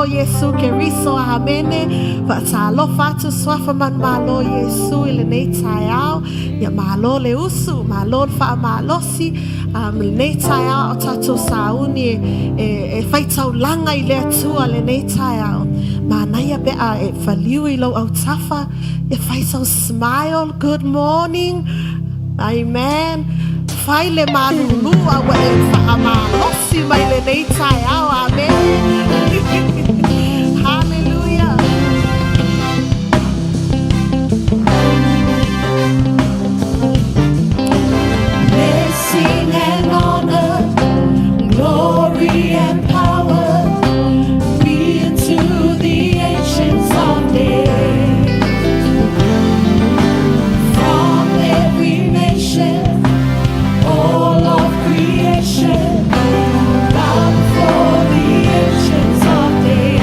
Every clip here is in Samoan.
Iesu Keriso, amene. Faatalofa atu suafa manumalo Iesu i lenei taeao. Ia malo le usu, malo le faamalosi. Lenei taeao o tatou sauni e faitaulaga i le Atua lenei taeao. Manaia pe a e faliu i lou autafa, e fai sau smile, good morning, amen. Fai le malulu a ua e faamalosi mai lenei taeao, amen. Hallelujah. Blessing and honor, glory and power be unto the Ancients of Days. From every nation, all of creation, bow before the Ancients of Days.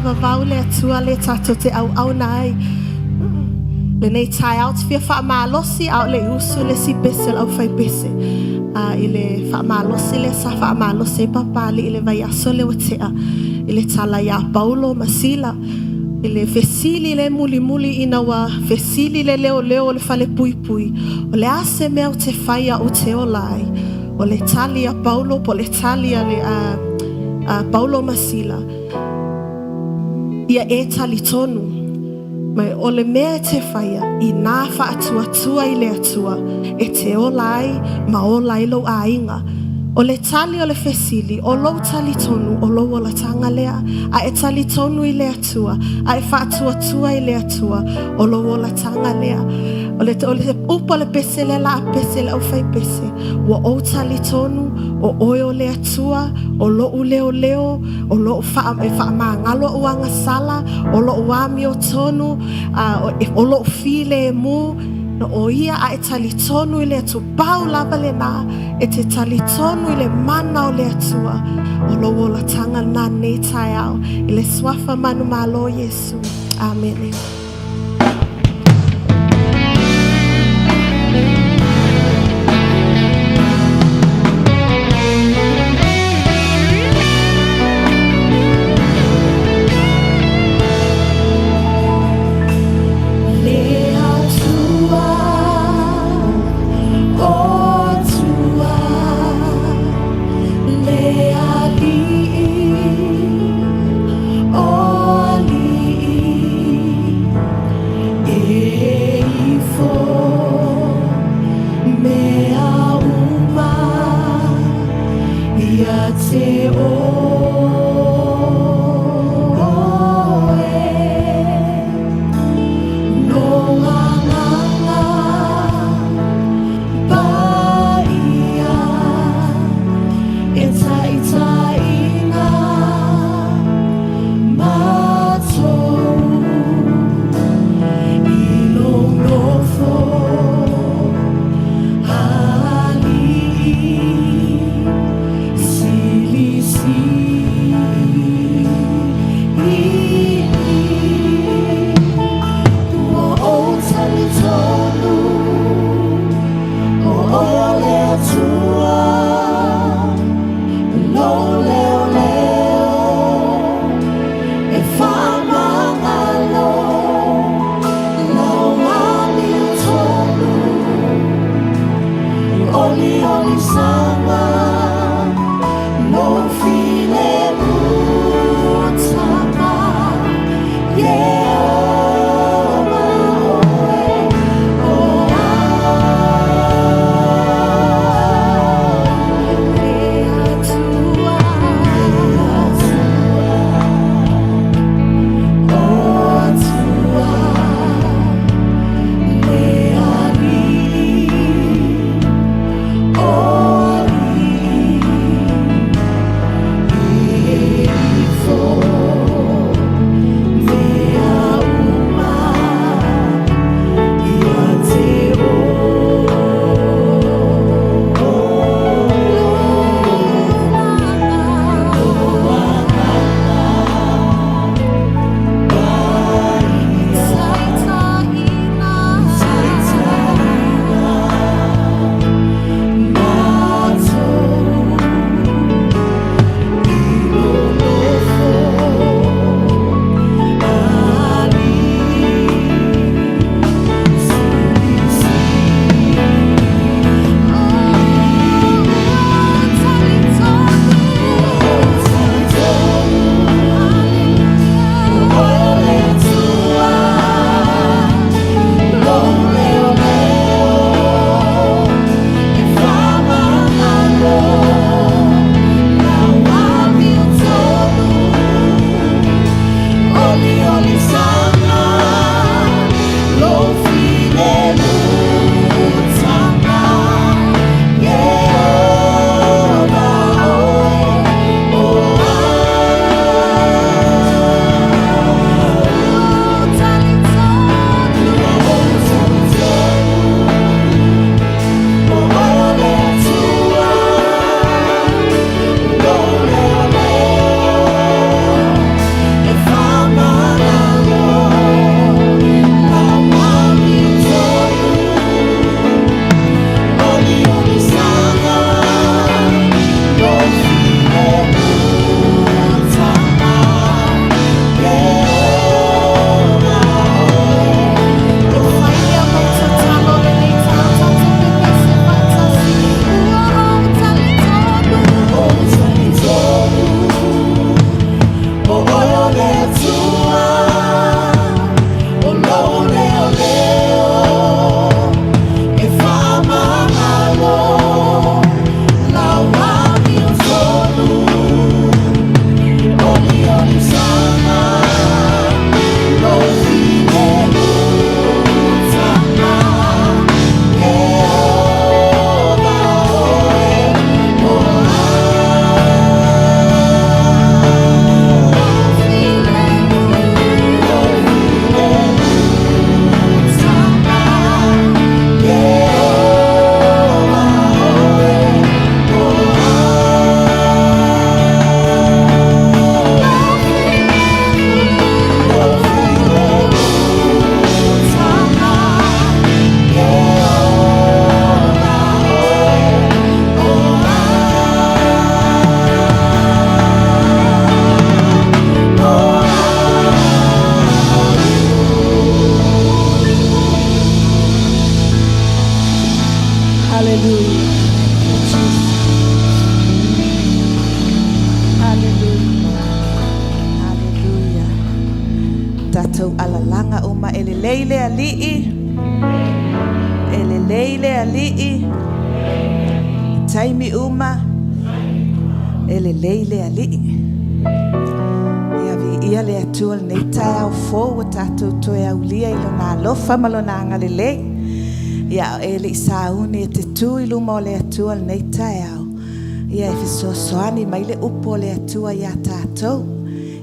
faavavau le Atua lea tatou te auauna ai. Lenei taeao te fia faamalosi a o le i usu le isi pese o le aufaipese. I le faamalosi lea sa faamalosi ai Papalii i le vaiaso lea ua tea i le tala ia Paulo ma Sila. I le fesili lea mulimuli ina ua fesili le leoleo o le falepuipui, o le a se mea ou te faia ou te ola ai? O le tali a Paulo po o le tali a le Paulo ma Sila, ia e talitonu mai o le mea e te faia, inā faatuatua i le Atua e te ola ai ma ola ai lou aiga. O le tali o le fesili, o lou talitonu, o lou olataga lea. A e talitonu i le Atua, a e faatuatua i le Atua, o lou olataga lea. O le upu a le pese lea la a pese le aufaipese, ua ou talitonu o oe o le Atua, o lou leoleo, o lou e faamagalo ou agasala, o lou amiotonu, o lou filemu, o ia a e talitonu i le Atua, pau lava lena, e te talitonu i le mana o le Atua, o lou olataga lena nei taeao. I le suafa manumalo o Iesu. Amene. Le Atua o Atua, le Alii o alii, e ifo mea uma ia te oe. No agaga paia e taitaiina matou i lou nofo alii silisili. tatou alalaga uma. E lelei le Alii, e lelei le Alii, i taimi uma, e lelei le Alii. Ia viia le Atua i lenei taeao fou ua tatou toe aulia i Lona alofa ma Lona agalelei. Ia, a o e le i sauni e te tu i luma o le Atua i lenei taeao, ia e fesoasoani mai le upu a le Atua ia tatou.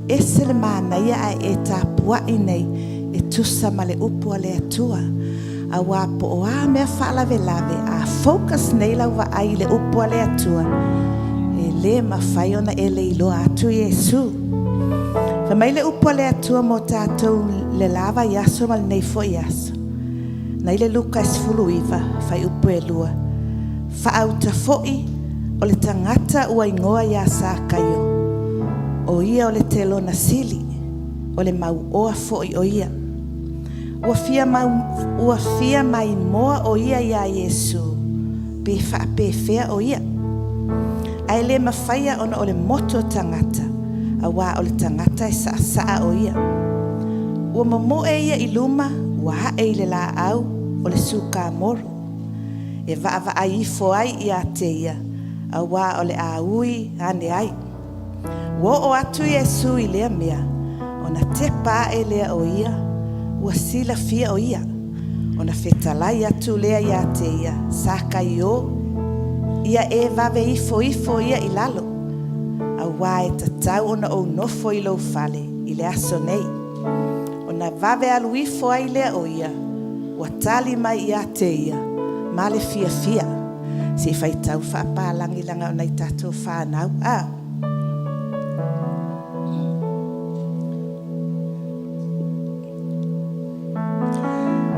E ese le manaia ae e tapuai nei e tusa ma le upu a le Atua. Aua po o a mea faalavelave, a focus nei lau vaai i le upu a le Atua, e le mafai ona e le iloa atu Iesu. Fai mai le upu a le Atua mo tatou i le la vaiaso ma lenei foi aso, lena i le Luka 19 fuaiupu e 2, “Faauta foi o le tagata ua igoa ia Sakaio, o ia o le telona sili, o le mauoa foi o ia. Ua fia maimoa o ia iā Iesu pe faapefea o ia. Ae le mafaia ona o le motu o tagata, auā o le tagata e saasaa o ia. Ua momoe ia i luma, ua ae i le laau o le sukamoro, e vaavaai ifo ai ia te ia, auā o le a ui ane ai. Ua oo atu Iesu i lea mea, ona tepa ae lea o ia, ua silafia o ia. Ona fetalai atu lea ia te ia, Sakaio, ia e vave ifo ifo ia i lalo, auā e tatau ona ou nofo i lou fale i le aso nei. Ona vave alu ifo ai lea o ia, ua tali mai ia te ia, ma le fiafia. Se i faitau faapalagi leaga o nai tatou fanau. A.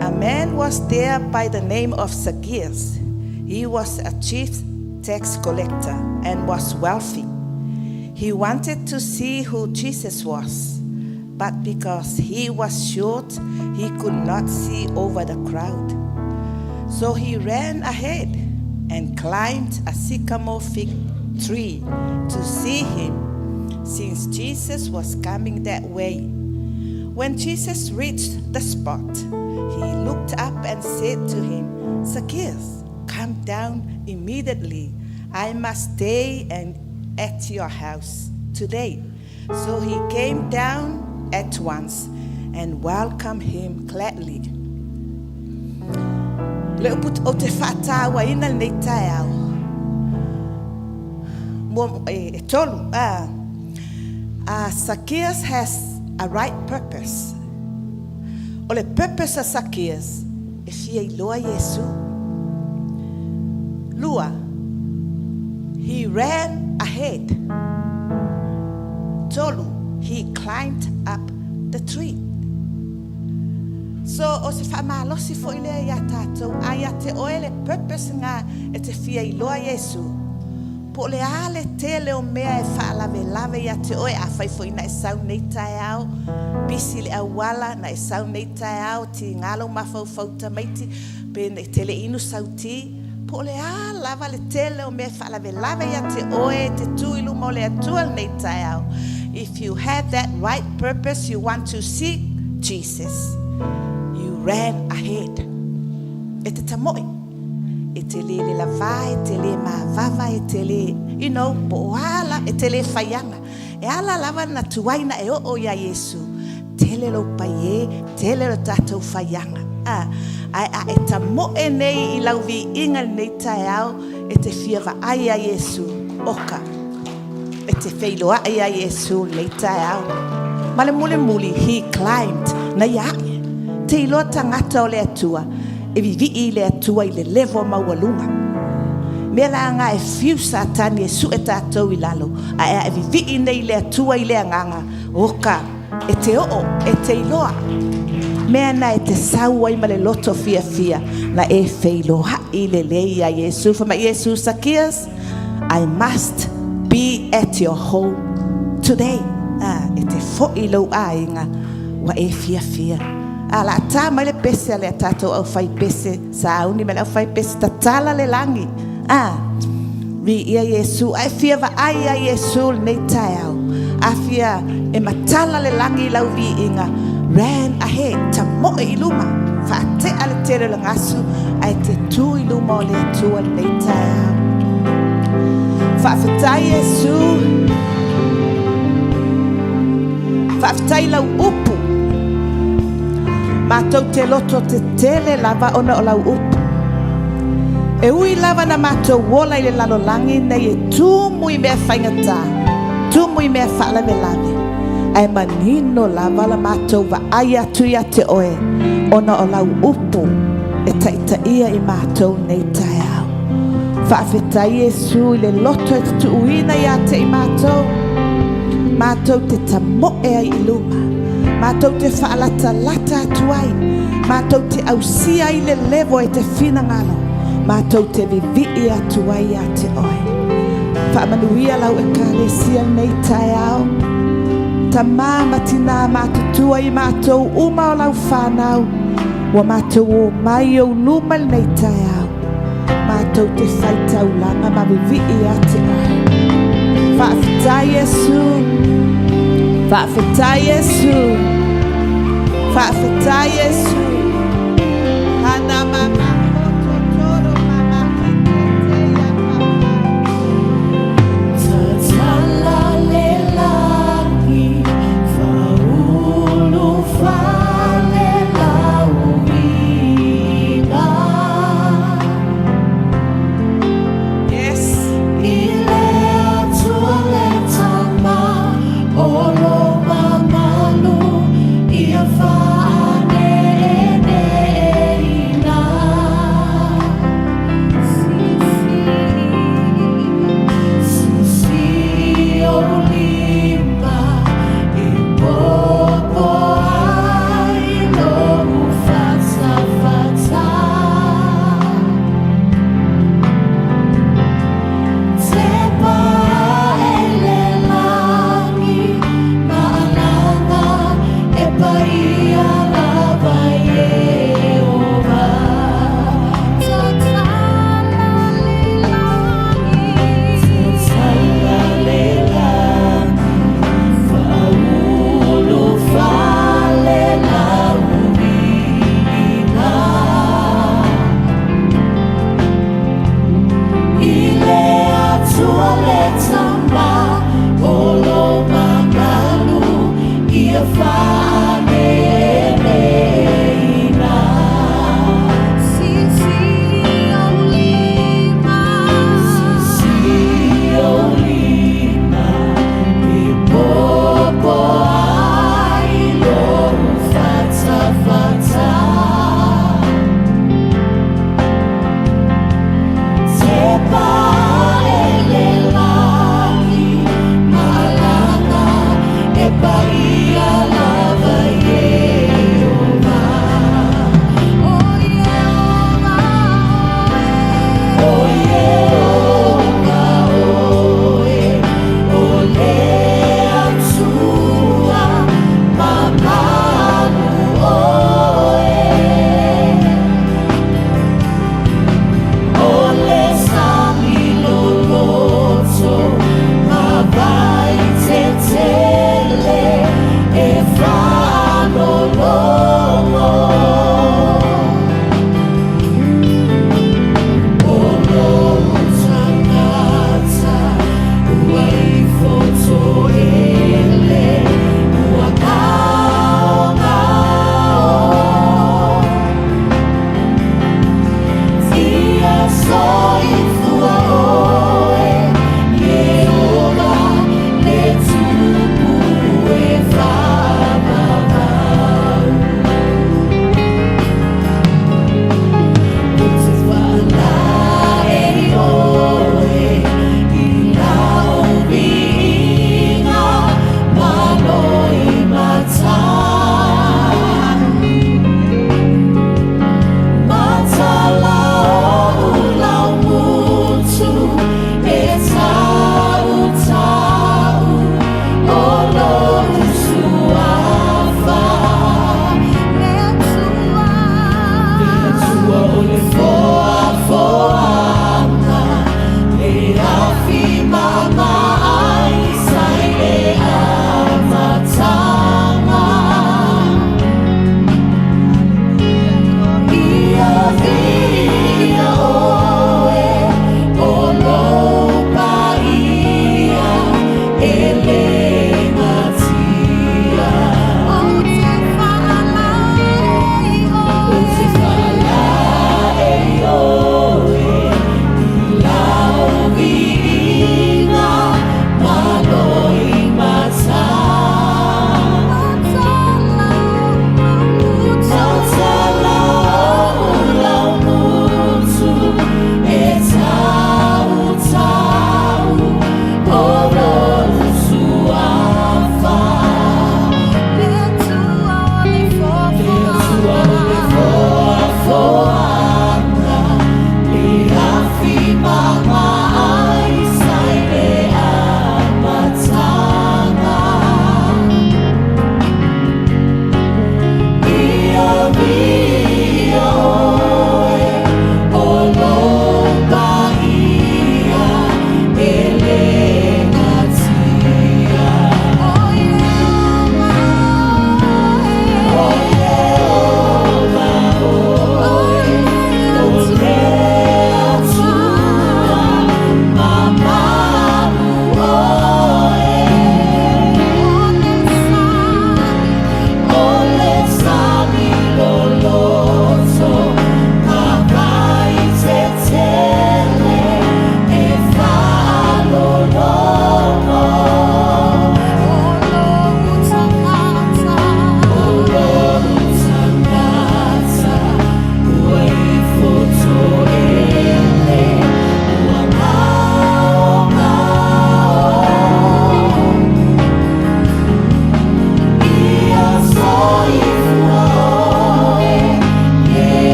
A man was there by the name of Zacchaeus. He was a chief tax collector and was wealthy. He wanted to see who Jesus was, but because he was short, he could not see over the crowd. So he ran ahead and climbed a sycamore fig tree to see him, since Jesus was coming that way. When Jesus reached the spot, he looked up and said to him, Zacchaeus, come down immediately. I must stay and at your house today. So he came down at once and welcomed him gladly. Le upu ou te faatauaina lenei taeao, e tolu. Zacchaeus has a right purpose. O le purpose a Zacchaeus, e fia iloa Iesu. Lua, he ran ahead. Tolu, he climbed up the tree. So, o se faamalosi foi lea ia tatou, a ia te oe le purpose nga e te fia iloa Iesu. Po o le a le tele o mea e faalavelave ia te oe, afai foi na e sau nei taeao, pisi le auala, na e sau nei taeao, tiga lou mafaufau tamaiti, pe e te le inu sau ti, po o le a lava le tele o mea e faalavelave ia te oe e te tu i luma o le Atua lenei taeao. If you have that right purpose, you want to see Jesus, you ran ahead. E te tamoe, e te le le lavā, e te le mavava, e te le, po o ala, e te le faiaga. E ala lava na tuai na e oo ia Iesu. Tele lou pai e, tele lo tatou faiaga. A, ae a e tamoe nei i lau viiga lenei taeao, e te fia vaai ia Iesu, oka. E te feiloai ia Iesu lenei taeao. Ma le mulimuli, he climbed, na ia ae. Te iloa tagata o le Atua, e vivii i le Atua i le level maualuga. Mea la nga e fiu Satani e sue tatou i lalo, ae a e vivii nei le Atua i le agaga, oka, e te oo, e te iloa. Mea na e te sau ai ma le loto fiafia, na e feiloai lelei ia Iesu. Fai mai Iesu, Zacchaeus, I must be at your home today. Ah, e te foi lou aiga, ua e fiafia. A la tā mai le pese a le tatou au fai pese, sauni mai le au fai pese, tatala le lagi. Ah, viia Iesu, ae fia vaai ia Iesu lenei taeao. A fia e matala le lagi i lau viiga, Ran ahead, tamoe i luma, faatea le tele o le gasu, ae te tu i luma o le Atua i lenei taeao. Faafetai Iesu, faafetai i lau upu. Matou te loto tetele lava ona o lau upu. E ui lava na matou ola i le lalolagi nei e tumu i mea faigata, tumu i mea faalavelave, ae manino lava la matou vaai atu ia te oe ona o lau upu e taitaia i matou nei taeao. Faafetai Iesu i le loto e te tuuina ia te i matou, matou te tamoe ai i luma, matou te faalatalata atu ai, matou te ausia ai le level e te finagalo, matou te vivii atu ai ia te oe. Faamanuia lau ekalesia lenei taeao. Tama ma tina matutua i matou uma o lau whanau, ua matou o mai ou luma lenei taeao. Matou te whai taulanga ma vivii ia te oe. Faafetai Iesu. Faafetai Iesu. Faafetai Iesu. Hana mama koto toro mama kite te ia papa. Tatala le lagi, faaulu fale lau viiga. Yes. I le Atua le Tama o lo mamalu ia faaneeneeina. Sisi, sisi ou lima e popo ai lou fatafata. Tepa ae i le lagi maalaga e paia lava Ieova. Tatala le lagi, tatala le lagi, faaulu fale lau viiga. I le Atua le Tama o lo mamalu ia faaneeneeina. Sisi ou lima, sisi ou lima, e popo ai lou fatafata. Tepa ae i le lagi maalaga e paia lava.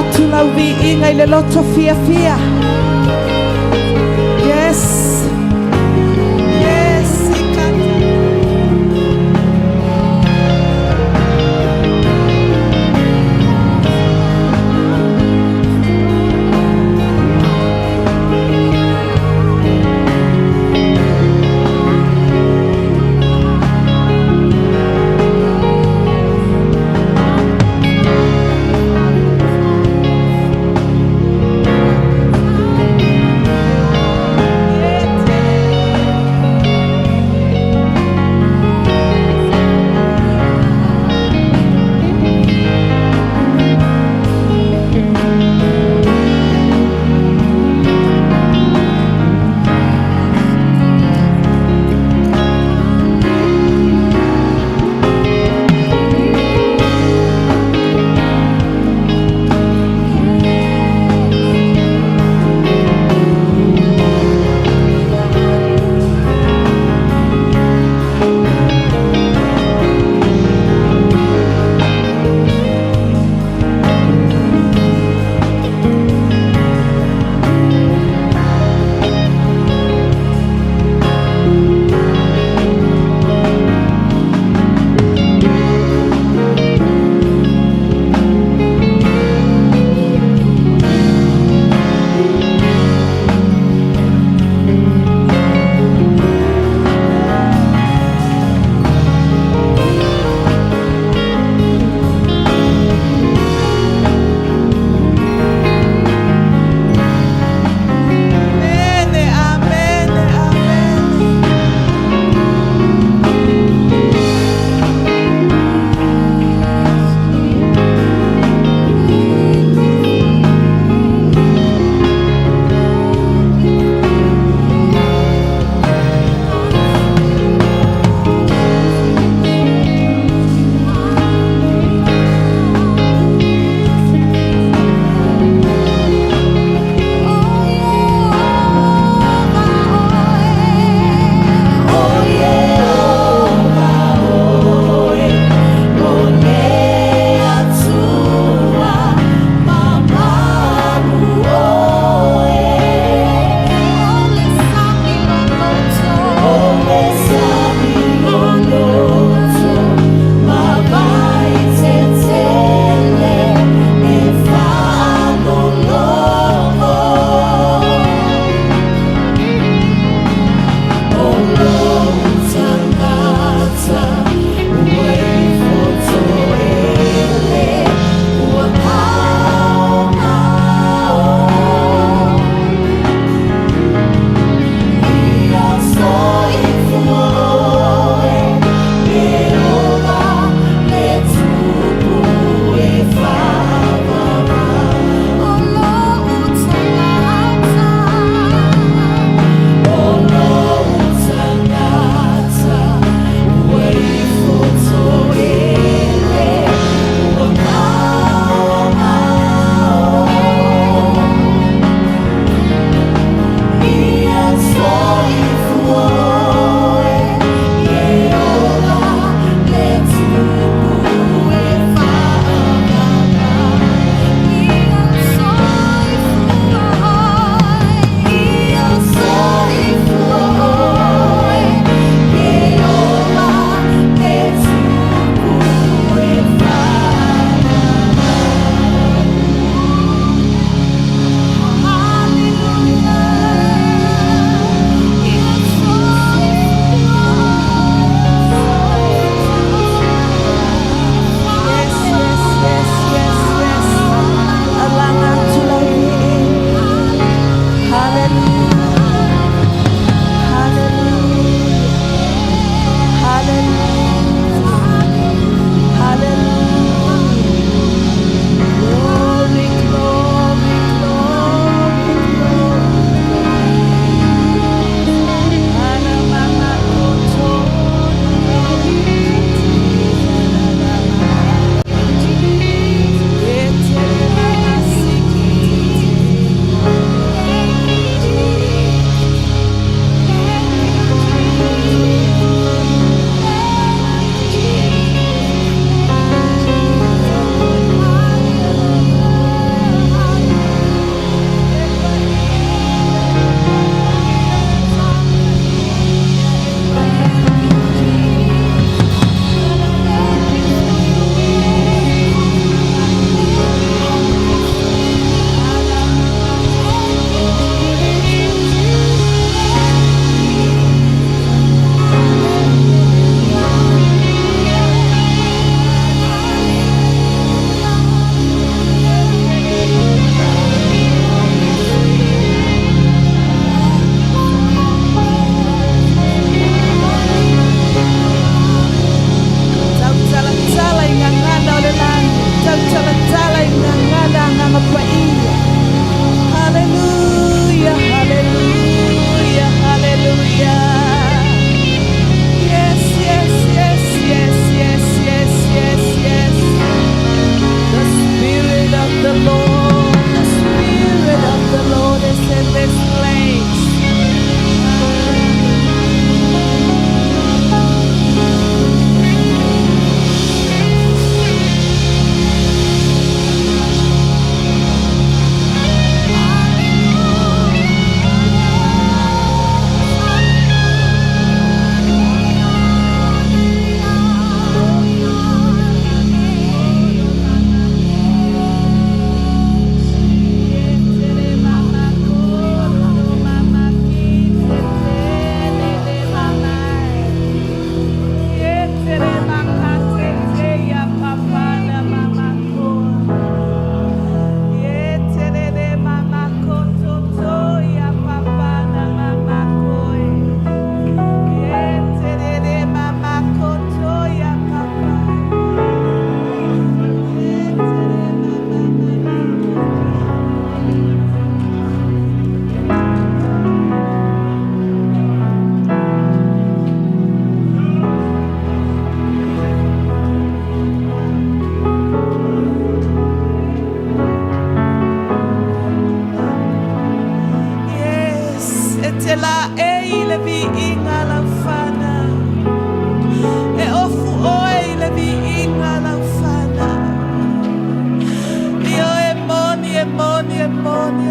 Avatu lau viiga i le loto fiafia. Yes. Yes. Ikata.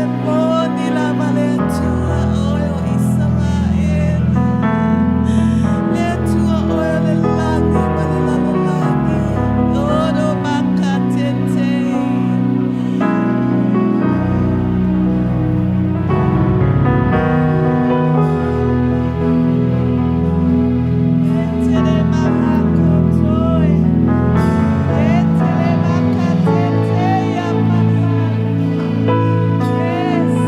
E moni lava le Atua, oe o Isaraelu. Le Atua oe o le lagi ma le lalolagi. Oro makatete. Etere mahakotoe. Etere makatete ya papa. Yes.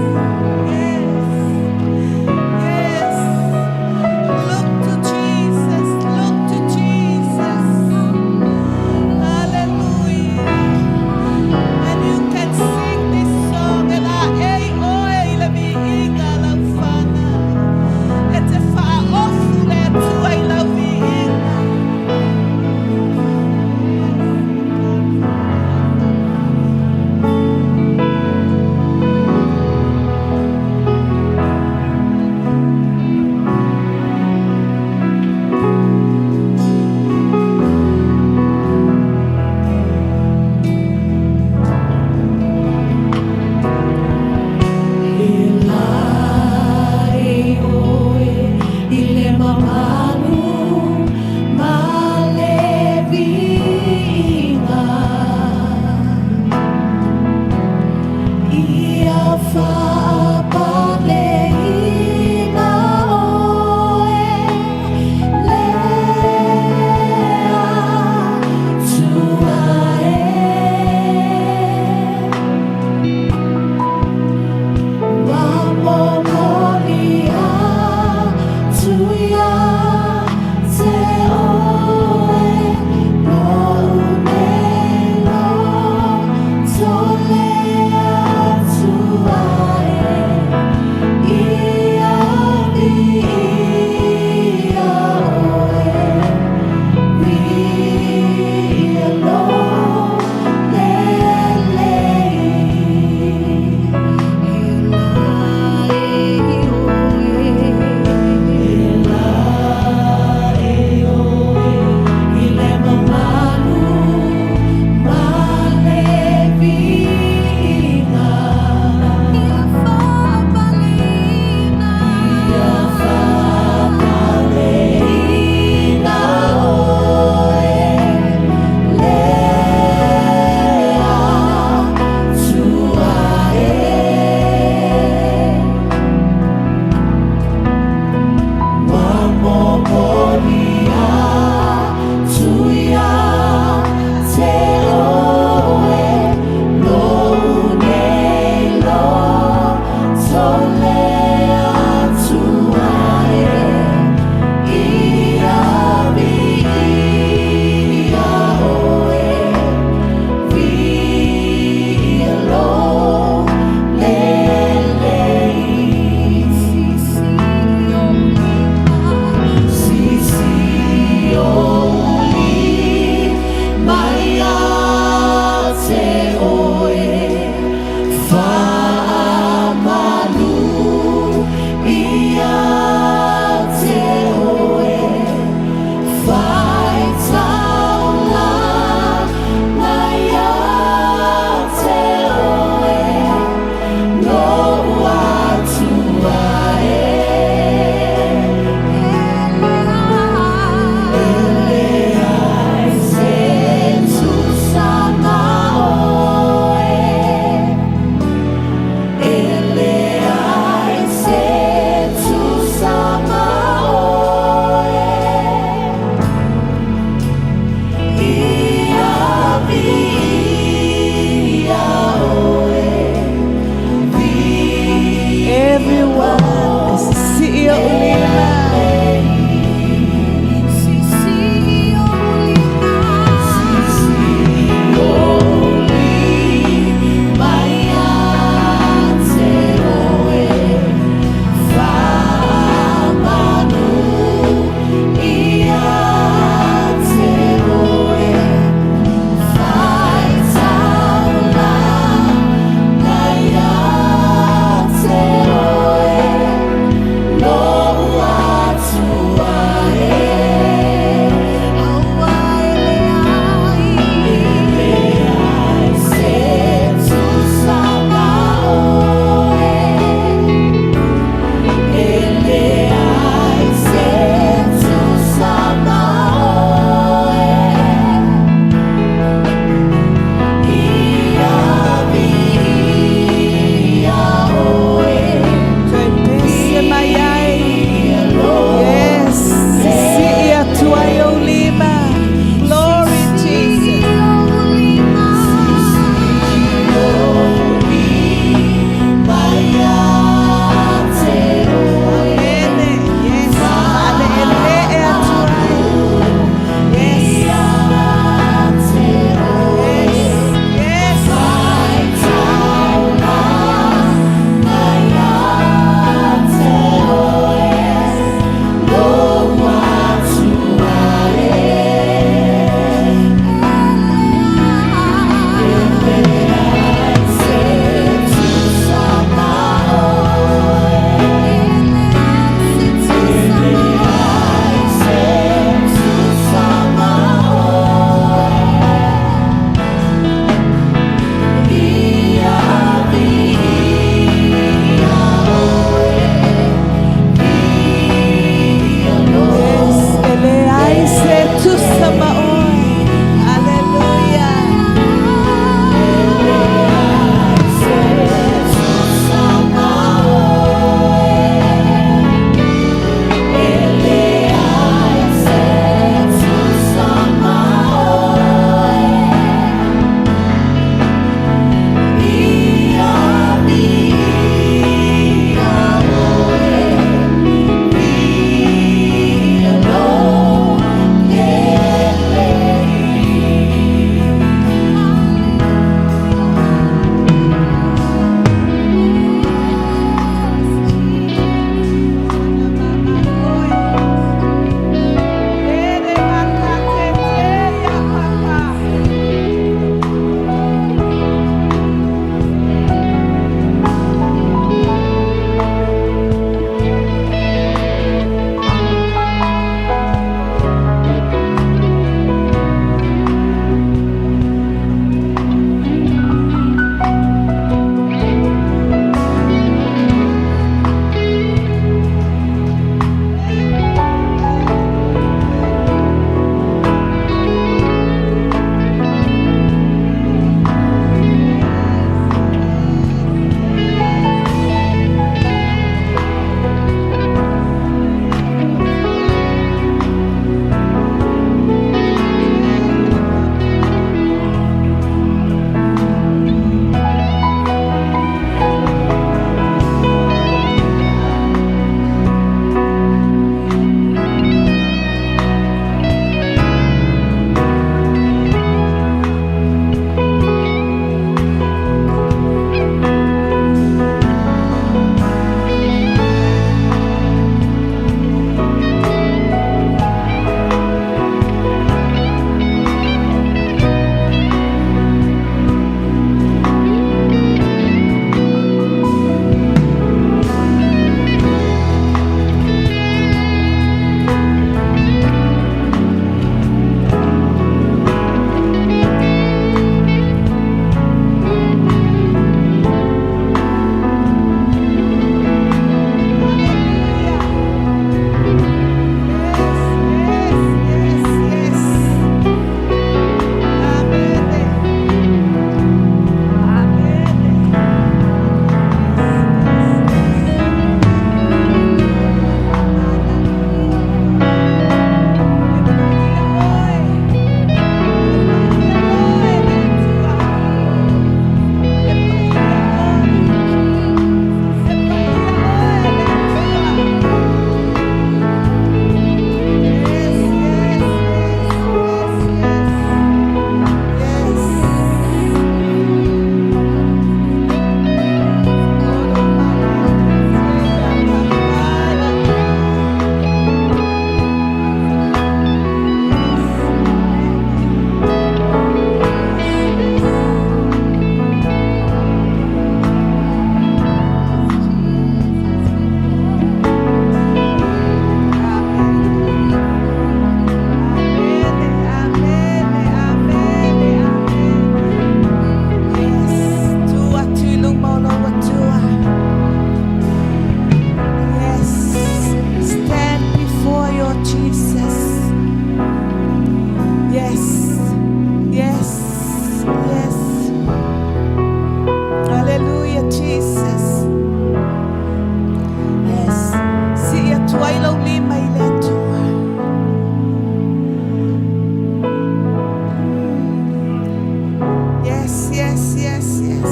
yes, yes, yes.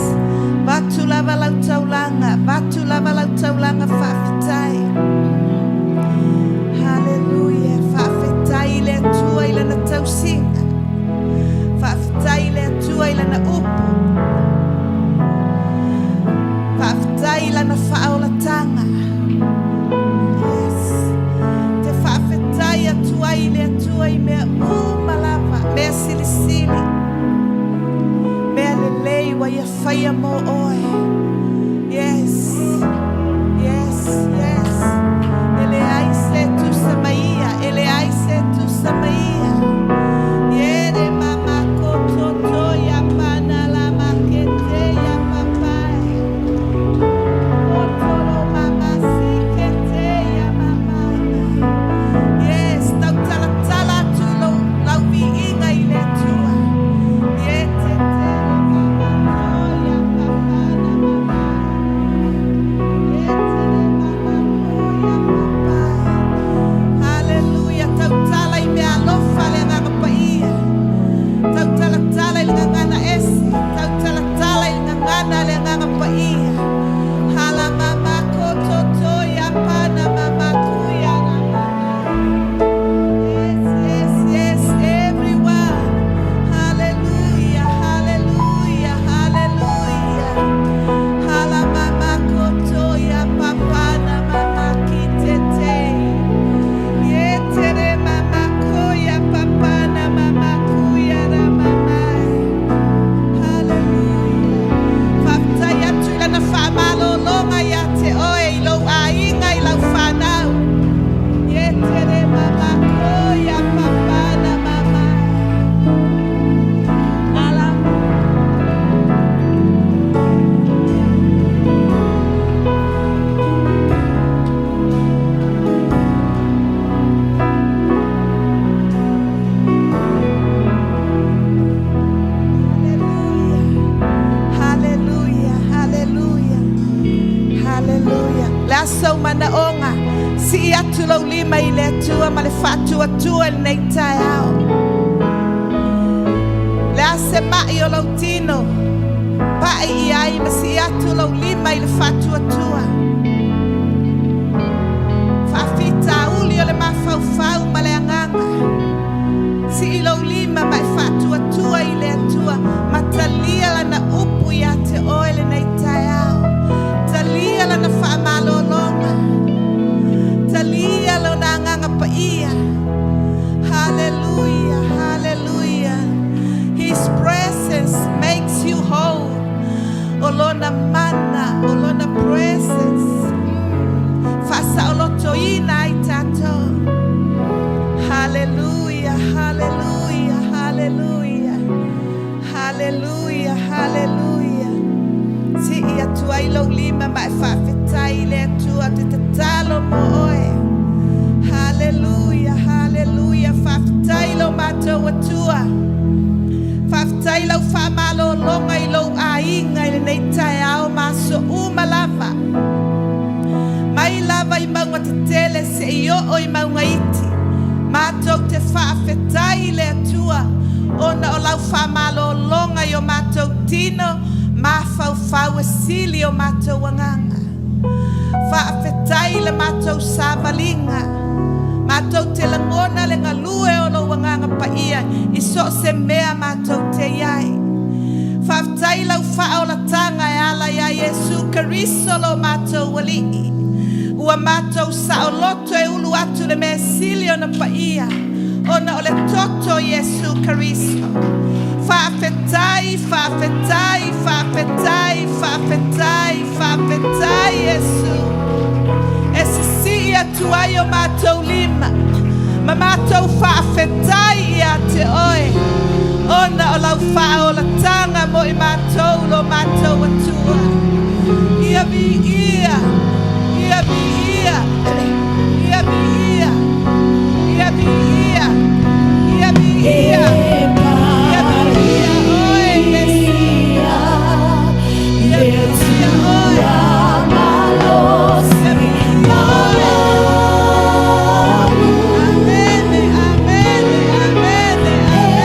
Avatu lava lau taulaga, avatu lava lau taulaga faafetai. Haleluia. Faafetai i le Atua i Lana tausiga. Faafetai i le Atua i Lana upu. Faafetai i Lana faaolataga. Yes. Te faafetai atu ai i le Atua i mea uma lava, mea silisili, mea lelei ua Ia faia mo oe. Yes. Yes, yes. E leai se tusa ma ia, e leai se tusa ma ia. Ye re mama kototo ya pana la makete ya papai. Kotoro mama sikete ya mama. Yes, tautalatala atu lau, lau viiga i le Atua. Ye te te re mama to ya papa na mama. Ye te re mama ko ya papa. Hallelujah. Tautala i mea alofa le Agaga Paia. Tautalatala i le gagana ese. Tautalatala i le gagana le Agaga Paia. Hala mama kototo ya pana mama kuya na mama. Yes, yes, yes, everyone. Hallelujah, hallelujah, hallelujah. Hala mama koto ya papa na mama kitete. Ye tere mama koya papa na mama kuya na mama. Hallelujah. Faafetai atu i lana faamalologa ia te oe i lou aiga i lau fanau. Ye tere mama koya papa na mama. Ala. Hallelujah. Hallelujah. Hallelujah. Hallelujah. Le aso manaoga. Sii atu lou lima i le Atua ma le faatuatua i lenei taeao. Le a se mai o lou tino. Pai i ai ma sii atu lou lima i le faatuatua. Faafitauli o le mafaufau ma le agaga. Sii lou lima ma e faatuatua i le Atua. Ma talia lana upu ia te oe lenei taeao. Talia lana faamalologa. Talia lona Agaga Paia. Hallelujah, hallelujah. His presence makes you whole. O lona mana, o lona presence. Faasaolotoina ai tatou. Hallelujah, hallelujah, hallelujah. Hallelujah, hallelujah. Sii atu ai lou lima ma e faafetai i le Atua te tatalo mo oe. Hallelujah, hallelujah. Faafetai lo matou Atua. Faafetai lau faamalologa i lou aiga i lenei taeao ma aso uma lava. Mai lava i mauga tetele seia oo i mauga iti. Matou te faafetai i le Atua ona o lau faamalologa i o matou tino mafaufau e sili o matou agaga. Faafetai le matou savaliga. Matou te lagona le galue o lou Agaga Paia i so o se mea matou te i ai. Faafetai lau faaolataga e ala iā Iesu Keriso lo matou Alii. Ua matou saoloto e ulu atu le mea sili ona paia ona o le toto o Iesu Keriso. Faafetai, faafetai, faafetai, faafetai, faafetai Iesu. E sisii atu ai o matou lima ma matou faafetai ia te oe ona o lau faaolataga mo i matou lo matou Atua. Ia viia, ia viia, ia viia, ia viia, ia viia, ia viia oe Iesu. Ia viia oe. Ia viia oe. Amene, amene, amene, amene.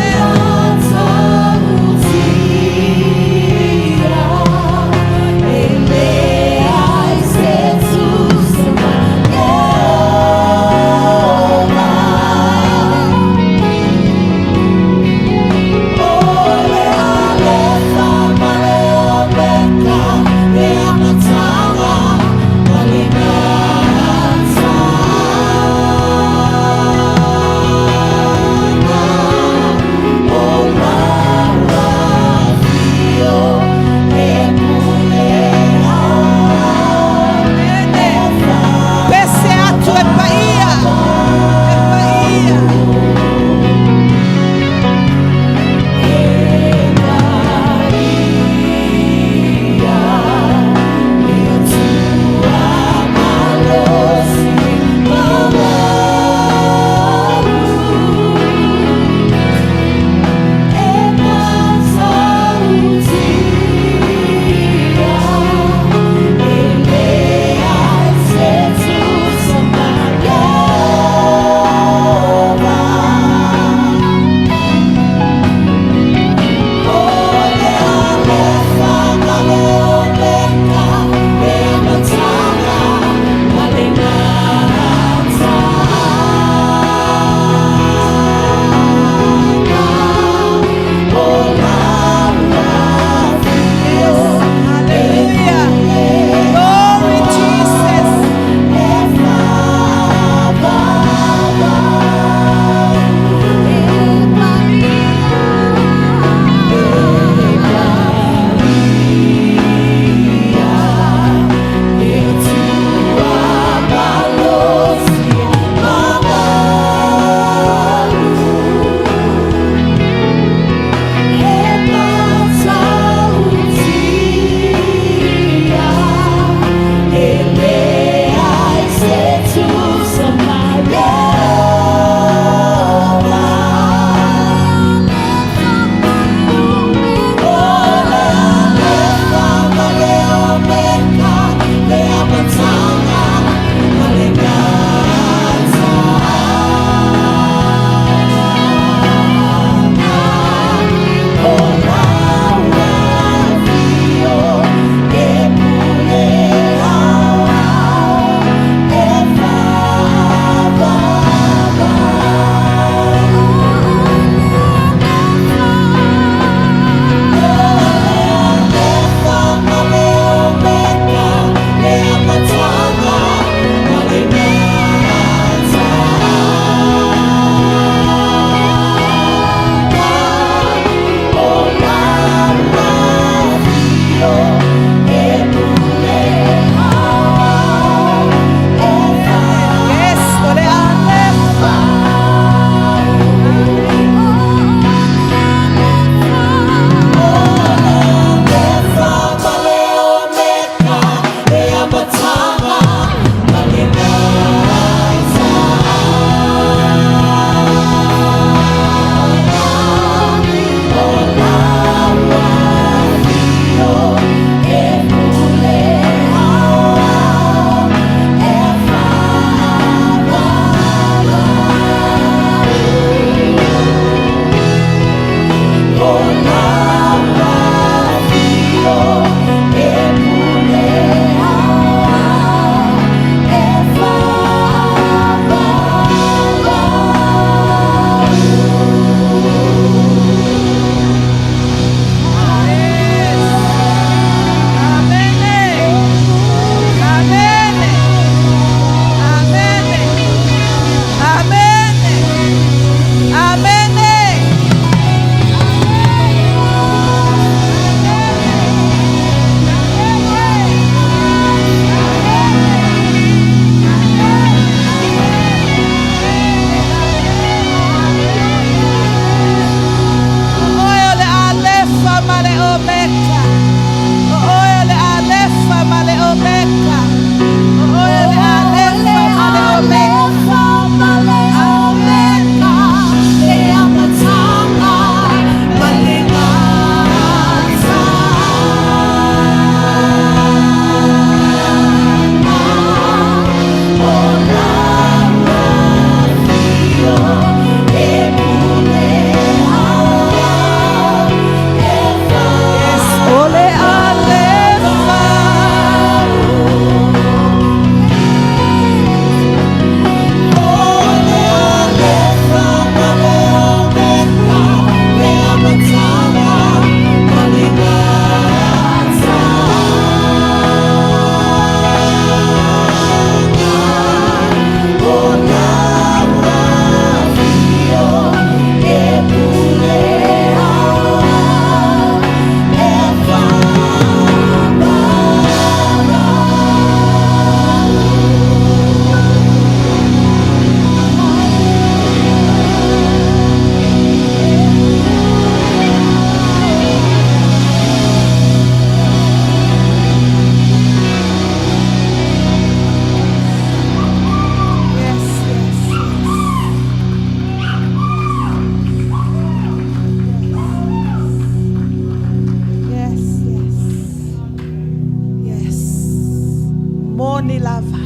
moni lava,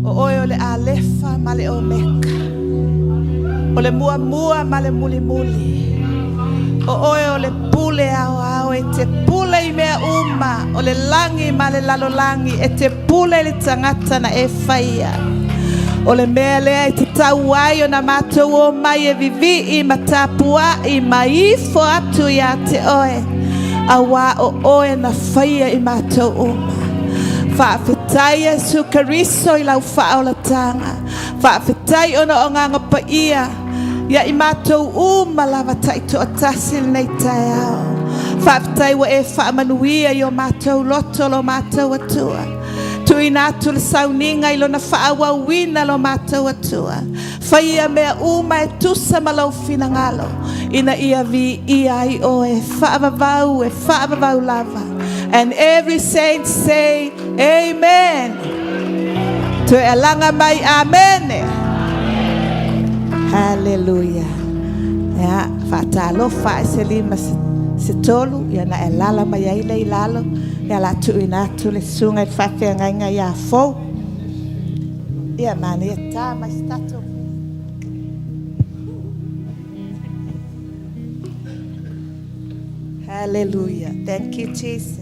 o oe o le Alefa ma le Omeka, o le Muamua ma le Mulimuli. O oe o le Pule aoao, e te pule i mea uma, o le lagi ma le lalolagi, e te pule i le tagata na e faia. O le mea lea e tatau ai ona matou omai e vivii ma tapuai ma ifo atu ia te oe, auā o oe na faia i matou uma. Faafetai Iesu Keriso i lau faaolataga. Faafetai ona o Agaga Paia ia i matou uma lava taitoatasi lenei taeao. Faafetai ua e faamanuia i o matou loto lo matou Atua. Tuuina atu le sauniga i lona faaauauina lo matou Atua. Faia mea uma e tusa ma lou finagalo ina ia viia ai oe, faavavau e faavavau lava. And every saint say Amen. Toe alaga mai Amene. Hallelujah. Ia, faatalofa ae se lima se tolu, ia na e alala mai ai le i lalo, ia la tuuina atu le susuga i le faafeagaiga ia Fou. Ia manaia ta mai se tatou. Hallelujah. Thank you, Jesus.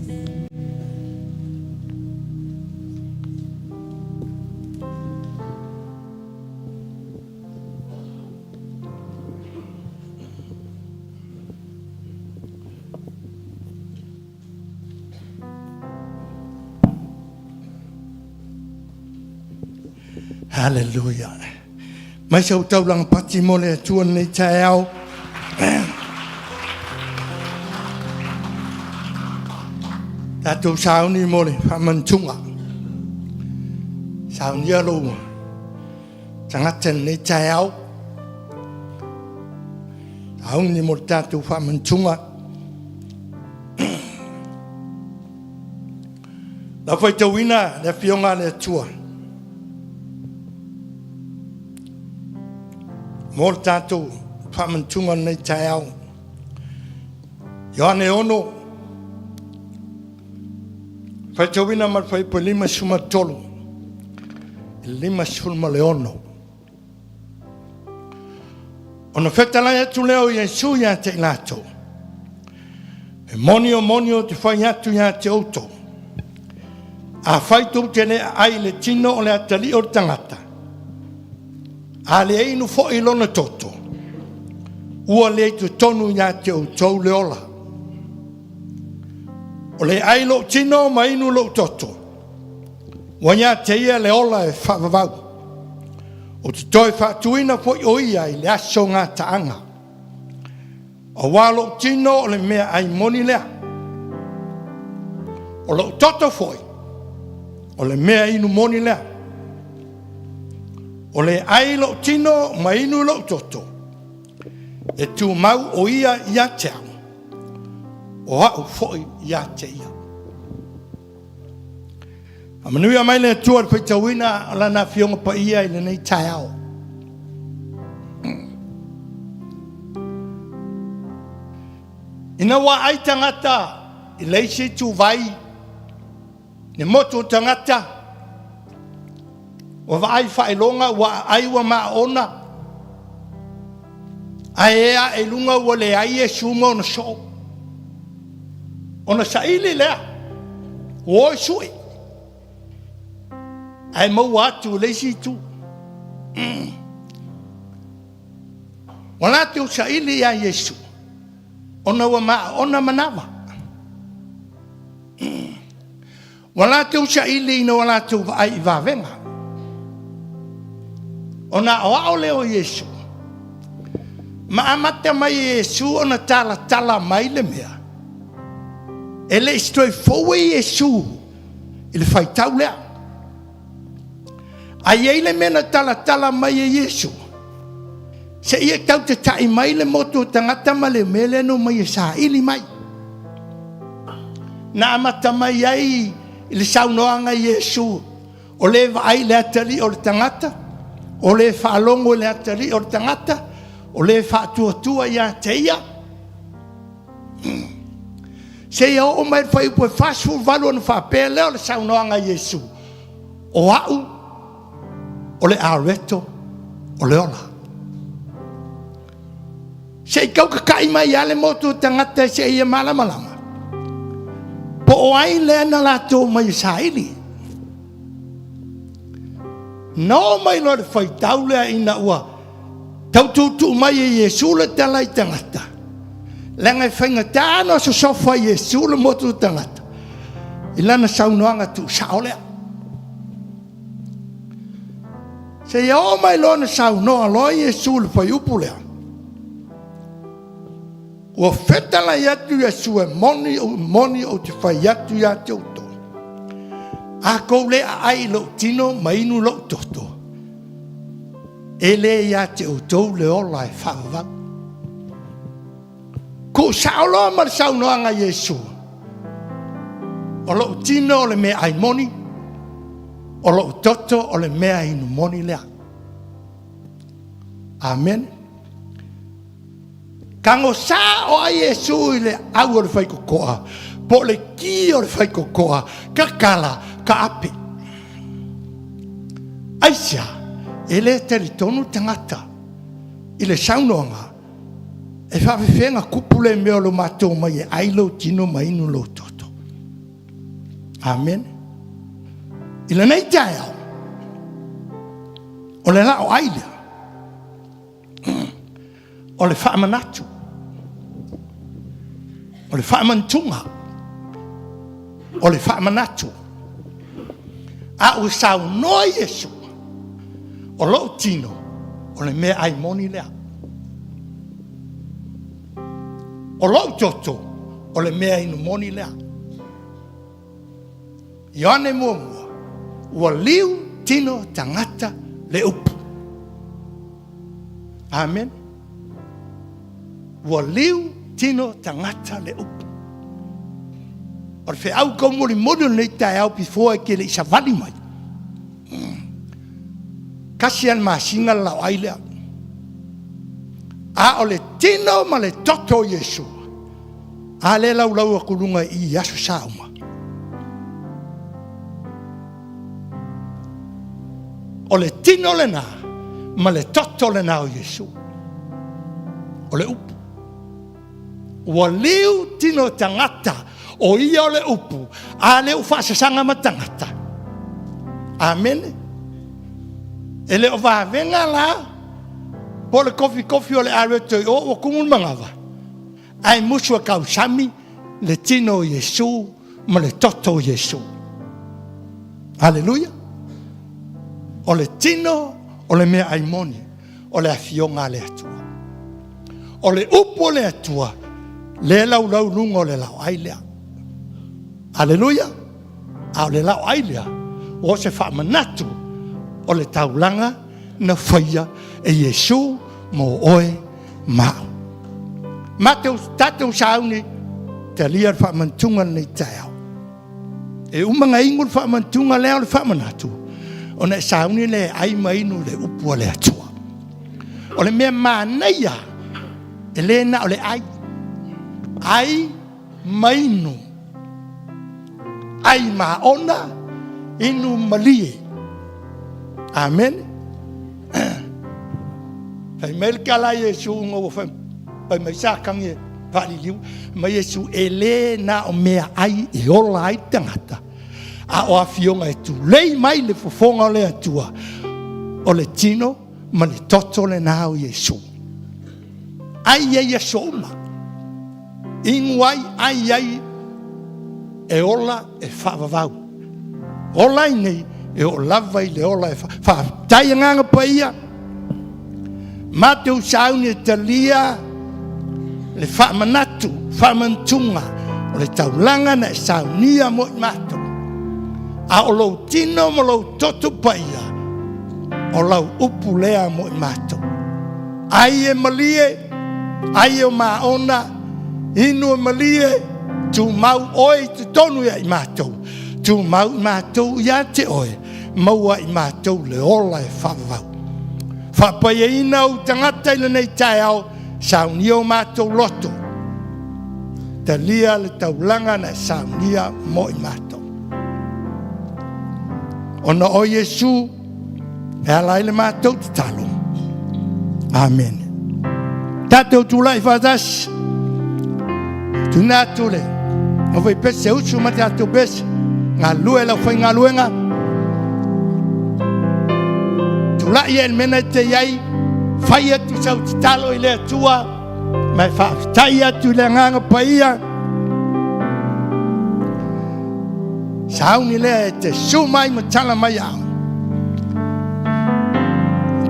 Hallelujah. Mai sau taulaga pati mo le Atua lenei taeao. Tatou sauni mo le faamantuga. Saunia lou tagata lenei taeao. Sauni mo le tatou faamantuga. Lau faitauina le afioga a le Atua mo le tatou faamantuga lenei taeao. Ioane 6, faitauina ma le fuaiupu 53 i le 56. Ona fetalai atu lea o Iesu ia te i latou, E moni o moni ou te fai atu ia te outou, afai tou te le aai i le tino o le atalii o le tagata, a le inu foi i lona toto, ua le i totonu ia te outou le ola. O le ai lou tino ma inu lou toto, Ua ia te ia le ola e faavavau. Ou te toe faatuina foi o ia i le aso gataaga. Auā lou tino o le mea ai moni lea. O lou toto foi, o le mea inu moni lea. O le ai lou tino ma inu lou toto, e tumau o ia ia te au, o au foi ia te ia. Faamanuia mai le Atua i le faitauina o Lana Afioga Paia i lenei taeao. Ina ua ai tagata i le isi ituvai, le motu o tagata, ua vaai faailoga, ua aai ua maona, ae ea ae i luga ua leai Iesu ma ona soo. Ona saili lea, ua o e sue, ae maua atu i le isi itu. Ua latou saili ia Iesu, ona ua maona manava. Ua latou saili ina ua latou vaai i vavega. Ona aoao lea o Iesu, ma amata mai e Iesu ona talatala mai le mea, e le i toe fou ai Iesu i le faitau lea. A i ai le mea na talatala mai e Iesu, seia tau tata'i mai le motu o tagata ma le mea lea na omai e saili mai. Na amata mai ai i le saunoaga i Iesu, o le vaai i le atalii o le tagata, o le faalogo i le atalii o le tagata, o le faatuatua ia te ia. Seia oo mai le fuaiupu e 48 ona faapea lea o le saunoaga a Iesu, O au o le areto o le ola. Se i tau tata'i mai lava le motu o tagata seia malamalama po o ai lea na latou omai e saili. Na oo mai loa i le faitau lea ina ua tau tuutuu mai e Iesu le tala i tagata, leaga e faigata ona sosofa e Iesu le motu o tagata i lana saunoaga tuusao lea. Seia oo mai loa na saunoa loa Iesu i le fuaiupu lea, ua fetalai atu Iesu e moni, moni ou te fai atu ia te outou, a tou le aai i lou tino ma inu lou toto, e le ia te outou le ola e faavavau. Tuusao loa ma le saunoaga a Iesu, o lou tino o le meaai moni, o lou toto o le mea inu moni lea. Amene. Tagosā o ai Iesu i le au o le faitotoa, po o le ki o le faitotoa, tatala ka ape. Aisea? E le talitonu tagata i le saunoaga e faafefea tupu le mea o lo matou mai e ai lou tino ma inu lou toto. Amene. I lenei taeao, o le lao ai lea, o le faamanatu, o le faamantuga, o le faamanatu. A ua saunoa Iesu, o lou tino, o le meaai moni lea. O lou toto, o le mea inu moni lea. Ioane muamua, ua liu tino tagata le upu. Amen. Ua liu tino tagata le upu. O le feau taumolimoli o lenei taeao before e te le i savali mai. Tasi lava le masina le laoai lea. A o le tino ma le toto o Iesu, a lea e laulau atu luga i i aso sa uma. O le tino lena ma le toto lena o Iesu. O le upu. Ua liu tino tagata, o ia o le upu, a lea ua faasasaga ma tagata. Amene. E le o vavega la, po o le kofikofi o le areto i o, ua tumu le manava. Ae musu e tausami le tino o Iesu ma le toto o Iesu. Aleluia. O le tino o le meaai moni, o le afioga a le Atua. O le upu o le Atua, lea laulau luga o le laoai lea. Aleluia. A o le laoai lea, o se faamanatu o le taulaga na faia e Iesu mo oe ma au. Matou tatou sauni talia le faamantuga lenei taeao. E uma na inu le faamantuga lea o le faamanatu, ona e sauni lea e ai ma inu le upu a le Atua. O le mea manaia, e le na o le ai. Ai ma inu. Ai maona, inu malie. Amen. Fai mai le tala a Iesu ina ua fai mai Satani e faaliliu mai Iesu, e le na o meaai e ola ai le tagata, a o afioga e tulei mai le fofoga o le Atua, o le tino ma le toto lena o Iesu. Ai ai aso uma, inu ai, ai ai, e ola e faavavau. Ola ai nei, e oo lava i le ola e faafetai Agaga Paia. Matou sauni e talia le faamanatu, faamantuga o le taulaga na e saunia mo i matou. A o lou tino ma lou toto paia, o lau upu lea mo i matou. Ai e malie, ai e o maona, inu e malie, tumau oe i totonu ia i matou, tumau i matou ia te oe, maua i matou le ola e faavavau. Faapaiaina ou tagata i lenei taeao, saunia o matou loto. Talia le taulaga na e saunia mo i matou. Ona o Iesu e ala ai le matou tatalo. Amene. Tatou tulai faatasi. Tuina atu le aufaipese usu ma tatou pese. Galulue le aufaigaluega. Tulai e le mea na e te i ai. Fai atu sau tatalo i le Atua. Ma e faafetai atu i le Agaga Paia. Sauni lea e te susu mai ma tala mai au.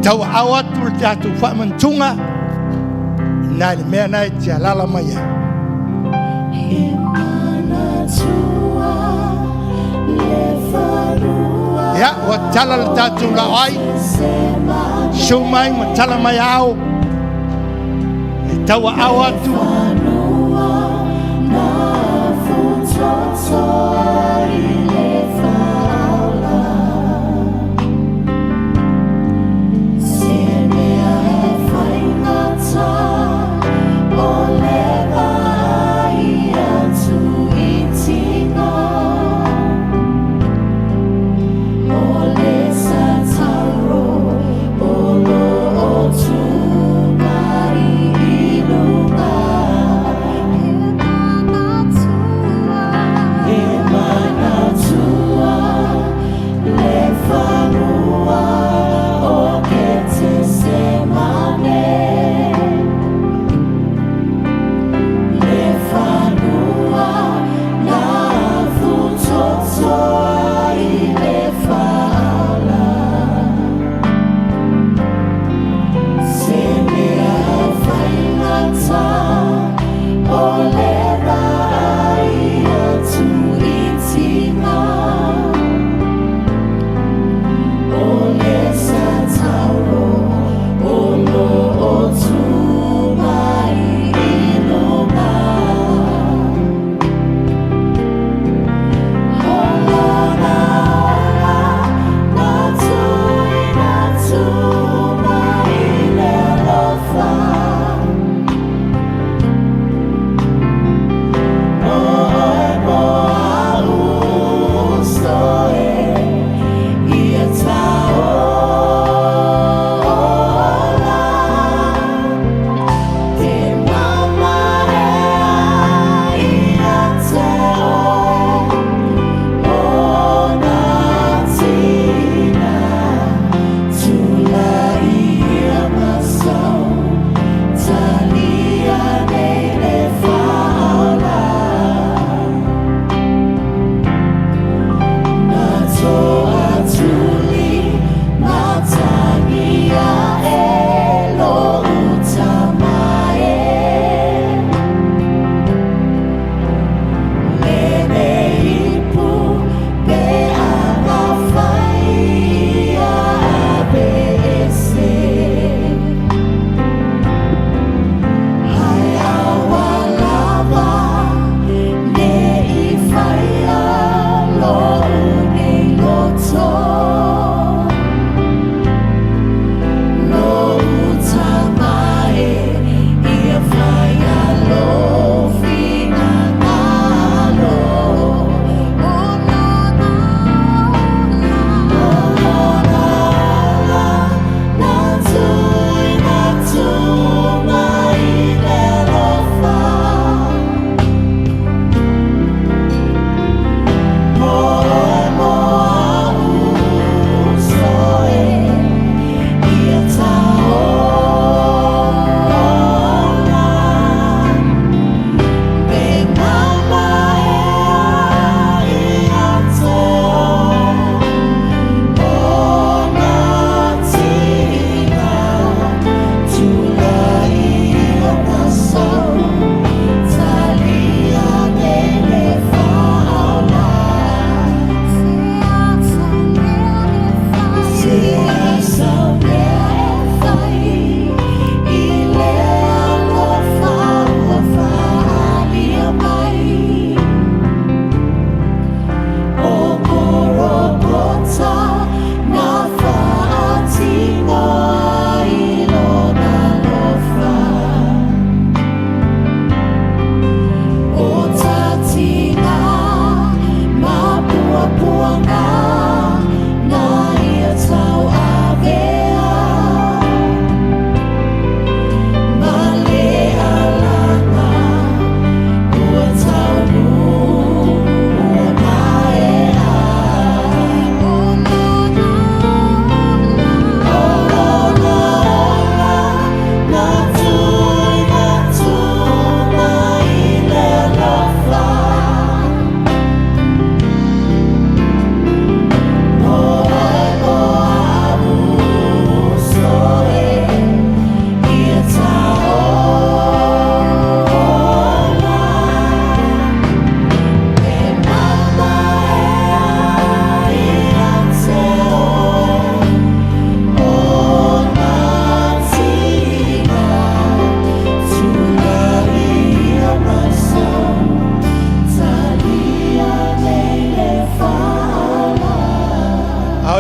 Tauaao atu le tatou faamantuga na le mea na e te alala mai ai. Ia, ua tala le tatou laoai. Susu mai ma tala mai ao. E tauaao atu.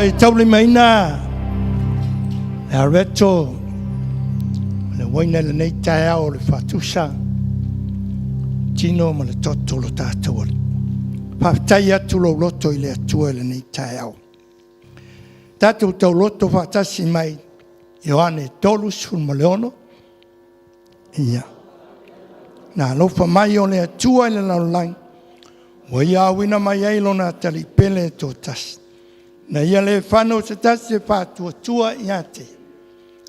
e taulimaina le areto le uaina i lenei taeao o le faatusa tino ma le toto o lo tatou Alii. Faafetai atu lou loto i le Atua i lenei taeao. Tatou tauloto faatasi mai Ioane 36. Ia. Na alofa mai o le Atua i le lalolagi, ua ia auina mai ai lona Atalii pele e toatasi. Na ia le fano se tasi e faatuatua ia te ia,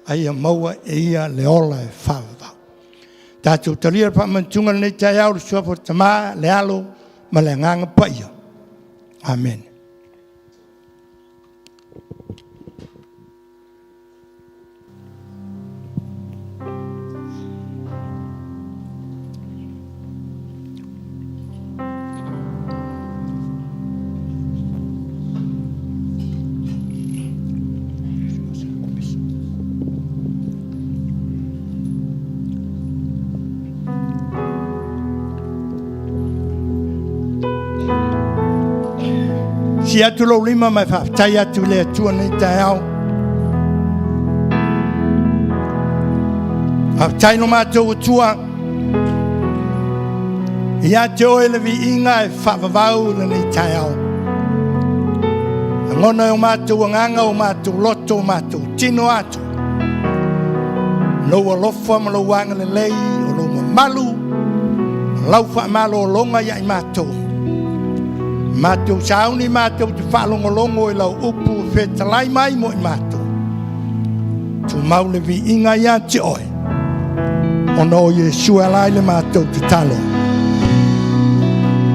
a ia maua e ia le ola e faavavau. Tatou talia le faamanatuga i lenei taeao i le suafa o le Tama, le Alo ma le Agaga Paia. Amene. Si atu lou lima ma e faafetai atu i le Atua nei taeao. Faafetai lo matou Atua ia te oe le viiga e faavavau i lenei taeao. Lagona e o matou agaga, o matou loto, o matou tino atu. Lou alofa ma lou agalelei, o lou mamalu, ma lau faamalologa ia i matou. Matou sauni matou te faalogologo i lau upu fetalai mai mo i matou. Tumau le viiga ia te oe, ona o Iesu e ala ai le matou tatalo.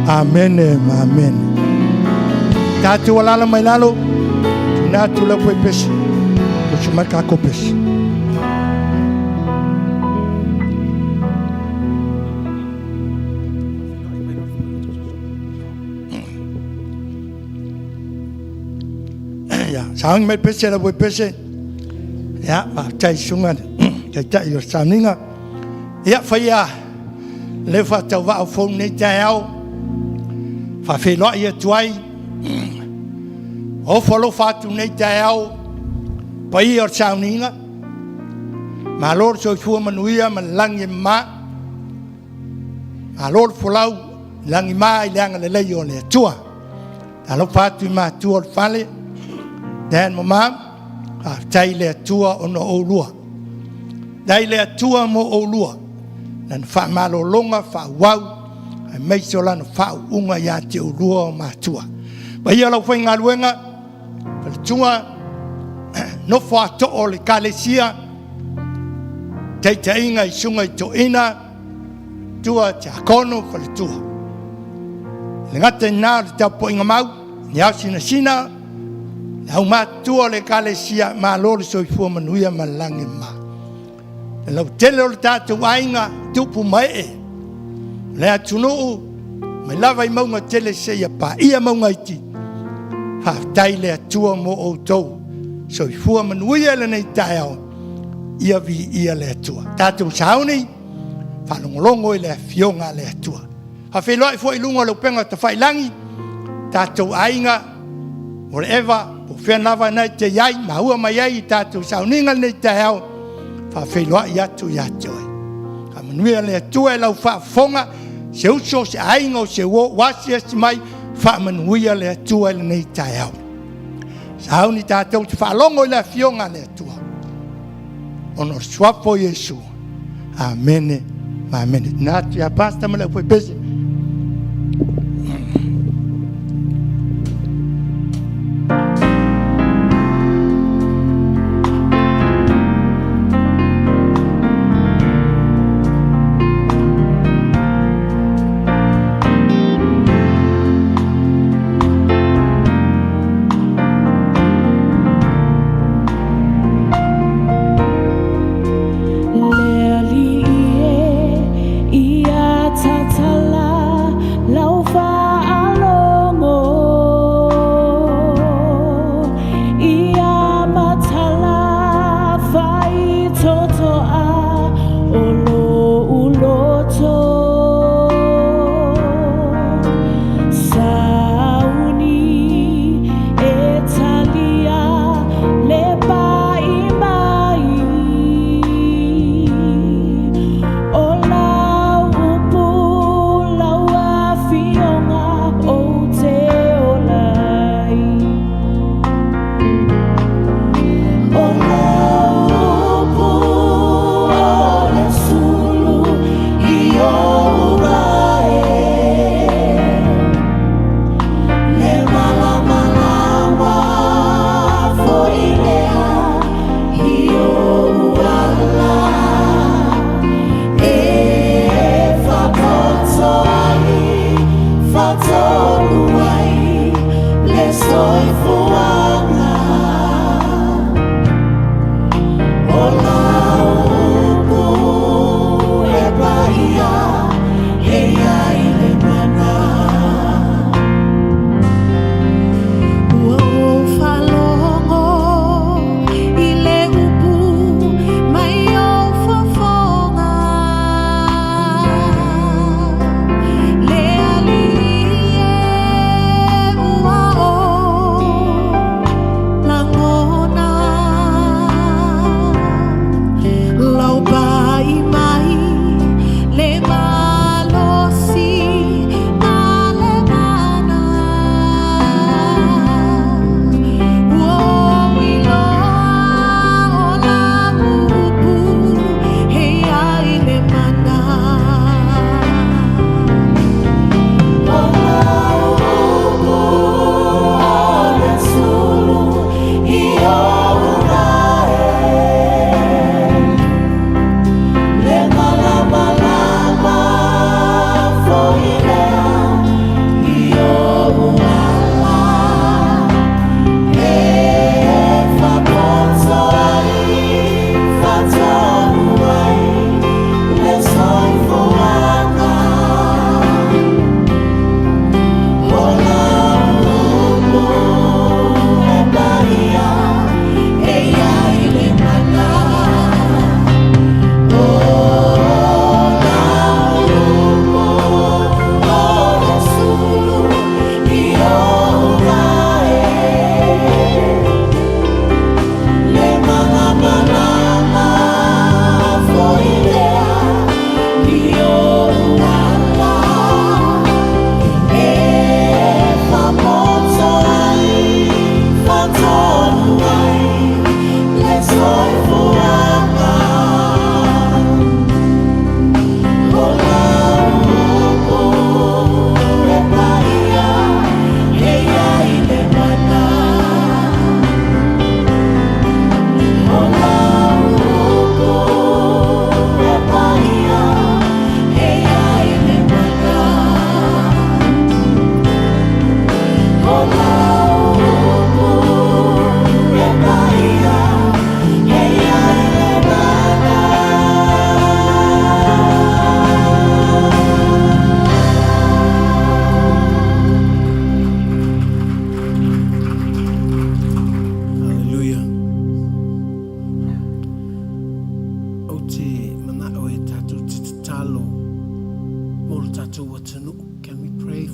Amene ma amene. Tatou alala mai lalo, tuna atu lau pesi, tusi mai kako pesi. Ia, sauni mai pese lau pese. Ia, faafetai susuga taitai o le sauniga. Ia, faia le faatauvaa o fou nei taeao, faafeiloai atu ai, ofo alofa atu nei taeao, paia o le sauniga, malo le soifua manuia ma le lagi e mama, malo le folau, lagima i le agalelei o le Atua. Alofa atu i matua o le fale, Dan ma Mam, faafetai i le Atua ona o oulua. Faafetai i le Atua mo oulua, lana faamalologa faaauau, aemaise o lana faauuga ia te oulua o matua. Paia lau faigaluega, faletua, nofo a too o le Ekalesia, taitaiga i susuga i toeaina, tua tiakono faletua. Le gata i lena o le tapuaiga mau, ni ao sinasina, le aumatutua o le Ekalesia, malo le soifua manuia ma le lagi e mama. Le lautele o le tatou aiga, tupu ma ee, le atunuu, mai lava i mauga tele seia paia mauga iti. Faafetai le Atua mo outou. Soifua manuia i lenei taeao, ia viia le Atua. Tatou sauni, faalogologo i le afioga a le Atua. Faafeiloai foi i luga o le upega tafailagi, tatou aiga, whatever, po o fea lava na e te i ai, maua mai ai i tatou sauniga lenei taeao, faafeiloai atu ia te oe. Faamanuia le Atua i lau faafofoga, se uso, se aiga, o se uo ua asiasi mai, faamanuia le Atua i lenei taeao. Sauni tatou te faalogo i le afioga a le Atua, ona o le suafa o Iesu. Amene ma amene. Tina atu ia Pastor ma le aufaipese. Le Alii e, ia tatala.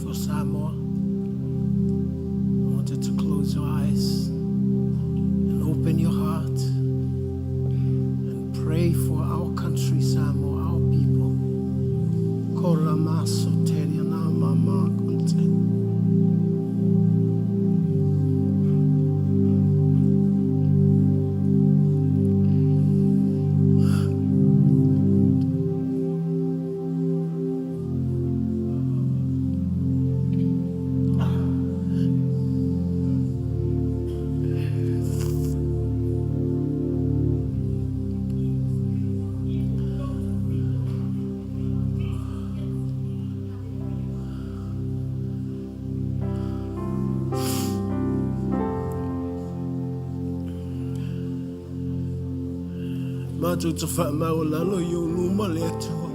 for Samoa. I want you to close your eyes and open your heart and pray for our country, Samoa, our people. Koramaso teriana mama konte. Matou te faamaualalo i ou luma le Atua.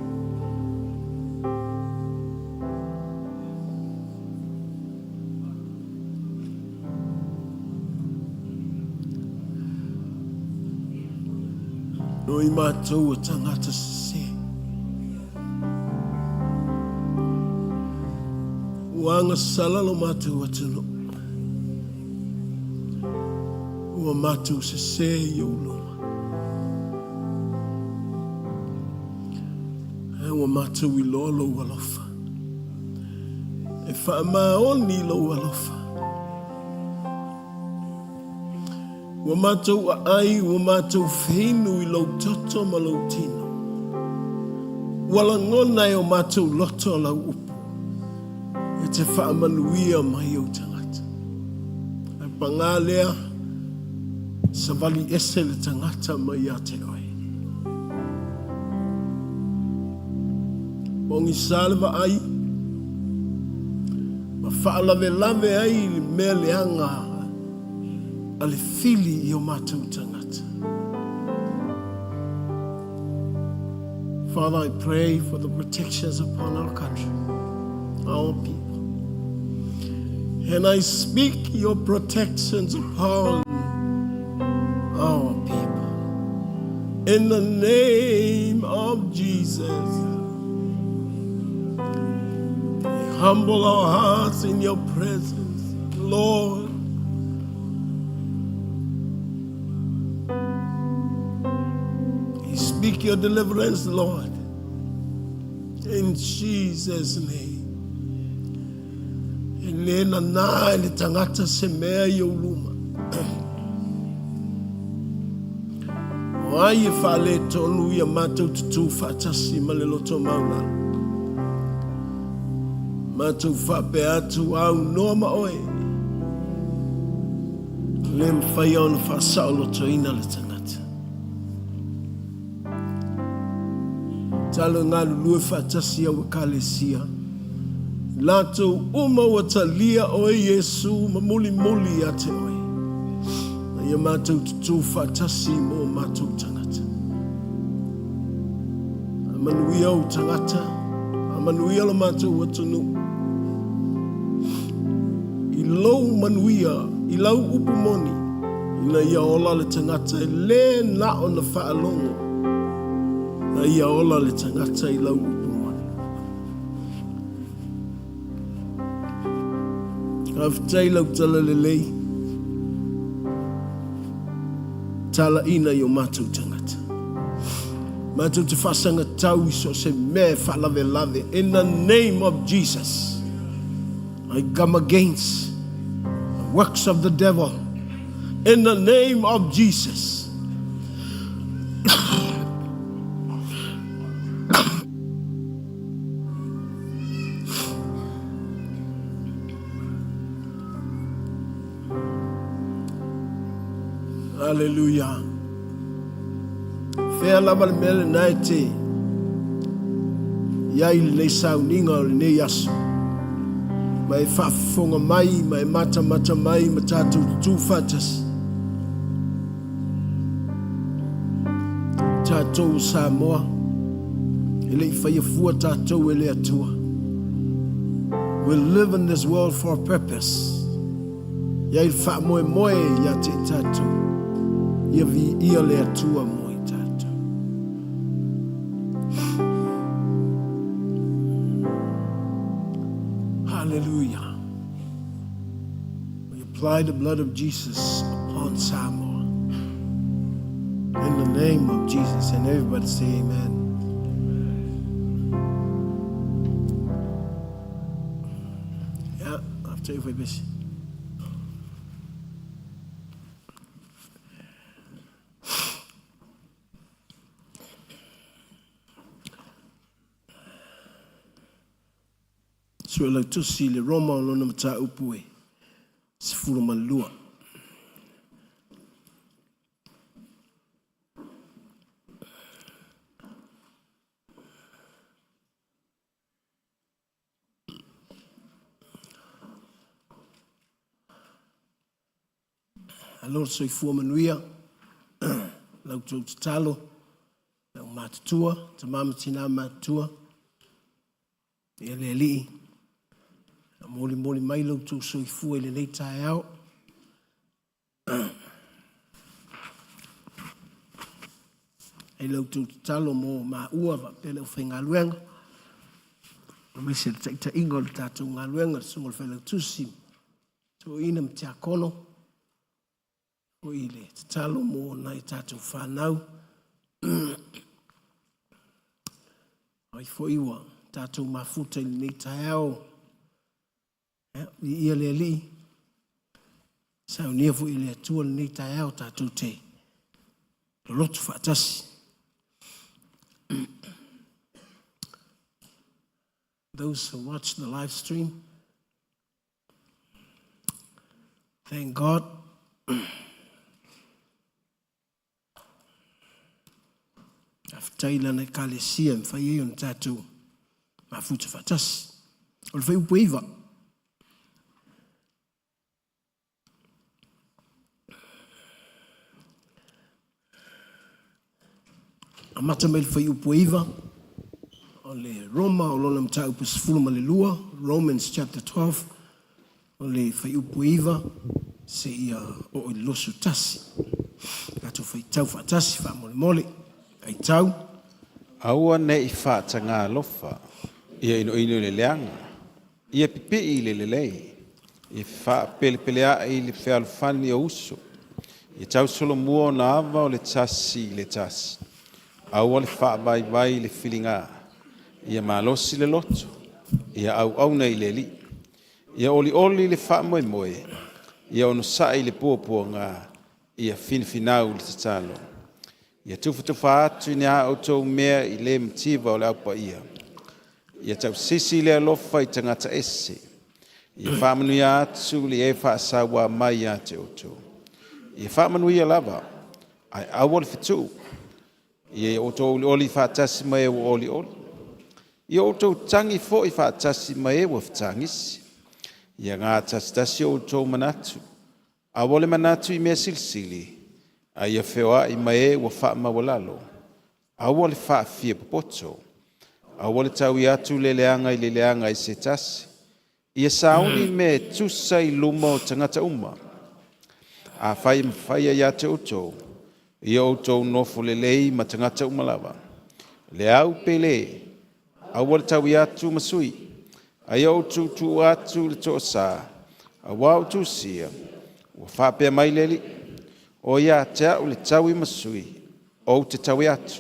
No i matou o tangata sese. Ua agasala lo matou atunuu. Ua matou sese i ou luma. Ae ua matou iloa lou alofa. E faamaoni lou alofa. Ua matou aai, ua matou feinu i lou toto ma lou tino. Ua lagona e o matou loto lau upu, e te faamanuia mai ou tagata. Ae pagā lea, savali ese le tagata mai ia te oe. Pogisa le vaai, ma faalavelave ai i le mea leaga a le fili i o matou tagata. Father, I pray for the protections upon our country, our people. And I speak your protections upon our people. In the name of Jesus, we humble our hearts in your presence, Lord. We speak your deliverance, Lord. In Jesus' name. E le nanā e le tangata se mea i ou luma. O ai e faaletonu ia matou tutū faatasi ma le loto maualalo. Matou faapea atu, Aunoa ma oe. E le mafai ona faasaolotoina le tagata. Talo e galulue faatasi au Ekalesia, i latou uma ua talia oe Iesu ma mulimuli ia te oe, na ia matou tutū faatasi mo o matou tagata. A manuia ou tagata, a manuia lo matou atunuu. I lou manuia, i lau upu moni, ina ia ola le tagata e le na o na faalogo, na ia ola le tagata i lau upu moni. Faafetai lau tala lelei, talaina i o matou tagata. Matou te faasagatau i so o se mea e faalavelave in the name of Jesus. I come against the works of the devil in the name of Jesus. Hallelujah. Fea lava le mea lena e te i ai lenei sauniga o lenei aso. Ma e faafofoga mai ma e matamata mai ma tatou tutū faatasi. Tatou o Samoa, e le i faia fua tatou e le Atua. We live in this world for a purpose. Ia i le faamoemoe ia te i tatou, ia viia le Atua mo i tatou. Hallelujah. We apply the blood of Jesus upon Samoa. In the name of Jesus. And everybody say amen. Yeah, after if we busy. Suelautusi i le Roma o lona mataupu e 12. Alo le soifua manuia, lau tou tatalo, lau matutua, tama ma tina matutua, ia le Alii, a molimoli mai lo outou soifua i lenei taeao. Ai la outou tatalo mo maua faapea le aufaigaluega, aemaise le taitaiga o le tatou galuega, le susuga i le Failautusi, Toeaina ma Tiakono, foi i le tatalo mo nai tatou fanau. Ai foi ua tatou mafuta i lenei taeao. Ia, viia le Alii. Saunia foi e le Atua lenei taeao tatou te lolotu faatasi. Those who watch the live stream, thank God. Faafetai i lana Ekalesia e mafai ai ona tatou mafuta faatasi. O le fuaiupu e 9. Amata mai le fuaiupu e 9 o le Roma o lona mataupu 12, Romans chapter 12, o le fuaiupu e 9 seia oo i le 21. Tatou faitau faatasi faamolemole. Faitau. Aua ne i faataga alofa, ia inoino i le leaga, ia pipii i le lelei, ia faapelepelea'i i le fealofani o uso, ia tausolomua ona ava o le tasi i le tasi. Aua le faavaivai i le filiga, ia malosi le loto, ia auauna i le Alii. Ia olioli le faamoemoe, ia onosai i le puapuaga, ia finafinau i le tatalo. Ia tufatufa atu i ni a outou mea i le mativa o le Au Paia. Ia tausisi le alofa i tagata ese. Ia faamanuia atu le e faasauā mai ia te outou. Ia faamanuia lava, ae aua le fetuu. Ia outou olioli faatasi ma e ua olioli. Ia outou tagi foi faatasi ma e ua fetagisi. Ia gatasitasi outou manatu. Aua le manatu i mea silisili, a ia feoai ma e ua faamaualalo. Aua le faafia popoto. Aua le taui atu le leaga i le leaga i se tasi. Ia sauni mea e tusa i luma o tagata uma. Afai e mafaia ia te outou, ia outou nofo lelei ma tagata uma lava. Le au pe le, aua le taui atu ma sui, a ia outou tuu atu le toasa, auā ua tusia, ua faapea mai le Alii, O ia te a'u le taui ma sui, ou te taui atu.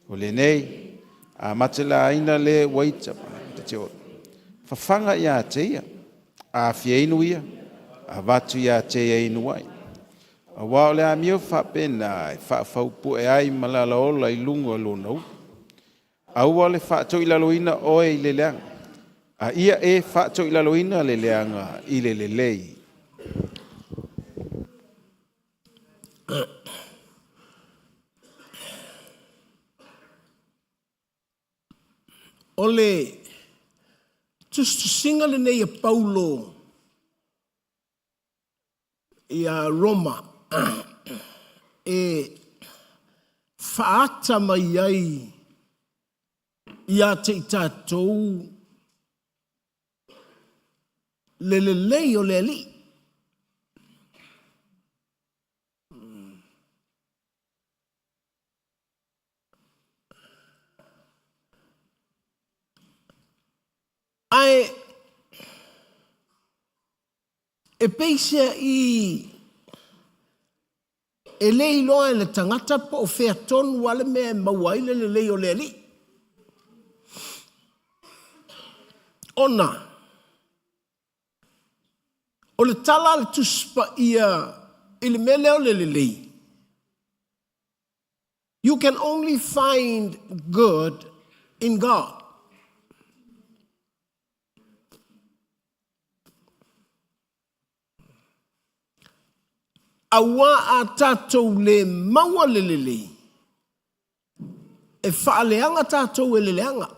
O lenei, a matelaina le ua ita te o. Fafaga ia te ia, a fia inu ia, avatu ia te ia inu ai. Auā o le amio faapena e faafaupue ai ma lalaola i luga o lona ulu. Aua le faatoilaloina oe i le leaga, a ia e faatoilaloina le leaga i le lelei. O le tusitusiga lenei a Paulo ia Roma e faaata mai ai ia te i tatou le lelei o le Alii. Ae E peiseai e le iloa e le tagata po o fea tonu lava le mea e maua ai le lelei o le Alii. Ona o le tala a le Tusi Paia i le mea lea o le lelei, You can only find good in God. Aua a tatou le maua le lelei, e faaleaga tatou e le leaga.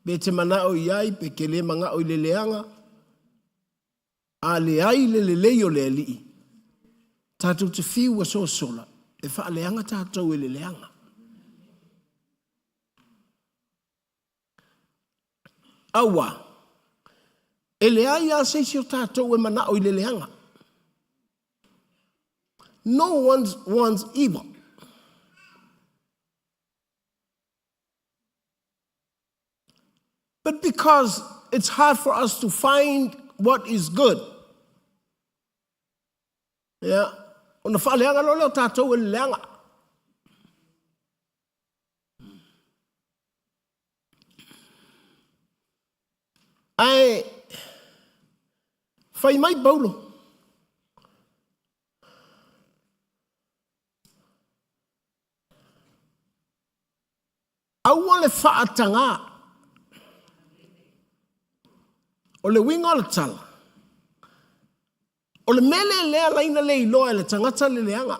Pe e te manao i ai, pe e te le manao i le leaga, a leai le lelei o le Alii, tatou te fiu e sosola, e faaleaga tatou e le leaga. Aua, e leai lava se isi o tatou e manao i le leaga. No one wants evil. But because it's hard for us to find what is good, ia, ona faaleaga loa lea o tatou e le leaga. Ae fai mai Paulo, Aua le faatagā. O le uiga o le tala, o le mea lea lea laina le iloa e le tagata le leaga.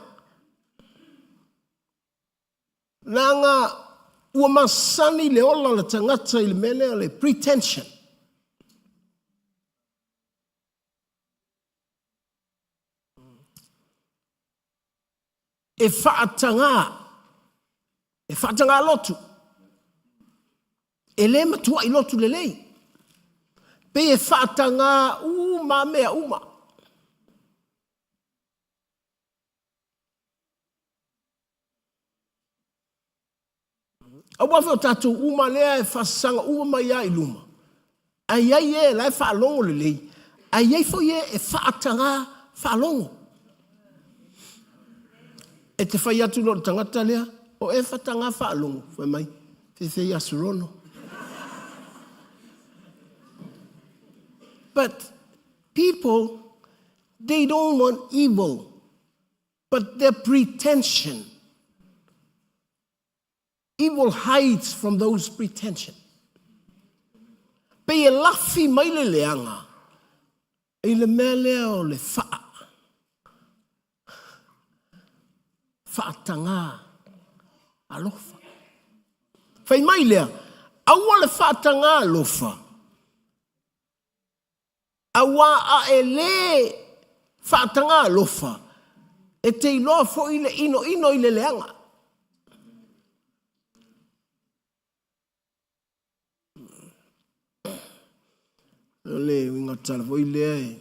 Leaga ua masani le ola o le tagata i le mea lea o le pretension. E faatagā, e faatagā lotu. E le matuai lotu lelei. Pei e faatagā uma mea uma. Aua foi o tatou uma lea e faasasaga uma mai lava i luma, ae i ai e la e faalogo lelei, ae i ai foi e e faatagā faalogo. E te fai atu loa i le tagata lea, o e faatagā faalogo, fai mai, feifei Aso Lono. But people, they don't want evil. But their pretension, evil hides from those pretension. Pei e lafi mai le leaga i le mea lea o le faa, faatagā alofa. Fai mai lea, aua le faatagā alofa, Aua a e lē faatagā alofa, e te iloa foi le inoino i le leaga. O le uiga tala foi lea e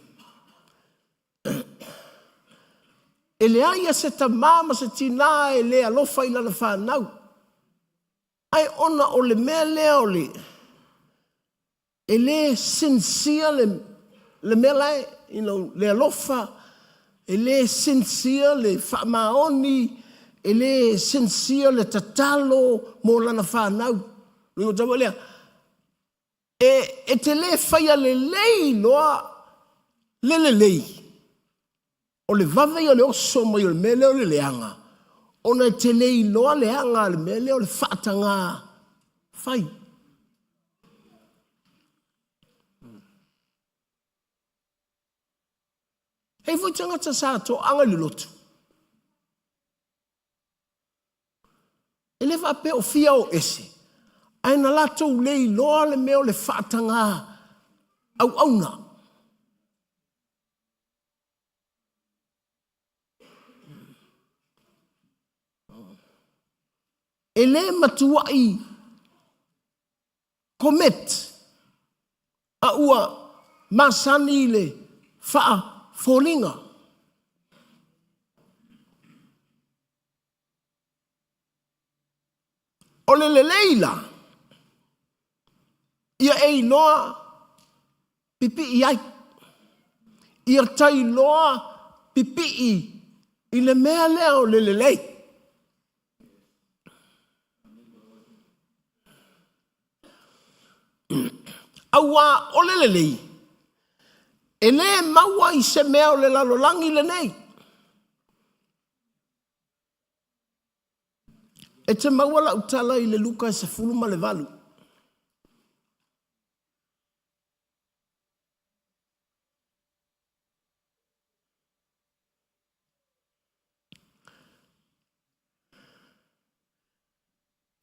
E leai a se tamā ma se tinā e le alofa i lana fanau. Ae ona o le mea lea o le E le sincere le, le mea la e, you know, le alofa, e le sincere le faamaoni, e le sincere le tatalo mo lana fanau. Lona tau lea, e, e te le faia lelei loa le lelei. O le vave ia o le oso mai o le mea lea o le leaga, ona e te le iloa le aga a le mea lea o le faatagā fai. Hei foi tagata sa toaga i le lotu. E le faapea o fia o ese, ae na latou le iloa le mea o le faatagā auauna. E le matuai commit a ua masani i le faafoliga. O le lelei la, ia e iloa. Pipii ai. Ia tailoa pipii i le mea lea o le lelei. Auā o le lelei, e lē maua i se mea o le lalolagi lenei. E te maua lau tala i le Luka e 18.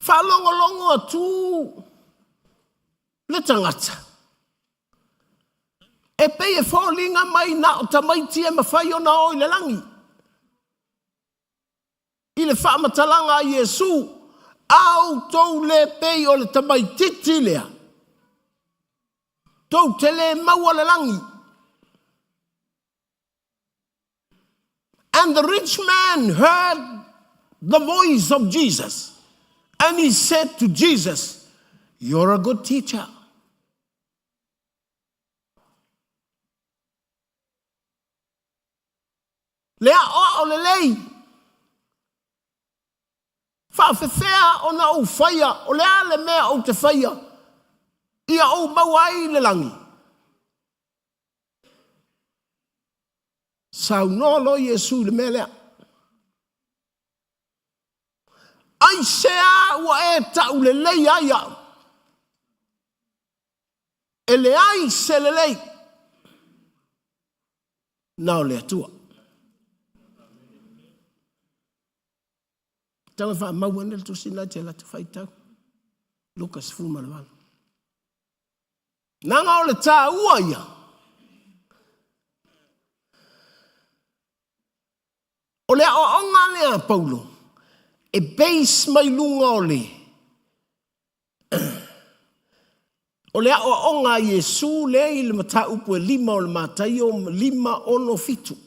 Faalogologo atu le tagata e pei e foliga mai na o tamaiti e mafai ona o i le lagi. I le faamatalaga a Iesu, A outou le pei o le tamaitiiti lea, tou te le maua le lagi. And the rich man heard the voice of Jesus, and he said to Jesus, You're a good teacher. Le aʻoaʻo lelei. Faafefea ona ou faia, o le a le mea ou te faia ia ou maua ai le lagi? Saunoa loa Iesu i le mea lea. Aisea ua e taulelei ai au? E leai se lelei na o le Atua. Tau e faamau ane le tusi na te latu faitau. Luka 18. Nanga o le tāua ia. O le aoaoga lea a Paulo, e base mai luga o le O le aoaoga a Iesu lea i le mataupu e lima o le Mataio 5, 6, 7.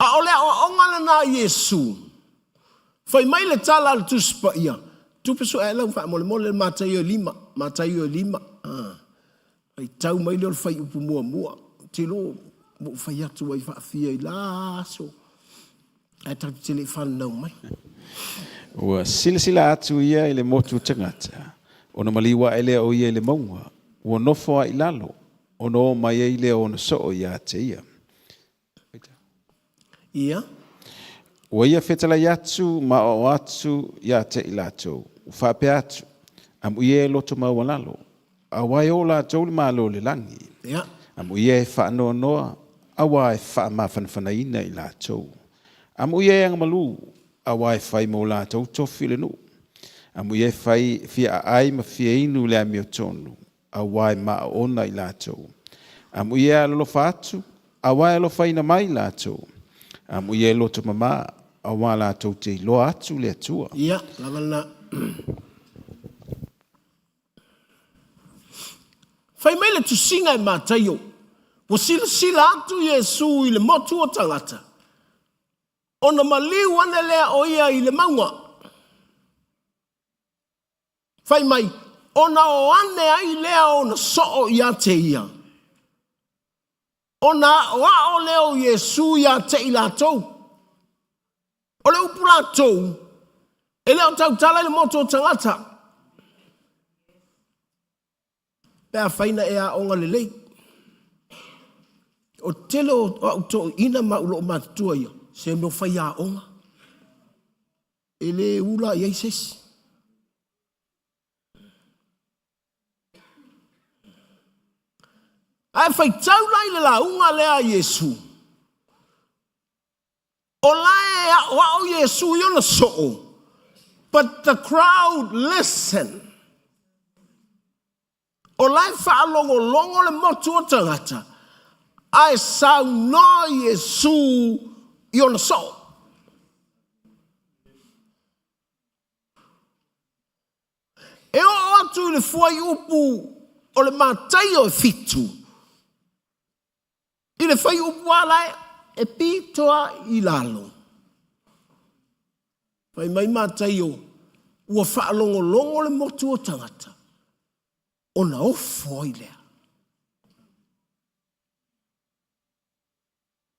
A o le aoaoga lena a Iesu, fai mai le tala a le Tusi Paia, tupe sue lau faamolemole le Mataio e lima, Mataio e lima. Ah. Faitau mai lea o le fuaiupu muamua. Ou te iloa ua ou fai atu ai faafia i la aso, ae tatou te le i fananau mai. Ua silasila atu ia i le motu o tagata, ona maliu ae lea o ia i le mauga, ua nofo ai i lalo, ona o mai ai lea o ona soo ia te ia. Ia. Ua ia fetalai atu ma aoao atu ia te i latou, ua faapea atu, Amuia e loto maualalo, auā e o latou le Malo o le lagi. Ia. Amuia e faanoanoa, auā e faamafanafanaina i latou. Amuia e agamalu, auā e fai mo latou tofi le nuu. Amuia e fai fia aai ma fia inu i le amiotonu, auā e maaona i latou. Amuia e alolofa atu, auā e alofaina mai latou. Amuia e loto mamā, auā latou te iloa atu le Atua. Ia, lava lena. Fai mai le tusiga e Mataio, ua silasila atu Iesu i le motu o tagata, ona maliu ane lea o ia i le mauga. Fai mai, ona o ane ai lea ona soo ia te ia. Ona aʻoaʻo lea o Iesū iā te i latou. O le upu latou, e le o tautala i le motu o tagata. Pe afai na e aoga lelei. O le tele o au toeaiina ma au loo matutua ia, se mea o faiaoga. E le ula i ai se isi. Ae faitau la i le lauga lea a Iesu, o la e aʻoaʻo Iesu i ona soo, but the crowd listen. O la e faalogologo le motu o tagata, ae saunoa Iesu i ona soo. E oo atu i le fuaiupu o le Mataio e fitu, i le fuaiupu lava la E pito i lalo. Fai mai Mataio, ua faalogologo le motu o tagata, ona ofo ai lea.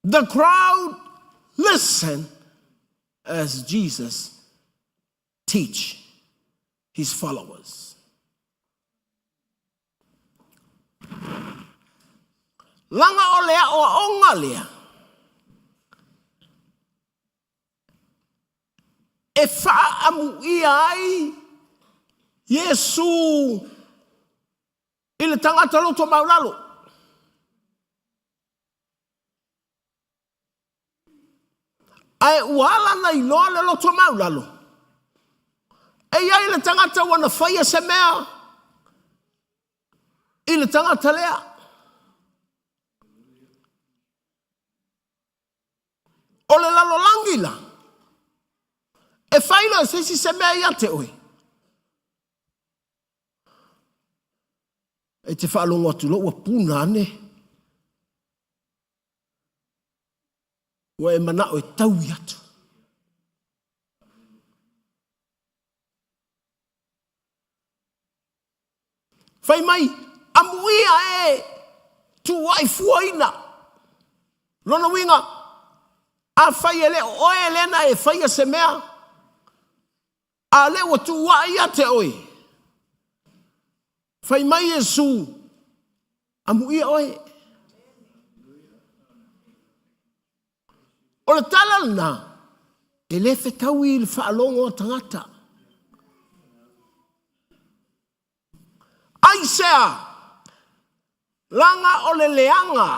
The crowd listen as Jesus teach his followers. Laga o le aoaoga lea e faaamuia ai Iesu i le tagata loto maulalo. Ae ua ala na iloa le loto maulalo, e i ai le tagata ua na faia se mea i le tagata lea. O le lalolagi la, e fai loa e se isi se mea ia te oe. E te faalogo atu loa ua puna ane. Ua e manao e taui atu. Fai mai, amuia e tuuai fuaina. Lona uiga, afai e le o oe lea na e faia se mea, a o lea ua tuuai ia te oe, fai mai Iesu, amuia oe. O le tala lena, e le fetaui i le faalogo a tagata. Aisea? Laga o le leaga.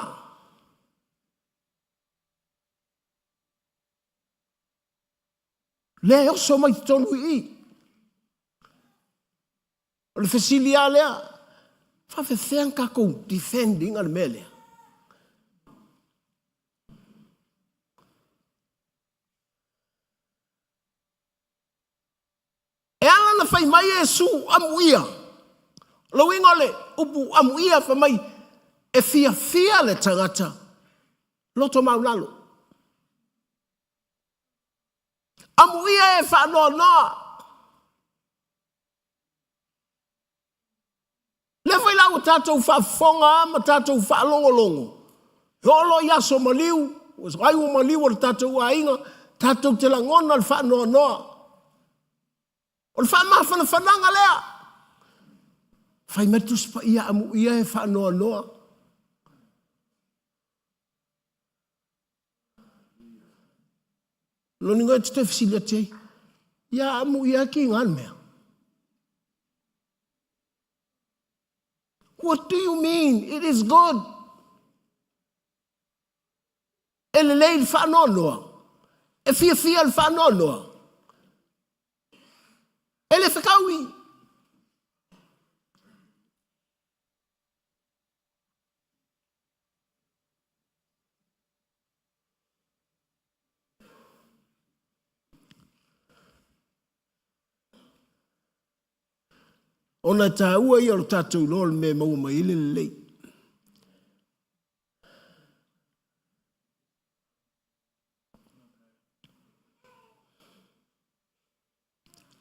Lea e oso mai totonu i i. O le fesili lava lea, faafefea na tatou defend ina le mea lea? E ala na fai mai Iesu, amuia. O le uiga o le upu amuia, fai mai, e fiafia le tagata loto maulalo. Amuia e faanoanoa. Lea foi la ua tatou faafofoga ma tatou faalogologo, e oo loa i aso maliu, ai ua maliu o le tatou aiga, tatou te lagona le faanoanoa. O le faamafanafanaga lea. Fai mai le Tusi Paia, amuia e faanoanoa. Lona uiga e te toe fesili atu ai, ia amuia ki ngā mea. What do you mean? It is good. E lelei le faanoanoa. E fiafia le faanoanoa. E le fetaui. Ona e taua ia o le tatou iloa o le mea e maua mai ai le lelei.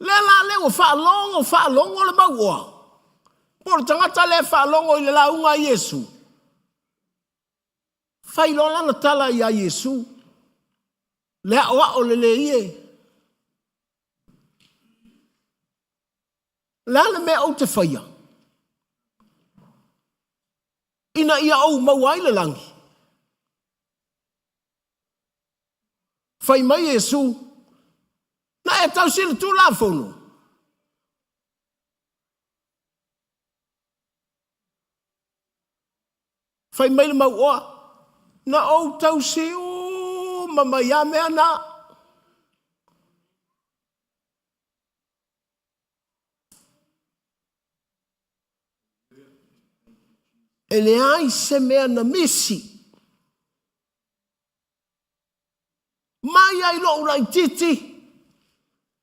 Lea la lea ua faalogo faalogo le mauoa, po o le tagata lea e faalogo i le lauga a Iesu, fai loa lana tala iā Iesu, le aʻoaʻo lelei e. Le a le mea ou te faia ina ia ou maua ai le lagi? Fai mai Iesu, Na e tausi le Tulafono. Fai mai le mauoa, Na ou tausi uma mai a mea na. E leai se mea na misi. Mai ai loʻu laitiiti,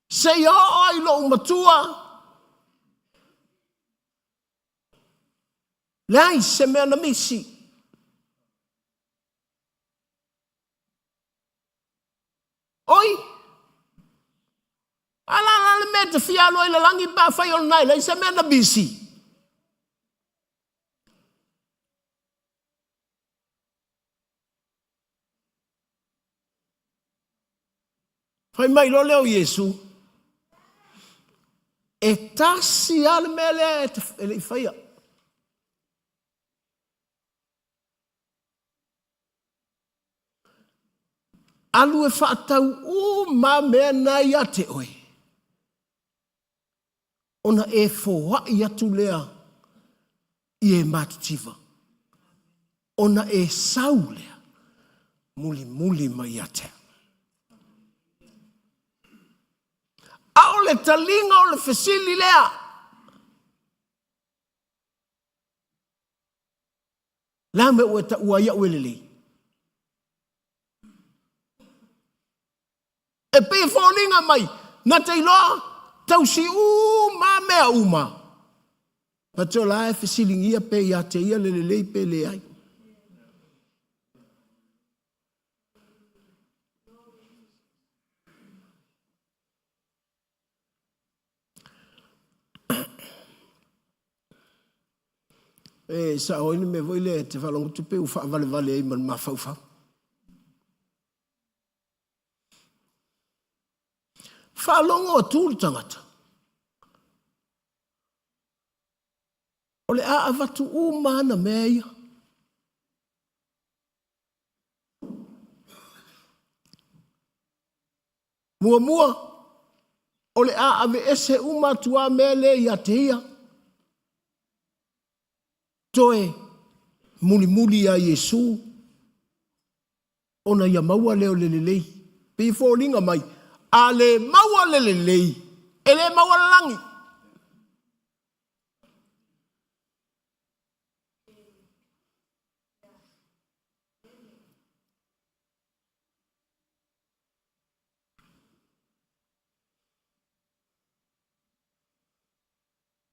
seia oo ai loʻu matua, leai se mea na misi. mea e te fia alu ai i le lagi pe afai o lena e leai se mea na misi? Fai mai loa lea o Iesu, E tasi lava le mea lea e le i faia. Alu e faatau uma mea na ia te oe, ona e foai atu lea i e matitiva, ona e sau lea mulimuli mai ia te au. A o le taliga o le fesili lea, Le a mea ua e taua ai au e lelei? E pei e foliga mai, na te iloa tausi uma mea uma. But o la e fesiligia pe ia te ia le lelei pe leai. E sao ai le mea foi lea e te faalogo atu pei ua faavalevale ai ma le mafaufau. Faalogo atu le tagata, o le a avatu uma ana mea ia. Muamua, o le a aveese uma atu lava mea lea ia te ia. Toe mulimuli ia Iesu ona ia maua lea o le lelei. Pei e foliga mai, a le maua le lelei, e le maua le lagi.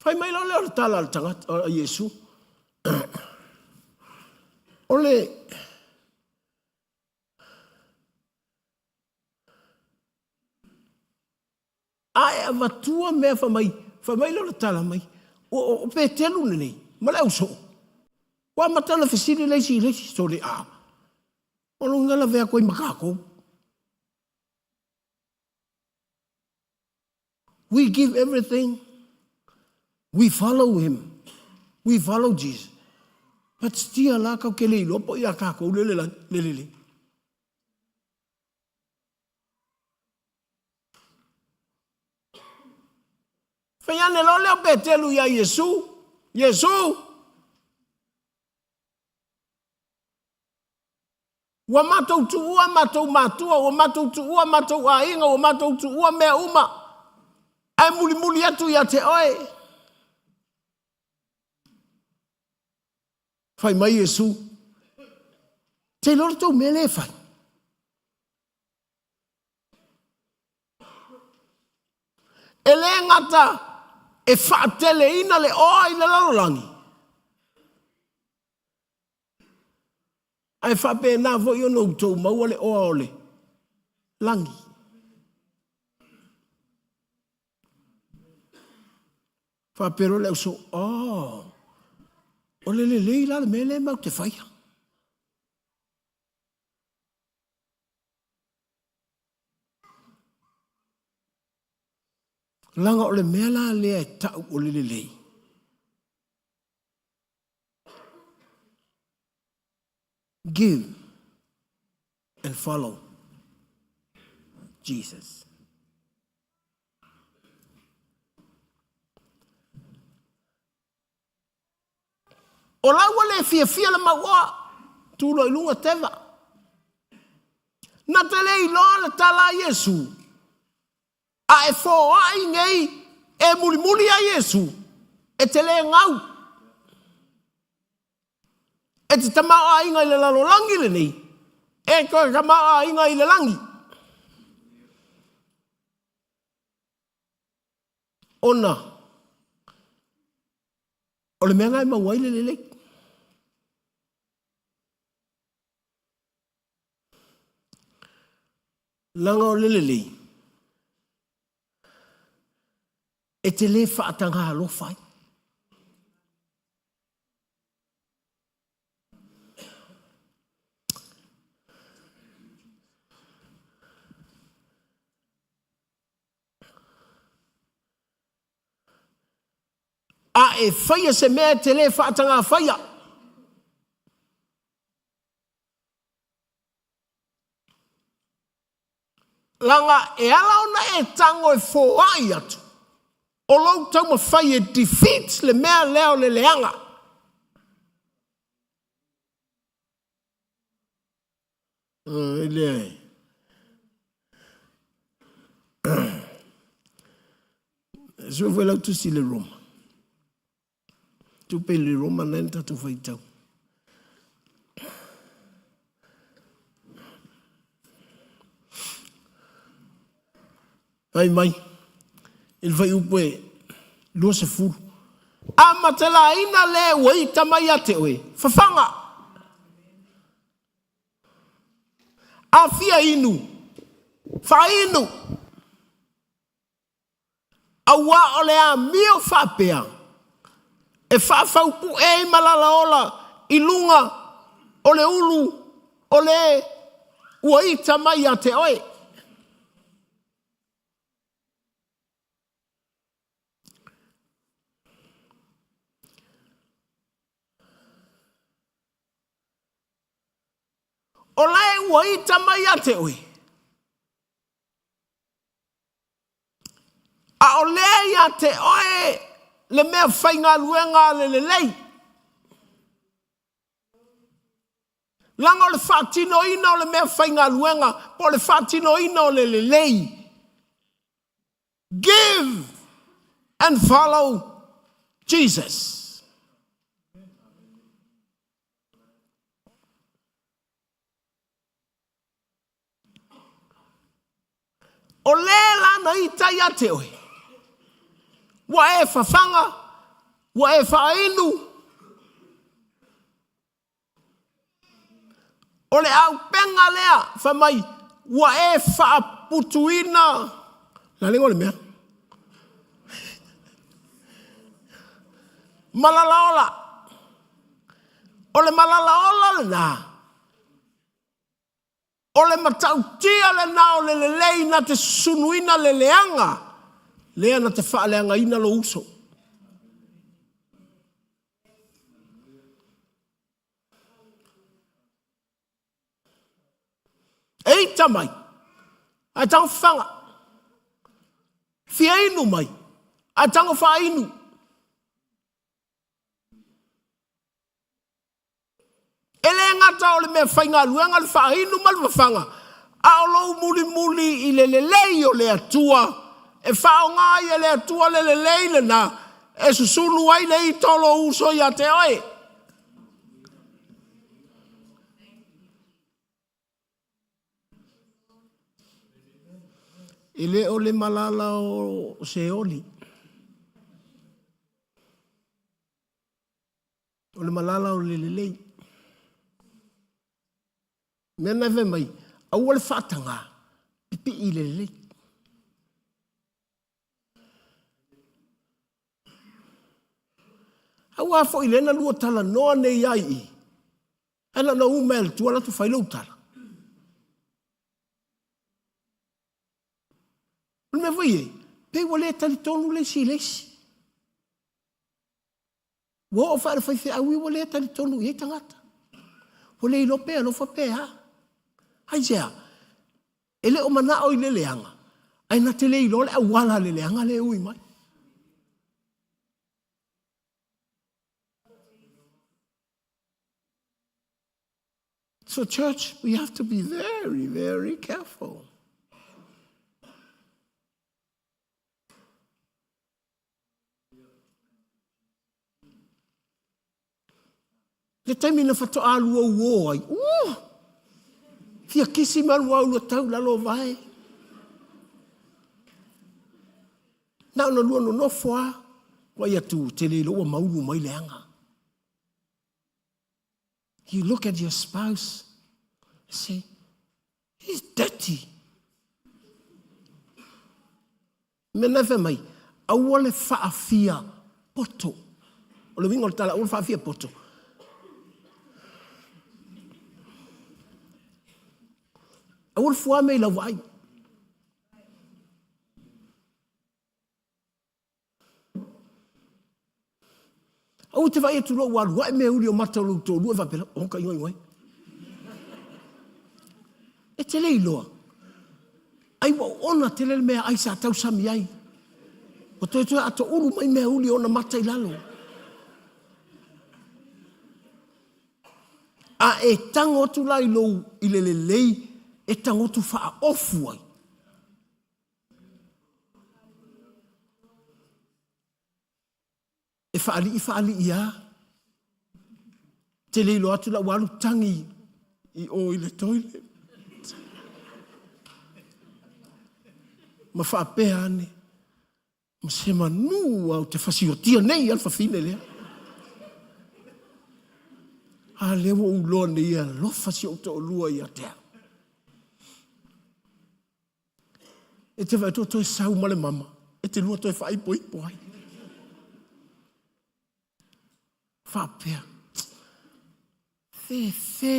Fai mai loa lea o le tala a le tagata a Iesu. O le a e avatua mea fai mai, fai mai lea o le tala mai, o, o Petelu lenei ma le ausoo. Ua amata ona fesili le isi i le isi, sole a. O lona lavea atu ai ma tatou. We give everything. We follow him. We follow Jesus. But still la kau ke le iloa po ia kākou le le le le le. Fai ane loa lea o Petelu iā Iesu, Iesu, Ua matou tuua matou matua, ua matou tuua matou aiga, ua matou tuua mea uma, ae mulimuli atu ia te oe. Fai mai Iesu, Te iloa le tou mea lea e fai. E le gata e faateleina le oa i le lalolagi, Ae faapena foi ona outou maua le oa o le lagi. Faapea loa le ausoo, oh, o le lelei la le mea lea matou te faia. Leaga o le mea la lea e tau o le lelei, Give and follow Jesus. O la ua le fiafia le mauoa, tu loa i luga teva. Na te le iloa le tala a Iesu, A e foai nei e mulimuli ia Iesu, e te le gau. E te tamaoaiga i le lalolagi lenei, e toe tamaoaiga i le lagi. Ona o le mea lena e maua ai le lelei. Leaga o le lelei. E te le faataga alofa ai. A e faia se mea e te le faataga faia. Leaga e ala ona e tago e foai atu, o lou taumafai e defeat le mea lea o le leaga. E le Sue foi lau tusi le Roma. Tupe le Roma nei na tatou faitau. Fai mai, i le fuaiupu e 20. A matelaina le ua ita mai ia te oe, fafaga. A fia inu, faainu. Auā o le amio faapea e faafaupu'e ai malalaola i luga o le ulu o le ua ita mai ia te oe. O lae ua ita mai ia te oe. A o lea ia te oe le mea faigaluega a le lelei. Leaga o le faatinoina o le mea faigaluega po o le faatinoina o le lelei. Give and follow Jesus. O le la na ita ia te oe, ua e fafaga, ua e faainu, o le auupega lea, fai mai, ua e faaputuina, la le igoa o le mea, malalaola. O le malalaola lena, O le matautia lena o le lelei na te susunuina le leaga lea na te faaleagaina lou uso. E ita mai, ae tago fafaga. Fia inu mai, ae tago faainu. E le gata o le mea faigaluega le faainu ma le fafaga, a o lou mulimuli i le lelei o le Atua, e faaaoga ai e le Atua le lelei lena e susunu ai le ita o lou uso ia te oe. E le o le malala o Seoli. O le malala o le lelei. Mea na fai mai, aua le faatagā, pipii i le lelei. Auā foi lea na lua talanoa nei ai i, ae na ona u mai lava i tua alu atu fai lou tala. O le mea foi e, pei ua le talitonu le isi i le isi. Ua oo foi i le faifeau ia ua le talitonu i ai tagata. Ua le iloa pe alofa pe a. Aisea? E le o manao i le leaga, ae na te le iloa le auala a le leaga lea e ui mai. So church, we have to be very, very careful. Le taimi na faatoa alu ou ō ai, uh! Fia kisi ma alu au tau lalo o vae. Na ona lua nonofo a, wa ia tu, te le ua maulu mai le aga. You look at your spouse, say, he's dirty. Mea na fai mai, Aua le faafia poto. O le uiga o le tala, aua le faafia poto. Aua le fuame i lau vaai. Aua te vaai atu loa ua alu ae mea uli o mata o lou toalua e faapea, o ka igoigo ai. E te le iloa. Ai ua oona tele le mea ai sa tausami ai. Ua toe toe atoulu mai mea uli o ona mata i lalo. A e tago atu la i lou i le lelei e tago atu faaofu ai. E faalii faalii a. Te le iloa atu la ua alu tagi i o i le toilet. Ma faapea ane, ma se manu au te fasiotia nei a le fafine lea. A lea ua ou iloa nei e alofa si ou toalua ia te au. E te vaai atu toe sau ma le mama, e te lua toe faaipoipo ai. Faapea, fefe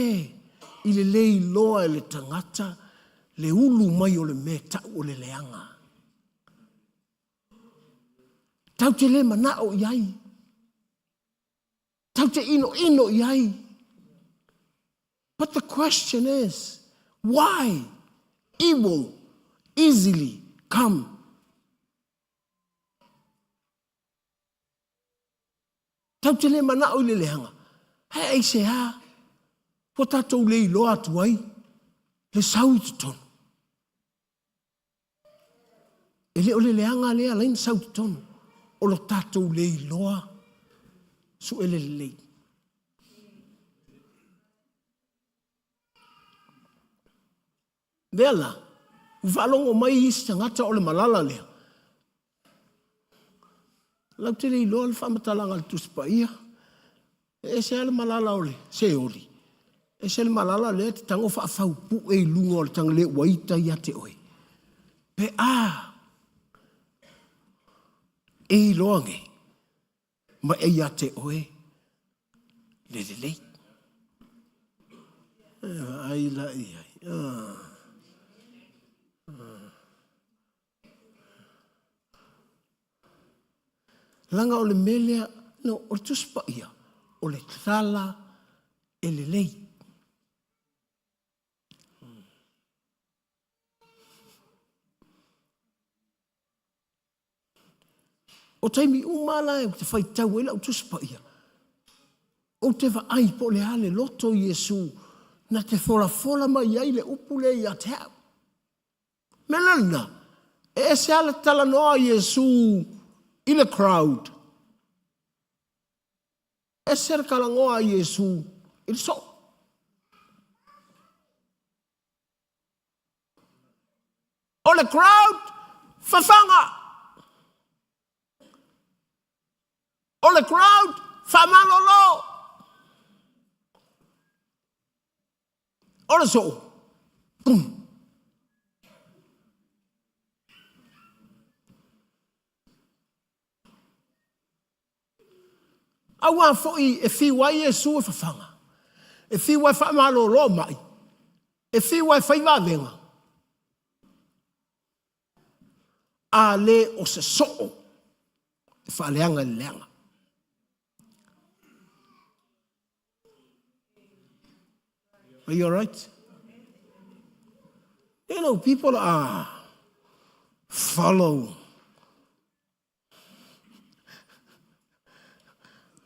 i le le iloa e le tagata le ulu mai o le mea tau o le leaga. Tau te le manao i ai. Tau te inoino i ai. But the question is, why evil easily come? Tau te le manao i le leaga. He aisea ua tatou le iloa atu ai le sau i totonu. E le o le leaga lea alai na sau totonu, o lo tatou le iloa sue le lelei. Lea la, ua faalogo mai isi tagata o le malala lea. Lau te le iloa le faamatalaga a le Tusi Paia. E ese lava le malala o le Seoli, ese le malala lea e te tago faafaupue i luga o le tagalē ua ita ia te oe. Pe a e iloa nei ma e ia te oe le lelei. E vaai la i ai. Ah. Ah. Leaga o le mea lea, no, o le Tusi Paia, o le tala e lelei. O taimi uma la ou te faitau ai lau Tusi Paia, ou te vaai po o le a le loto o Iesu na te folafola mai ai le upu lea ia te au. Mea la lena, e ese lava le talanoa a Iesu i le crowd, ese le talanoa a Iesu i le soo. O le crowd, fafaga. O le crowd, faamalolo. O le soo, pum. Auā foi e fiu ai Iesu e fafaga, e fiu ai faamalolo mai, e fiu ai fai vavega, a le o se soo e faaleaga i le leaga. Are you alright? You know, people are follow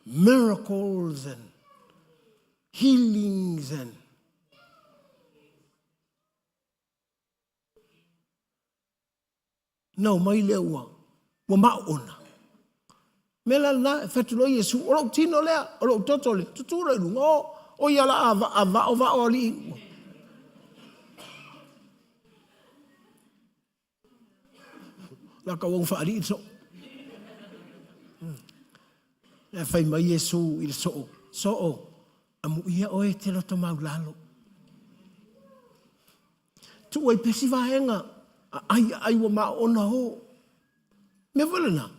miracles and healings and Na omai lea ua, ua maoona. Mea la lena, e fai atu loa Iesu, o lou tino lea, o lou toto lea, tutū loa i luga, o, o ia la a, a vao vao alii. La ka uau faalii le soo. E fai mai Iesu i le soo, soo, amuia oe e te loto maulalo. Tuu ai pea si vaega, aai aai ua maoona o. Mea foi lena,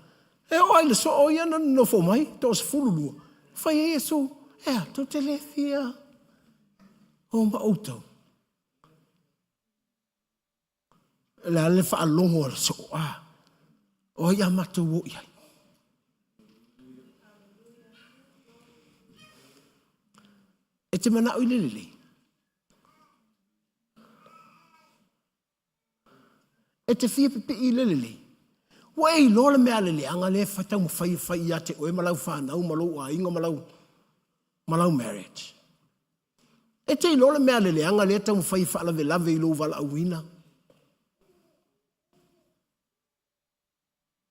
e oo lava i le soo ia na nonofo mai, toasefululua, fai ai Iesu, E a, tou te le fia o ma outou? O le a le faalogo a le soo, a, o ai a matou o i ai? E te manao i le lelei. E te fia pipii i le lelei. Ua e iloa le mea a le leaga lea e taumafai e fai ia te oe ma lau fanau ma lou aiga ma lau, ma lau marriage. E te iloa le mea a le leaga lea e taumafai e faalavelave i lou valaauina.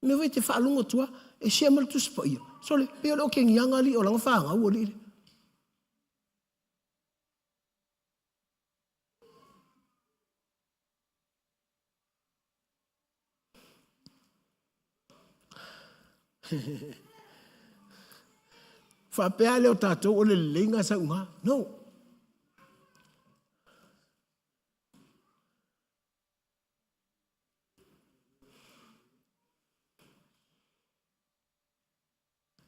Mea foi e te faalogo atu lava, e share mai le Tusi Paia. Sole, pei o le okegiaga alii o lana fanau alii le. Faapea lea o tatou o le lelei ga sauga. No.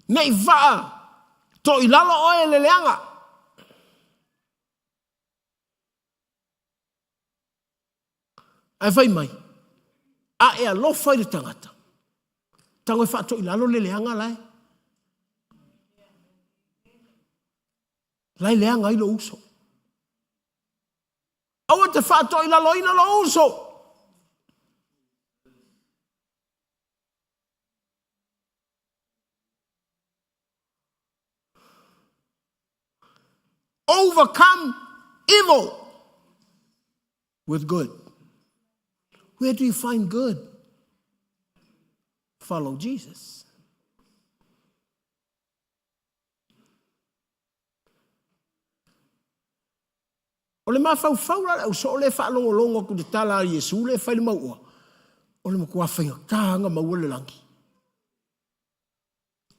Ne i vaa toilalo oe e le leaga. Ae fai mai, a e alofa i le tagata, tago e faatoilalo le leaga la e. La e leaga ai lou uso. Aua te faatoilaloina lou uso. Overcome evil with good. Where do you find good? Follow Jesus. O le mafaufau la o le ausoo lea e faalogologo atu i le tala a Iesu lea e fai le mauoa, o le matua faigata lava ona maua le lagi.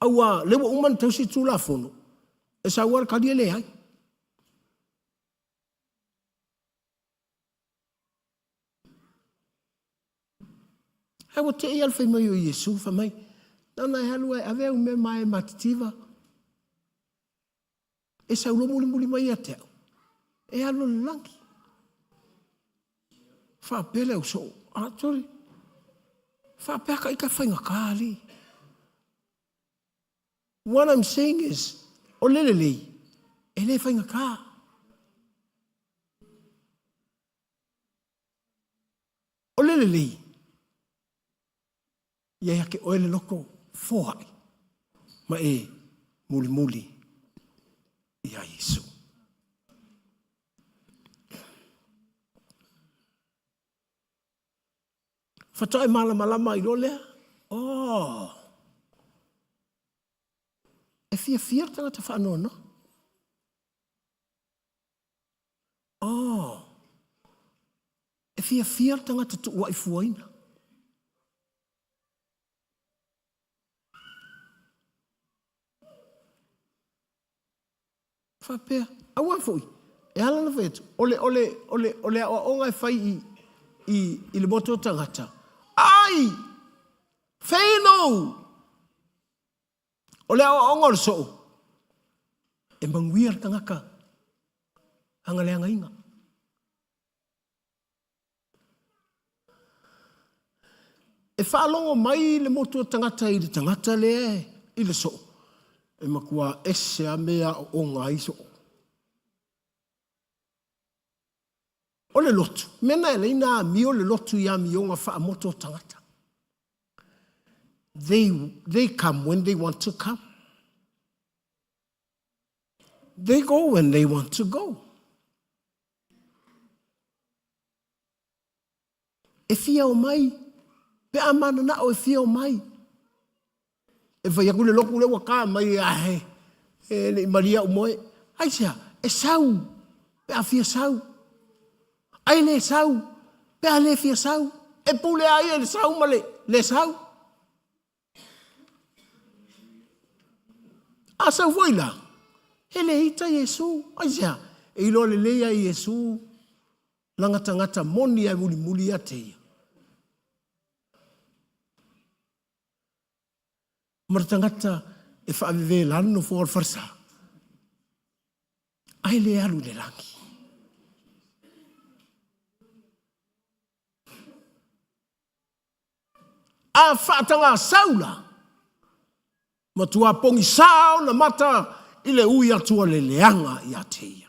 Aua lea ua uma ona tausi le Tulafono, e sau lava le tali e leai. Ae ua te i lava le fai mai o Iesu, fai mai, na ona e alu lava e ave au mea ma e matitiva, e sau loa mulimuli mai ia te au, e alu i le lagi. Faapea le ausoo, actually, faapea ka ita faigata alii. What I'm saying is, o le lelei, e le faigata. O le lelei, ia ia te oe le loto foai ma e mulimuli iā Iesu. Faatoa e malamalama ai loa lea, oh, e fiafia le tagata faanoanoa. Oh, e fiafia le tagata tuuai fuaina. Faapea, aua foi, e ala ona fai atu, o le, o le, o le, o le aoaoga e fai i, i, i le motu o tagata, ai, whenau! O le aoaoga o le soo, e manuia le tagata agaleagaina. E faalogo mai le motu o tagata i le tagata lea i le soo, e matua ese a mea aooga ai soo. O le lotu, mea na e alai na amio le lotu i amioga faamotu o tagata. They, they come when they want to come. They go when they want to go. E fia o mai, pe a mananao e fia o mai. E fai atu le lotu lea ua ta mai ae e le i malie au moe. Aisea, e sau pe a fia sau. Ai le sau pe a le fia sau. E pule a ia i le sau ma le le sau. A sau foi la, e le ita Iesu. Aisea, e iloa lelei a Iesu lana tagata moni ae mulimuli ia te ia. Ma le tagata e faavevela le nofoa o le falesa, ae le alu i le lagi. A faataga sau la, matua pogisa ona mata i le ui atu a le leaga ia te ia.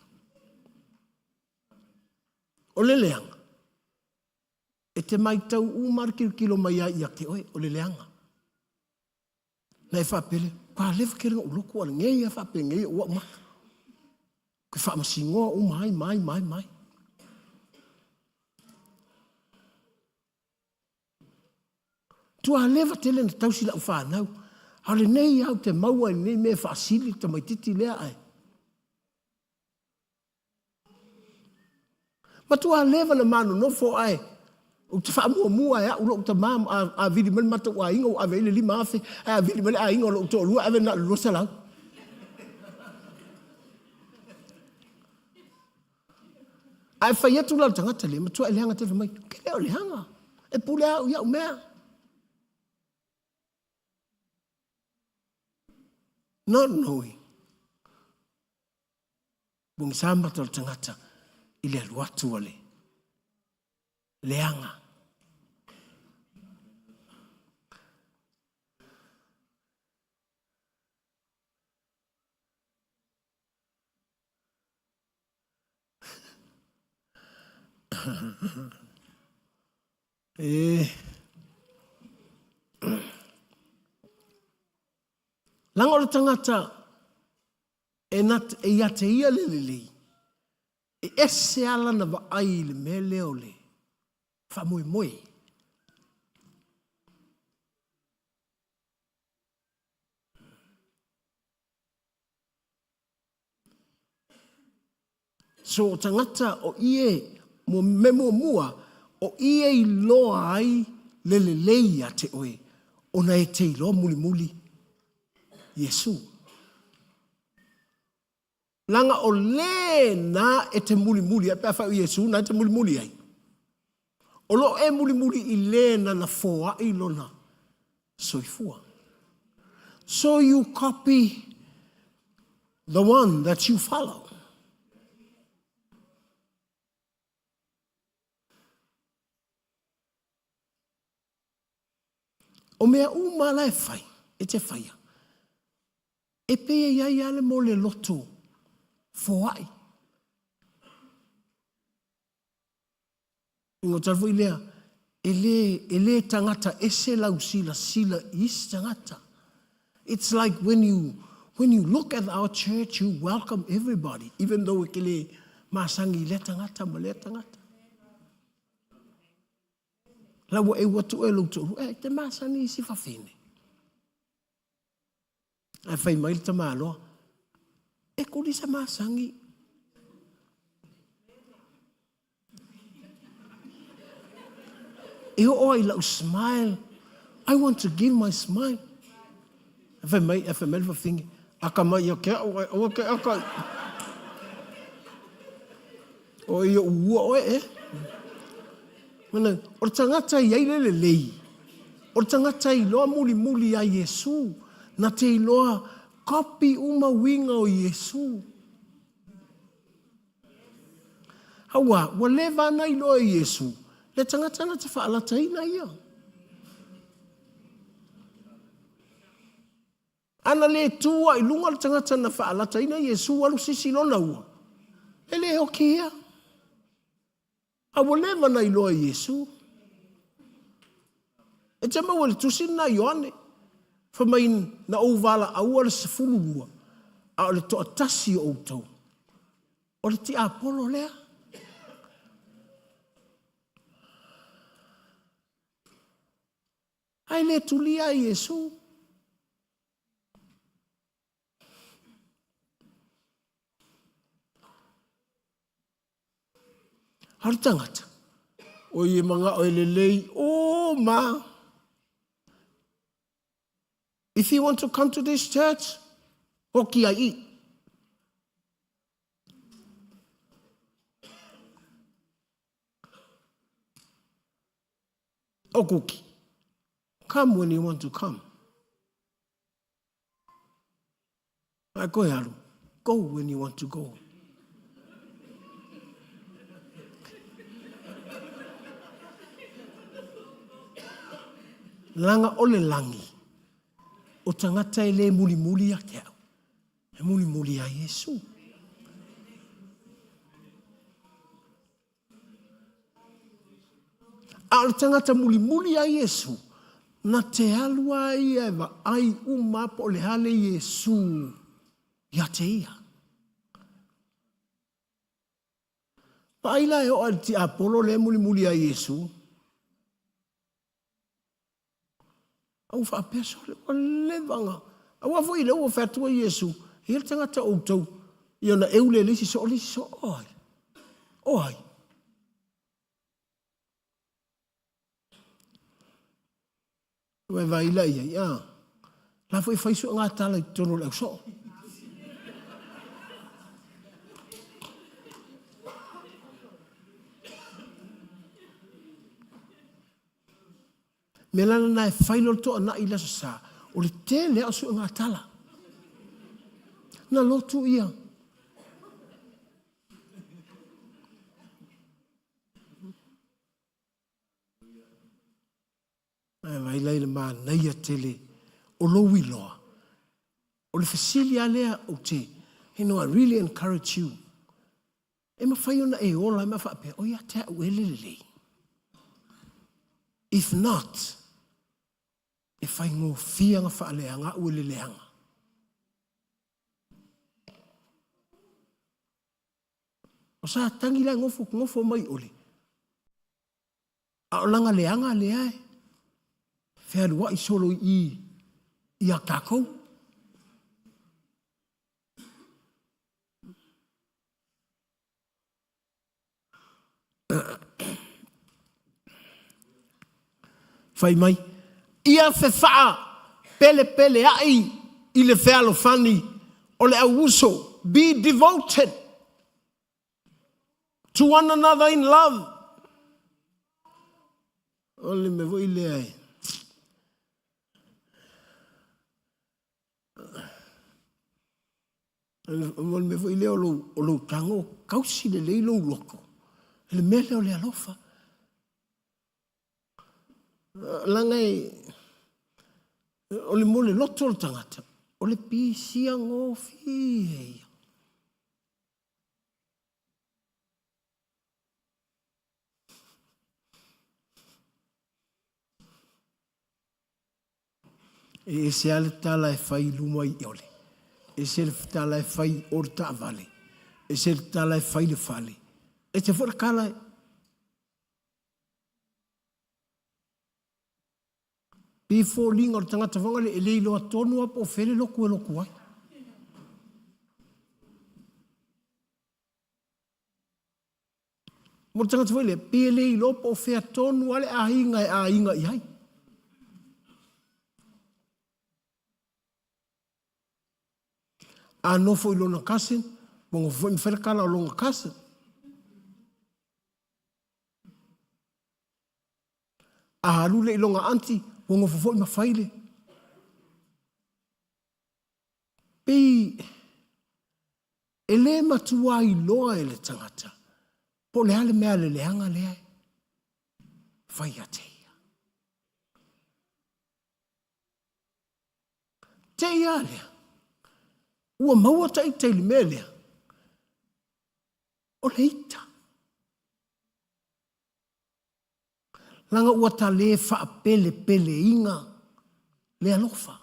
O le leaga, e te matau uma le tilotilo mai ai ia te oe, o le leaga. Na e faapea lea, ua leva tele ona ou lotu a o lenei lava faapenei o ou mata. Ou te faamasinoa uma ai ma ai ma ai ma ai. Tua leva tele na tausi lau fanau, a o lenei lava ou te maua i lenei mea e faasili le tamaitiiti lea ae. Matua leva na ma nonofo ae ou te faamuamua e au lou tama a vili mai le matou aiga ua ave ai le 5,000 ae a vili mai le aiga o lou toalua ave na o le 200. Ae fai atu la le tagata lea, matua e leaga tele mai, ke le o leaga, e pule au i au mea. Not knowing. Pogisa mata o le tagata i le alu atu a le leaga. E Leaga o le tagata e na e ia te ia le lelei, e ese lava lana vaai i le mea lea o le faamoemoe. So o tagata o ie, mo me muamua, o ie iloa ai le lelei ia te oe, ona e te iloa mulimuli Iesu. Leaga o le na e te mulimuli ai, pe afai o Iesu na e te mulimuli ai, o lo o e mulimuli i le na na foai lona soifua. So you copy the one that you follow. O mea uma la e fai, e te faia, e pei e i ai lava le mo le loto foai. Ingoa tala foi lea, e le, e le tagata ese lau silasila i isi tagata. It's like when you, when you look at our church, you welcome everybody, even though e ke le masangi i lea tagata ma lea tagata. La ua e ua atu e lou toalua, e te masani i si fafine. Ae fai mai le tamaloa, e kuli sa masangi. E oo ai lau smile. I want to give my smile. E fai mai, e fai mai le fafine, aka mai ia ke au, ai aua ke aka. O ia ua oe e. Mana, o le tagata i ai le lelei, o le tagata i iloa mulimuli ia Iesu, na te iloa copy uma uiga o Iesu. Aua, ua leva ana iloa e Iesu le tagata na te faalataina ia. Ana le tu a i luga le tagata na faalataina Iesu alu sisi lona ua, e le oki ia. A ua leva na iloa e Iesu. E te maua i le tusi lena a Ioane, fai mai na ou valaauina le 12, a o le toatasi o outou, o le tiapolo lea. Ae le tulia ai Iesu. A o le tagata, o ia manao e lelei uma. If you want to come to this church, hoki ai i. O kuki, come when you want to come. A e koe alu, go when you want to go. Leaga o le lagi, o tagata e le mulimuli ia te au, e mulimuli ia Iesu. A o le tagata mulimuli ia Iesu, na te alu a ia e vaai uma po o le a le Iesu ia te ia. Vaai la e oo i le tiapolo lea e mulimuli ia Iesu. A ua faapea sole, ua leva ona... Aua foi lea ua fai atu ai Iesu, e i ai le tagata o outou, ia ona eu lea e le isi soo le isi soo. O ai? O ai? Ua e vaai la i ai, a? La foi e fai suega tala i totonu o le ausoo. Mea la lena e fai loa le toanai i le Aso Sa, o le tele lava o suegatala. Tala. Na lotu ia. Ae vaai la i le manaia tele o lou iloa. O le fesili lava lea ou te, you know, I really encourage you. E mafai ona e ola ma faapea, o ia te au e le lelei. If not, e faigofie ona faaleaga au e le leaga. O Satani la e nofo, nofo mai ole. A o lana leaga lea e fealuai solo i i ia tatou. Fai mai, ia fefaapelepealeai i le fealofani o le au uso, be devoted to one another in love. O le mea foi lea e O le mea foi lea o lou, o lou tago kausi lelei lou loto. Le mea lea o le alofa. Leaga e, o le mo le loto o le tagata, o le pisia gofie ia. E ese lava le tala e fai i luma i ole, ese le tala e fai i o le taavale, ese le tala e fai i le fale, ese foi le tala e pei e foliga o le tagata foi lea e le iloa tonu lava po o fea le lotu e lotu ai. Mo le tagata foi lea, pei e le iloa po o fea tonu lava le aiga e aiga i ai. A nofo i lona cousin, ua nofo foi ma fai le tala o lona cousin. A alu lea i lona aunty, ua nofo foi ma fai le. Pei e le matua iloa e le tagata po o le a le mea le leaga lea e fai ia te ia. Te i a lea, ua maua ta ita i le mea lea, o le ita. Leaga ua ta le faapelepeleina le alofa.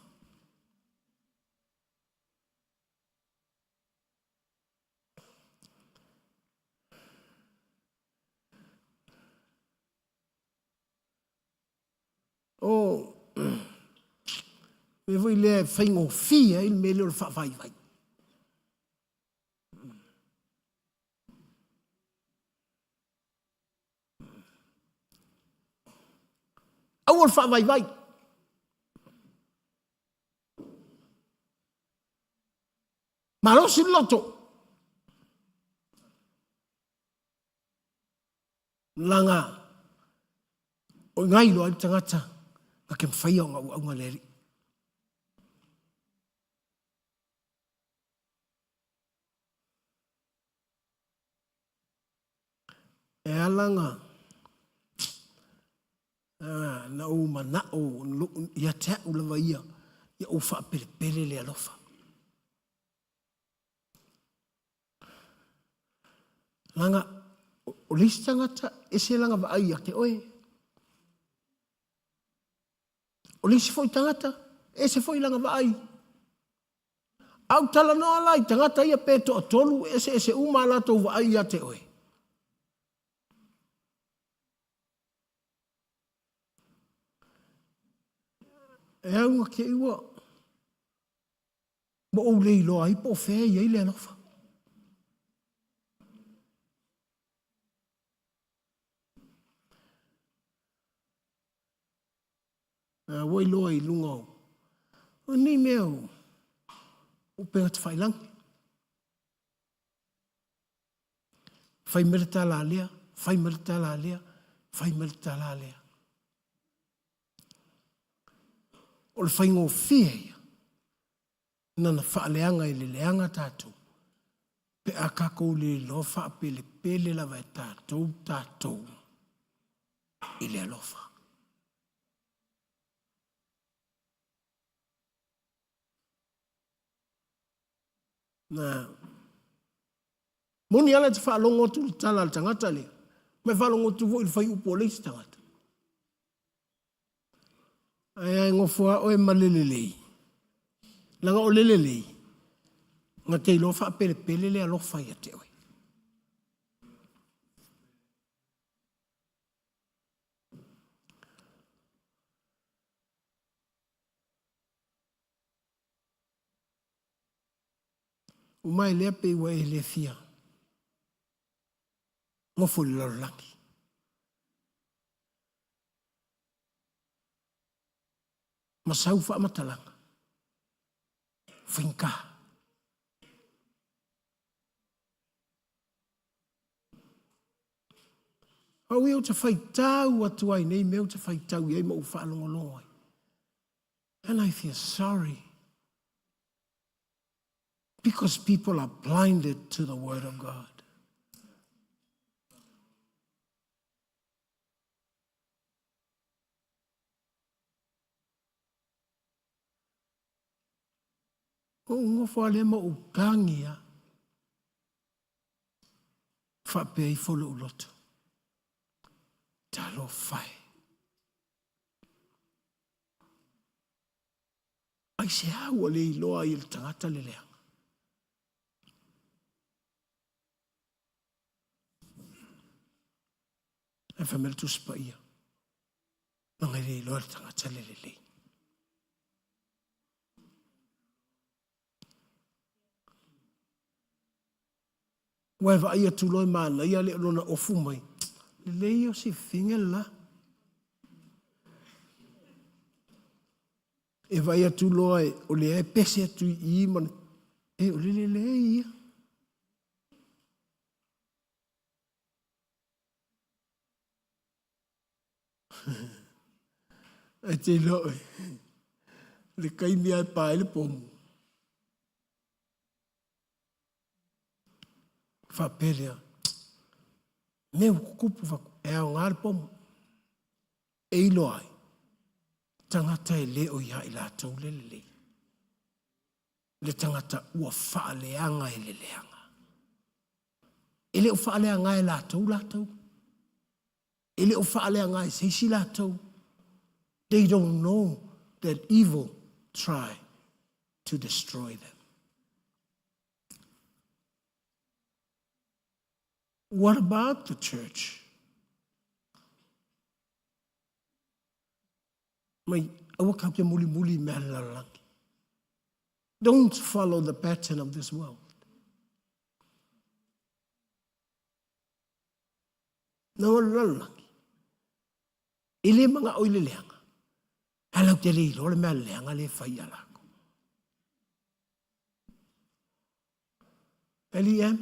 O mea foi lea e faigofie ai le mea lea o le faavaivai. Aua le faavaivai. Malosi le loto. Leaga o i iloa ai le tagata na ke mawhaia o ngā uaunga le Alii. E ala na na ou manao ia te au lava ia, ia ou faapelepele le alofa. Leaga o le isi tagata e ese lana vaai ia te oe. O le isi foi tagata, e ese foi lana vaai. A ou talanoa la i tagata ia pe toatolu, e eseese uma a latou vaai ia te oe. E au na te i ua ua ou le iloa ai po o fea e i ai le alofa. A ua iloa i luga o, o nei mea o upega tafailagi. Fai mai le tala a lea, fai mai le tala a lea, fai mai le tala a lea. O le faigofie ia nana faaleaga i le leaga tatou pe a tatou le iloa faapelepele lava e tatou tatou i le alofa. Na moni ala e te faalogo atu i le tala a le tagata lea, ma e faalogo atu foi i le faiupu a le isi tagata. Ae a e nofo lava oe ma le lelei, leaga o le lelei, na te iloa faapelepele le alofa ia te oe. Uma e lea pei ua e le fia nofo i le lalolagi. Ma sau faamatalaga faigata. Au ia ou te faitau atu ai nei mea ou te faitau i ai ma ou faalogologo ai. And I feel sorry because people are blinded to the word of God. Ou nofo lea ma ou tagi a. Faapea ifo lou loto. Talofa e. Aisea ua le iloa ai e le tagata le leaga? Ae fai mai le Tusi Paia, leaga e le iloa e le tagata le lelei. Ua e vaai atu loa e manaia le lona ofu mai. Lelei o sifiga la. E vaai atu loa e, o lea e pese atu i i ma e o le lelei ia. Ae te iloa oe, le taimi lava e pa ai le pomu, faapea lea, mea ua tutupu fatu, e aoga le pomu, e iloa ai, tagata e le o ia i latou le lelei. Le tagata ua faaleaga e le leaga. E le o faaleaga e latou latou. E le o faaleaga e se isi latou. They don't know that evil try to destroy them. What about the church? Mai, aua tatou te mulimuli i mea a le lalolagi. Don't follow the pattern of this world. Na o le lalolagi, e le manao i le leaga, ae latou te le iloa le mea leaga lea e fai ia latou. LEM,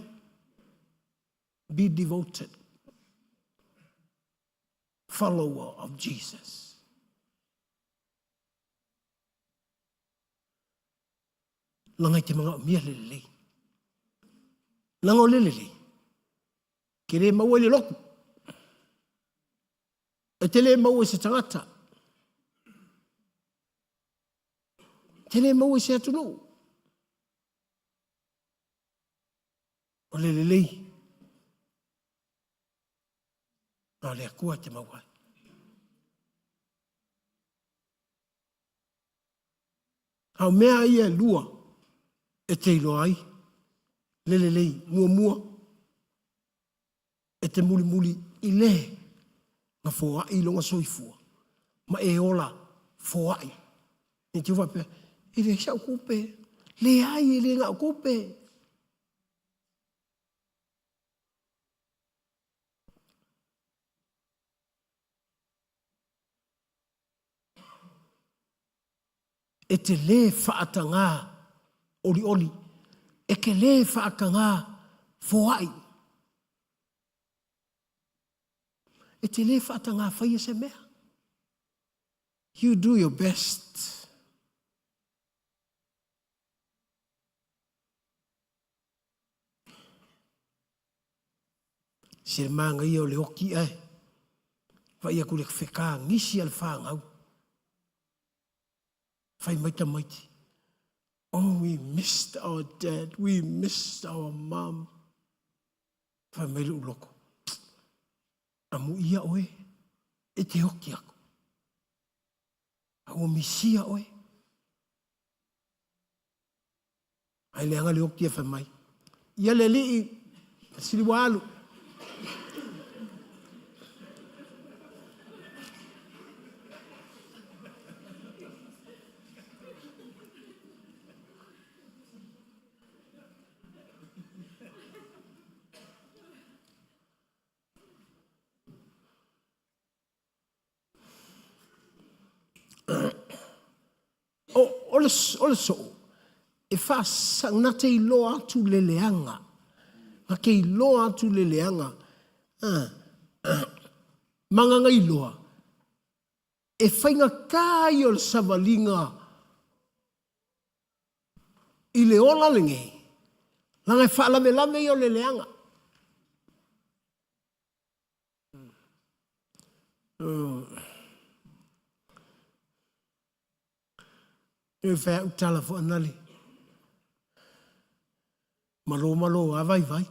be devoted. Follower of Jesus. Leaga i te manaomia le lelei. Leaga o le lelei, ke le maua i le lotu. E te le maua i se tagata. E te le maua i se atunuu. O le lelei, na o le Atua e te maua ai. A o mea ia e lua e te iloa ai le lelei. Muamua, e te mulimuli i le na foai i lona soifua ma e ola foai. Ne i te i ua faapea, e leai sau tupe. Leai, e le na o tupe. E te lē faatagā olioli, e te lē faatagā foai. E te lē faatagā faia se mea. You do your best. Se le manaia o le oti ae vaai atu i le fetagisi a le fanau. Fai mai tamaiti, Oh, we missed our dad, we missed our mom. Fai mai lou loko, Amuia oe, e te oki aku. A ua misia oe. Ai leaga le oki e fai mai. Ia le alii, sili ua alu. O, o le, o le soo, e faasa, na te iloa atu le leaga. Na te iloa atu le leaga. Ah, ah, magagailoa, e faigata ia o le savaliga i le ola lenei, leaga e faalavelave ia o le leaga. E fai au tala fo anale. Malo malo a vai vai.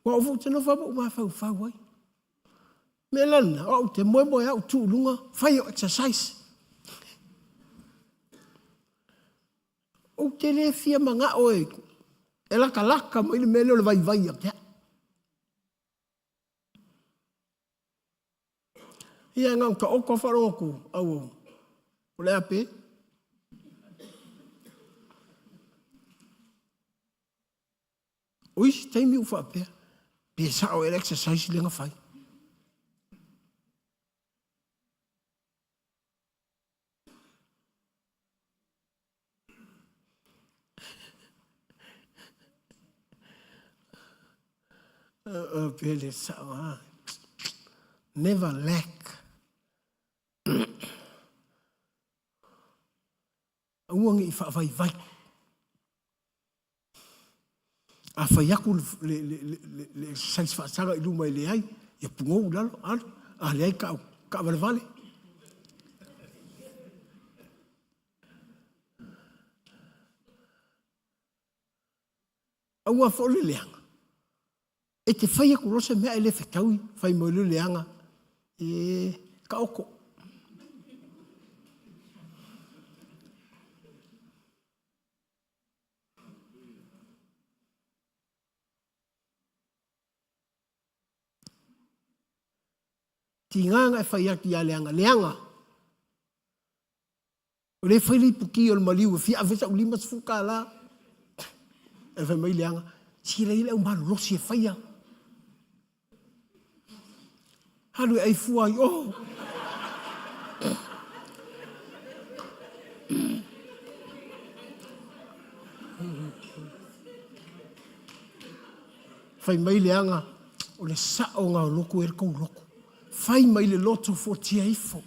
Ua ou te nofo ma ou mafaufau ai. Mea la lena, o au te moemoe au tuu luga, fai o exercise. Ou te le fia manao e, e lakalaka mai le mea lea o le vaivai ia te au. Ia na ona taoto lava faalogo atu, au, o le a pe? O isi taimi ua faapea, pe sao ea le exercise lea na fai. Pe le sao, ah. Never lack. Aua ne i faavaivai. A fai atu le exercise faasaga i luma e leai, ia pugou i lalo, alu. A leai, taavalevale. Aua foi le leaga. E te fai atu loa se mea ae le fetaui, fai mai loa le leaga, e taoto. Tiga na e fai atu ia leaga, leaga. O lea e fai le ipuki o le maliu e fia ave sau $50. Ae fai mai leaga, sila ia le au malolosi e faia. Alu e ai fua ai, oh! Fai mai leaga, o le sao na o lotu e le tou lotu. Fai mai le loto fuatia ifo.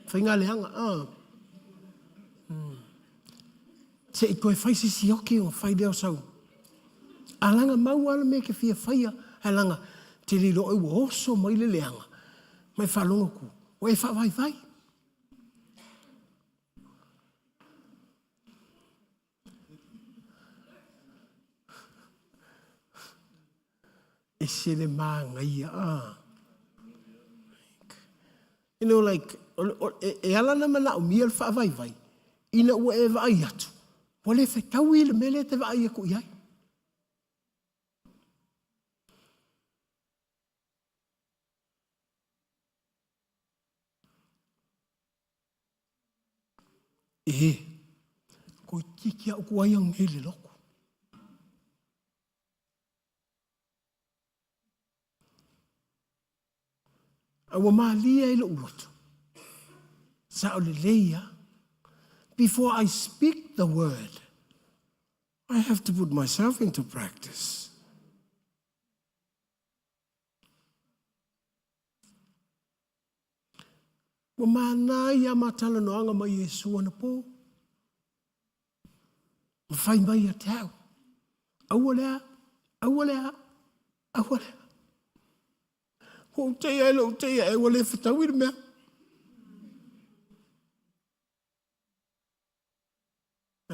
Faiga leaga. Ah. Se i toe fai se sioki ona fai lea o sau alaga mau lava le mea e te fia faia, ae leaga e te le iloa oe ua oso mai le leaga ma e faalogo atu ua e faavaivai. Ese le manaia a. You know like, e ala ona manaomia le faavaivai, ina ua e vaai atu, ua le fetaui le mea lea e te vaai atu i ai. E, toeitiiti lava ou tuai ananei i le lotu. A ua malie ai lou loto, sao lelei lava. Before I speak the word, I have to put myself into practice. Ua manaia ma talanoaga ma Iesu anapo. Ma fai mai ia te au, aua lea, aua lea, aua lea. Ua ou te'i ae lou te'i ae ua le fetaui le mea.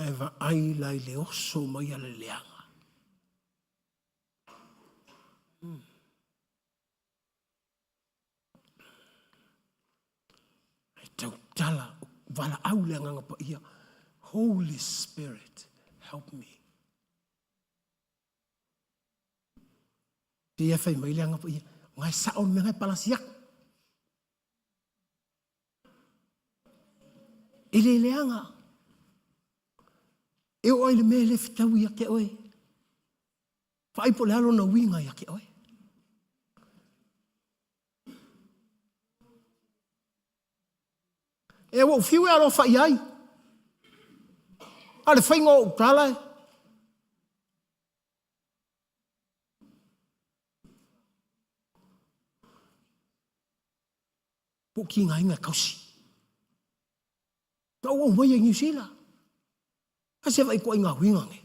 Ae vaai la i le oso mai a le leaga. E tautala, valaau le Agaga Paia, Holy Spirit, help me. Pei e fai mai le Agaga Paia, o ngai sao le mea ngai palasi aku. E le leaga. E oo ai le mea e le fetaui ia te oe. Vaai po o le a lona uiga ia te oe. E ua ou fiu e alofa i ai. A o le faiga o ou tala e po o tigaina e tausi. Na ou aumaia i Niu Sila. A se vaai ituaiga uiga nei.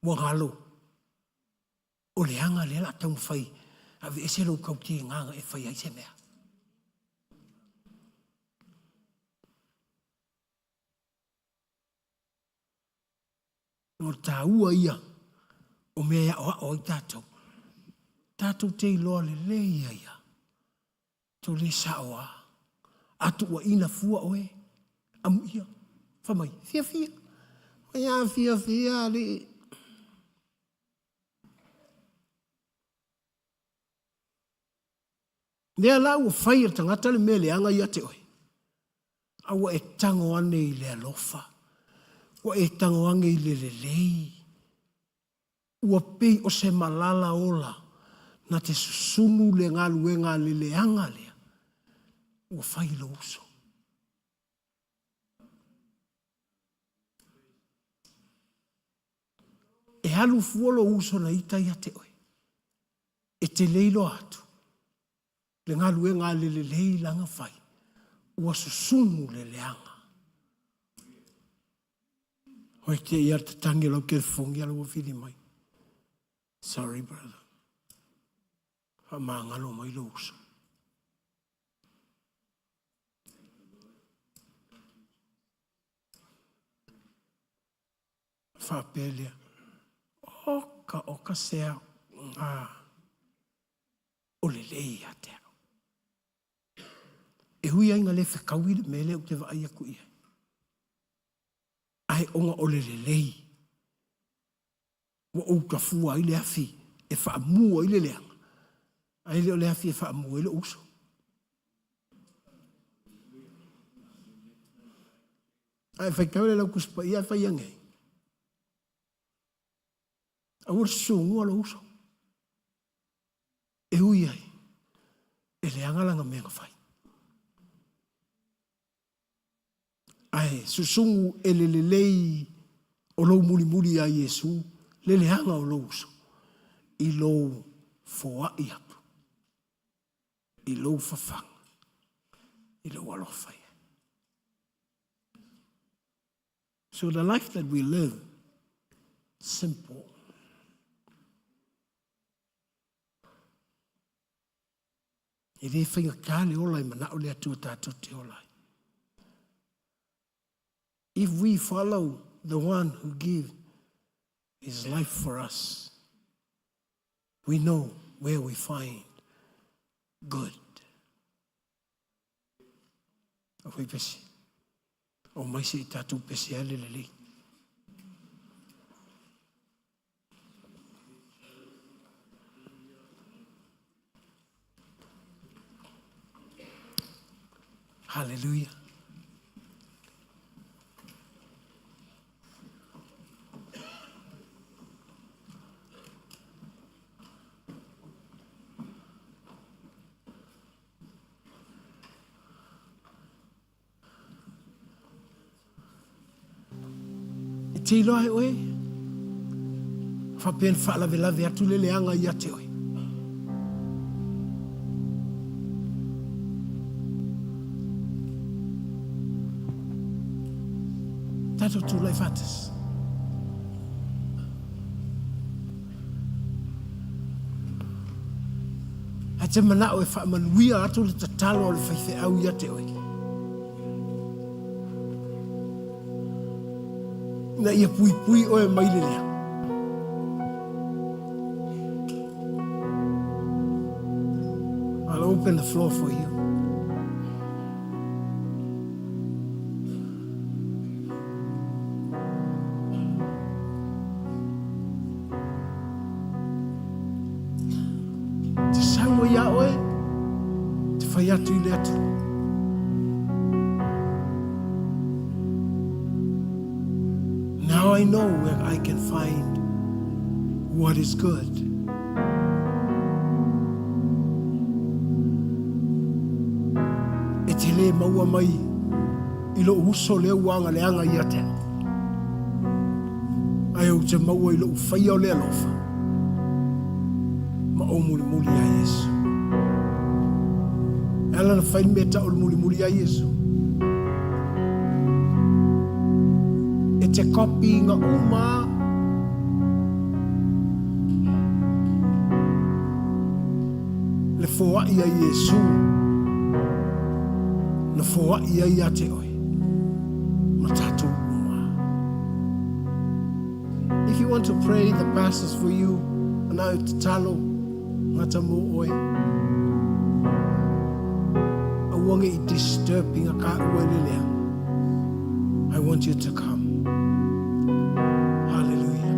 Ua galo. O le aga lea o le a taumafai e aveese lou tautiga na e fai ai se mea. O le taua ia o mea e aoao ai tatou. Tatou te iloa lelei ai lava. Tou le sao a. A tuuaina fua oe, amuia, fai mai, fiafia. Oi a fiafia alii. Lea la ua fai e le tagata le mea leaga ia te oe, a ua e tago ane i le alofa, ua e tago ane i le lelei, ua pei o se malala ola na te susunu le galuega a le leaga lea ua fai i lou uso. E alu fua lou uso na ita ia te oe, e te le iloa atu le galuega a le lelei lana fai, ua susunu le leaga. Oi te ia te tangi o lau telefoni ala ua vili mai. Sorry brother. Faamagalo mai lou uso. Faapea lea, oka oka sea ngā o lelei ia te au. E ui ai na le fekaui le mea lea ou te vaai atu i ai. Ae ona o le lelei, ua ou tafua ai le afi e faamu ai le leaga, ae le o le afi e faamu ai lou uso. Ae faitau le lau Tusi Paia e fai ane ai, aua le susugua lou uso. E ui ai, e leaga lana mea na fai. Ae susugu e le lelei o lou mulimuli iā Iesu le leaga o lou uso i lou foai atu, i lou fafaga, i lou alofa i ai. So the life that we live, simple. E le faigata le ola e manao le Atua tatou te ola ai. If we follow the one who gave his life for us, we know where we find good. O fai pesi. O mai se i tatou pesi ale lelei. Hallelujah. E te iloa e oe, faapea na faalavelave atu le leaga ia te oe. Tatou tulai faatasi. Ae te manao e faamanuia atu le tatalo a le faifeau ia te oe. Ina ia puipui oe mai le lea. I'll open the floor for you. Te sau ai a oe, te whai atu i le Atua. Now I know where I can find what is good. E te lē maua mai i lou uso lea ua agaleaga ia te au. Ae ou te maua i lou faia o le alofa ma ou mulimuli ia Iesu. E ala na fai le mea tau o le mulimuli ia Iesu. E te kopi nga uma le foai a Iesu na foai ai ia te oe ma tatou uma. If you want to pray, the pastor's for you. Ana e tatalo, ngata mo oe. Aua nge i disturbing a ka ua le lea. I want you to come. Hallelujah.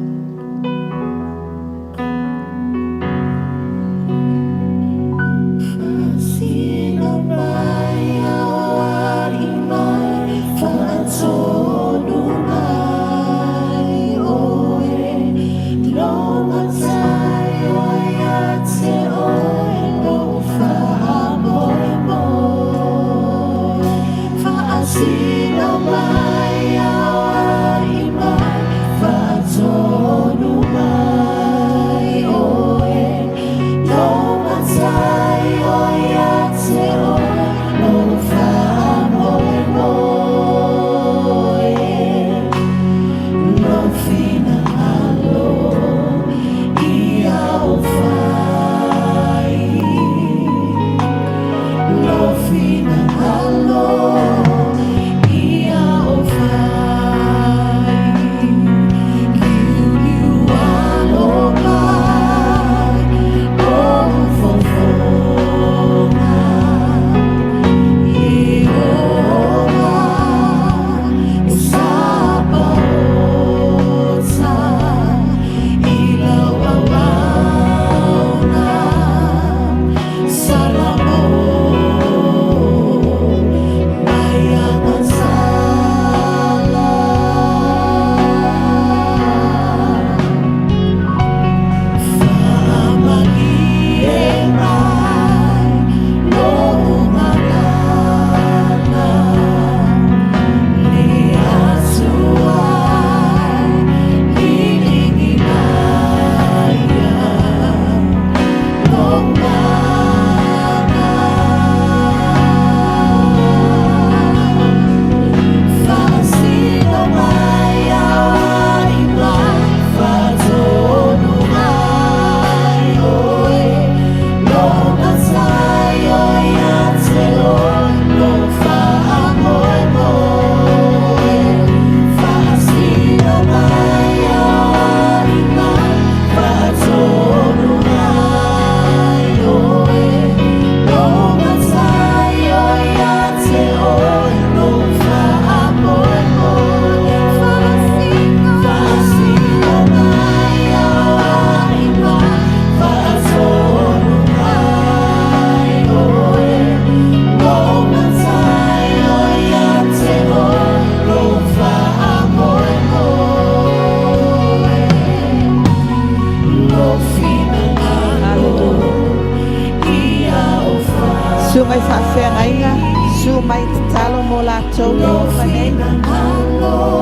mai tatalo mo latou o lo o i luma nei.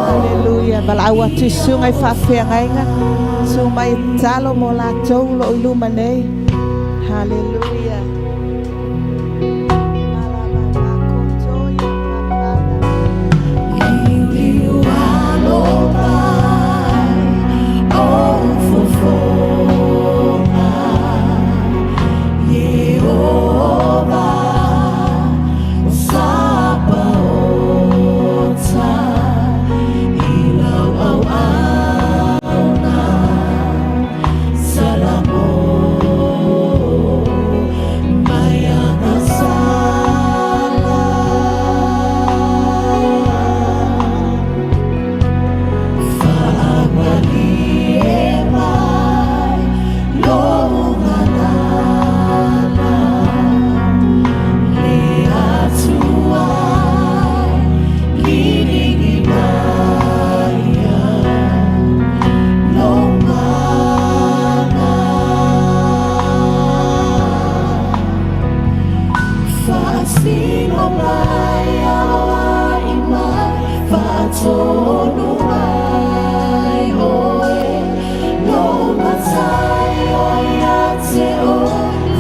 Haleluia. Valaau atu i susuga i faafeagaiga, susu mai e tatalo mo latou o lo o i luma nei. Haleluia.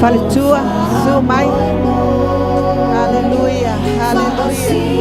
Faletua, susu mai. Haleluia, haleluia.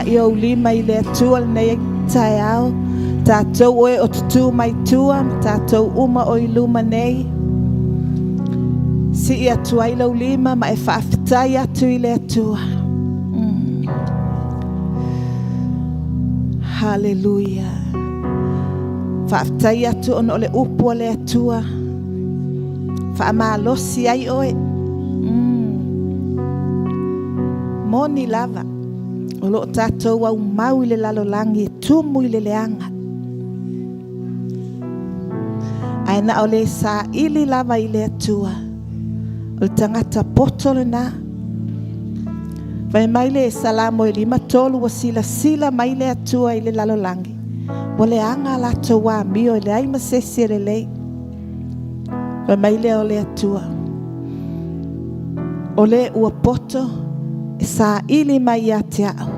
laia ou lima i le Atua lenei taeao, tatou oe o tutū mai tua ma tatou uma o i luma nei. Sii atu ai lou lima ma e faafetai atu i le Atua. Mm. Haleluia. Faafetai atu ona o le upu a le Atua. Faamalosi ai oe. Mm. Moni lava, o lo o tatou aumau i le lalolagi e tumu i le leaga. Ae na o le saili lava i le Atua, o le tagata poto lena. Fai mai le Salamo e 53, ua silasila mai le Atua i le lalolagi, ua leaga a latou amio e leai ma se isi e lelei. Fai mai lea o le Atua, o le ua poto e saili mai ia te au,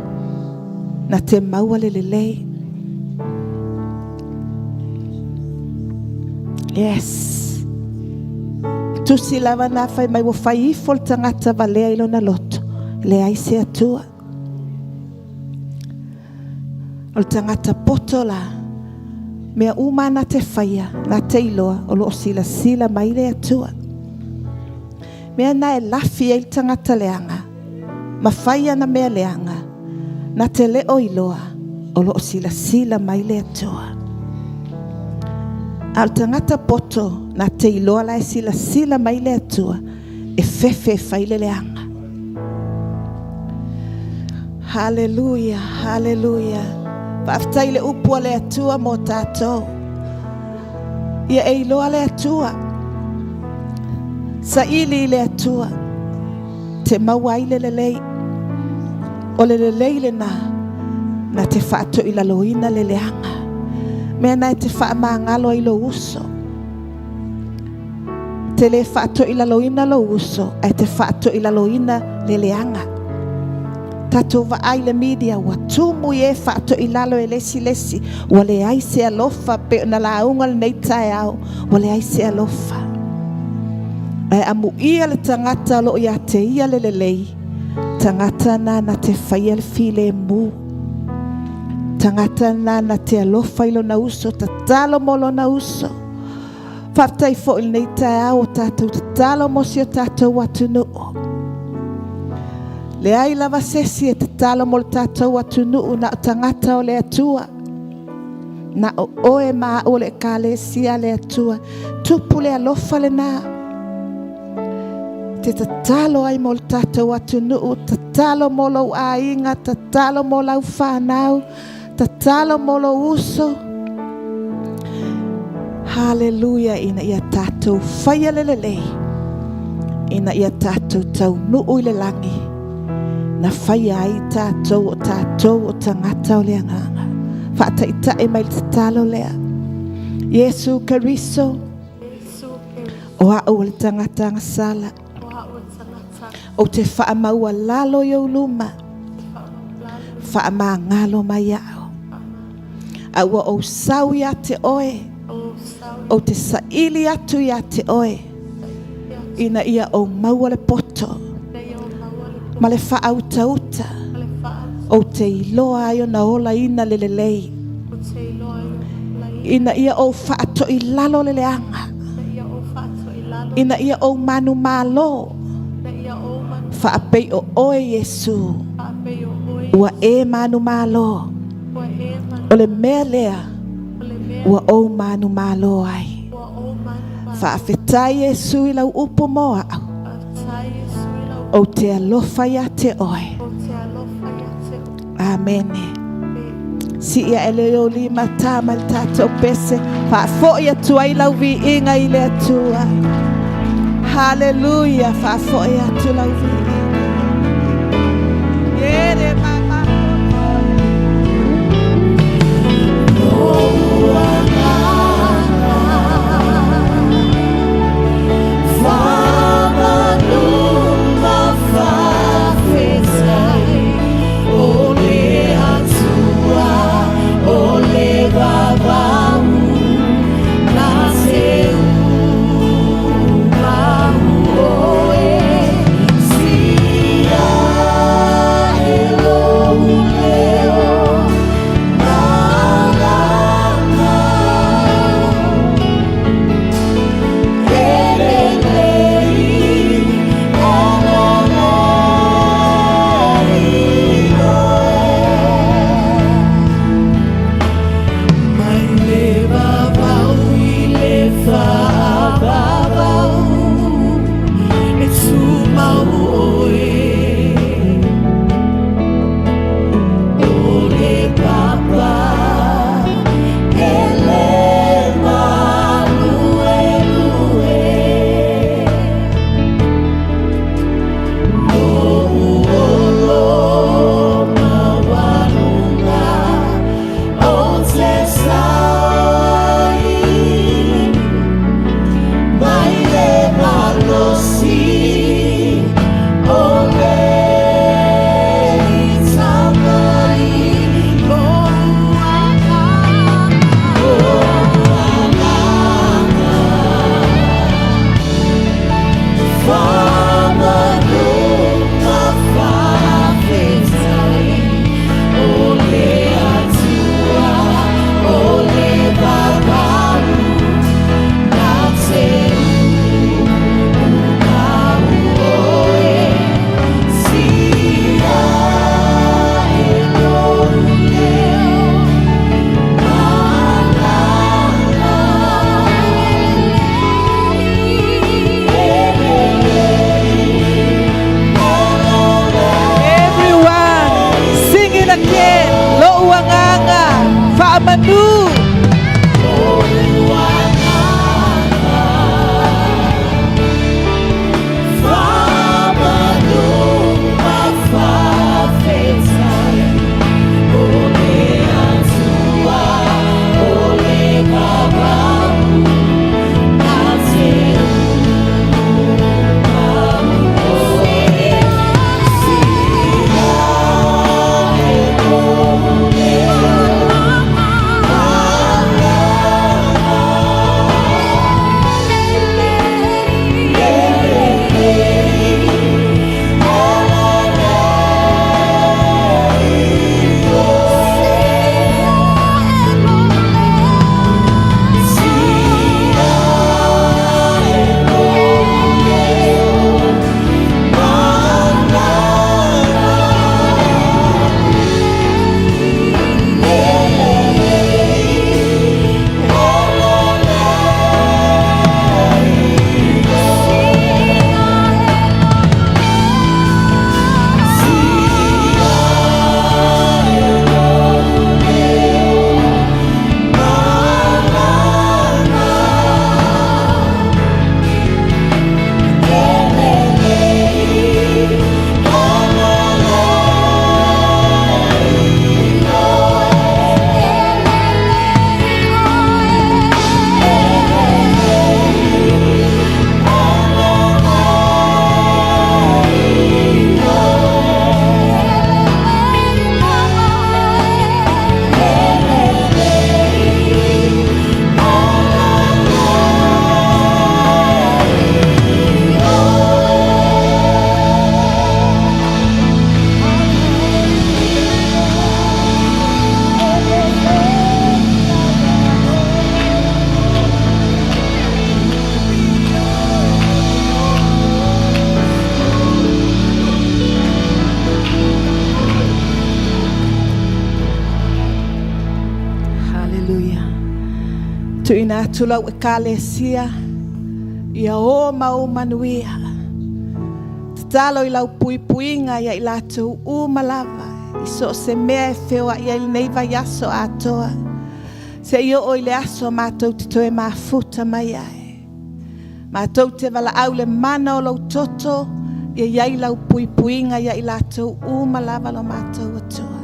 na te maua le lelei. Yes. Tusi lava na fai mai ua fai ifo le tagata valea i lona loto, leai se Atua. O le tagata poto la, mea uma na te faia, na te iloa, o lo o silasila mai le Atua. Mea na e lafi ai le tagata leaga, ma fai ana mea leaga, na te le o iloa, o lo o silasila mai le Atua. A o le tagata poto, na te iloa la e silasila mai le Atua, e fefe e fai le leaga. Haleluia, haleluia. Faafetai le upu a le Atua mo tatou. Ia e iloa le Atua. Saili i le Atua. Te maua ai le lelei. O le lelei lena, na te faatoilaloina le leaga. Mea na e te faamagalo ai lou uso. Te le faatoilaloina lou uso, ae te faatoilaloina le leaga. Tatou vaai i le media ua tumu i e faatoilalo e le isi le isi. Ua leai se alofa pei ona lauga lenei taeao, ua leai se alofa. Ae amuia le tagata o lo o ia te ia le lelei, tagata na na te faia le filemu. Tagata na na te alofa i lona uso, tatalo mo lona uso. Faafetai foi i lenei taeao o tatou tatalo mo si o tatou atunuu. Leai lava se isi e tatalo mo le tatou atunuu na o tagata o le Atua. Na o oe ma au o le Ekalesia a le Atua. Tupu le alofa lena. Te tatalo ai mo le tatou atunuu, tatalo mo lou aiga, tatalo mo lau whanau, Tatalo mo lou uso. Haleluia ina ia tatou faia le lelei, ina ia tatou taunuu i le lagi, na faia ai tatou o tatou o tagata o le agaga. Faataitai mai le tatalo lea. Iesu Keriso, o au o le tagata agasala. Ou te faamaualalo i ou luma, faamagalo mai au. A ua ou sau ia te oe, ou te saili atu ia te oe, ina ia ou maua le poto ma le faautauta, ou te iloa ai ona olaina le lelei, ina ia ou faatoilalo le leaga. Ina ia ou manumalo faapei o oe Iesu ua e manumalo. O le mea lea ua ou manumalo ai. Faafetai Iesu i lau upu mo au. Ou te alofa ia te oe. Amene. Sii ae le ou lima tā ma le tatou pese. Faafoi atu ai lau viiga i le Atua. Haleluia. Faafoi atu lau viiga. Ere mama. Lou agaga faamanu. Haleluia. Tuuina atu lau Ekalesia ia o ma o manuia. Tatalo i lau puipuiga ia i latou uma lava i so o se mea e feoai ai lenei vaiaso atoa. Seia oo i le aso matou te toe mafuta mai ai. Matou te valaau le mana o lou toto ia i ai lau puipuiga ia i latou uma lava lo matou Atua.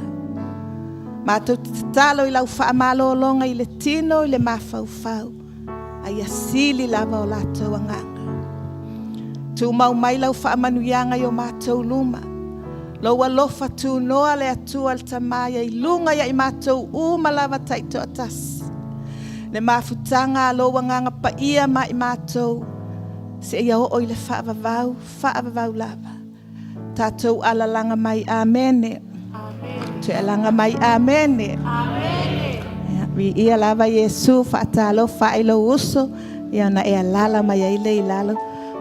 Matou te tatalo i lau faamalologa i le tino i le mafaufau, a ia sili lava o latou agaga. Tumau mai lau faamanuiaga i o matou luma. Lou alofa tunoa le Atua le Tama ia i luga ia i matou uma lava taitoatasi. Le mafutaga a lou agaga paia ma i matou, seia oo i le faavavau, faavavau lava. Tatou alalaga mai. Amene. Toe alaga mai. Amene. Ia, viia lava Iesu, faatalofa i lou uso, ia ona e alala mai ai le i lalo.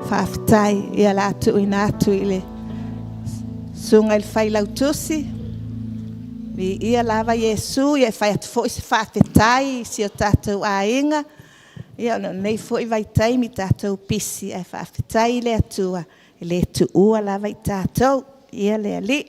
Faafetai, ia la tuuina atu i le susuga i le failautusi. Viia lava Iesu, ia e fai atu foi se faafetai i si o tatou aiga. Ia ona o lenei foi vaitaimi tatou pisi, ae faafetai i le Atua e le tuua lava i tatou. Ia le Alii.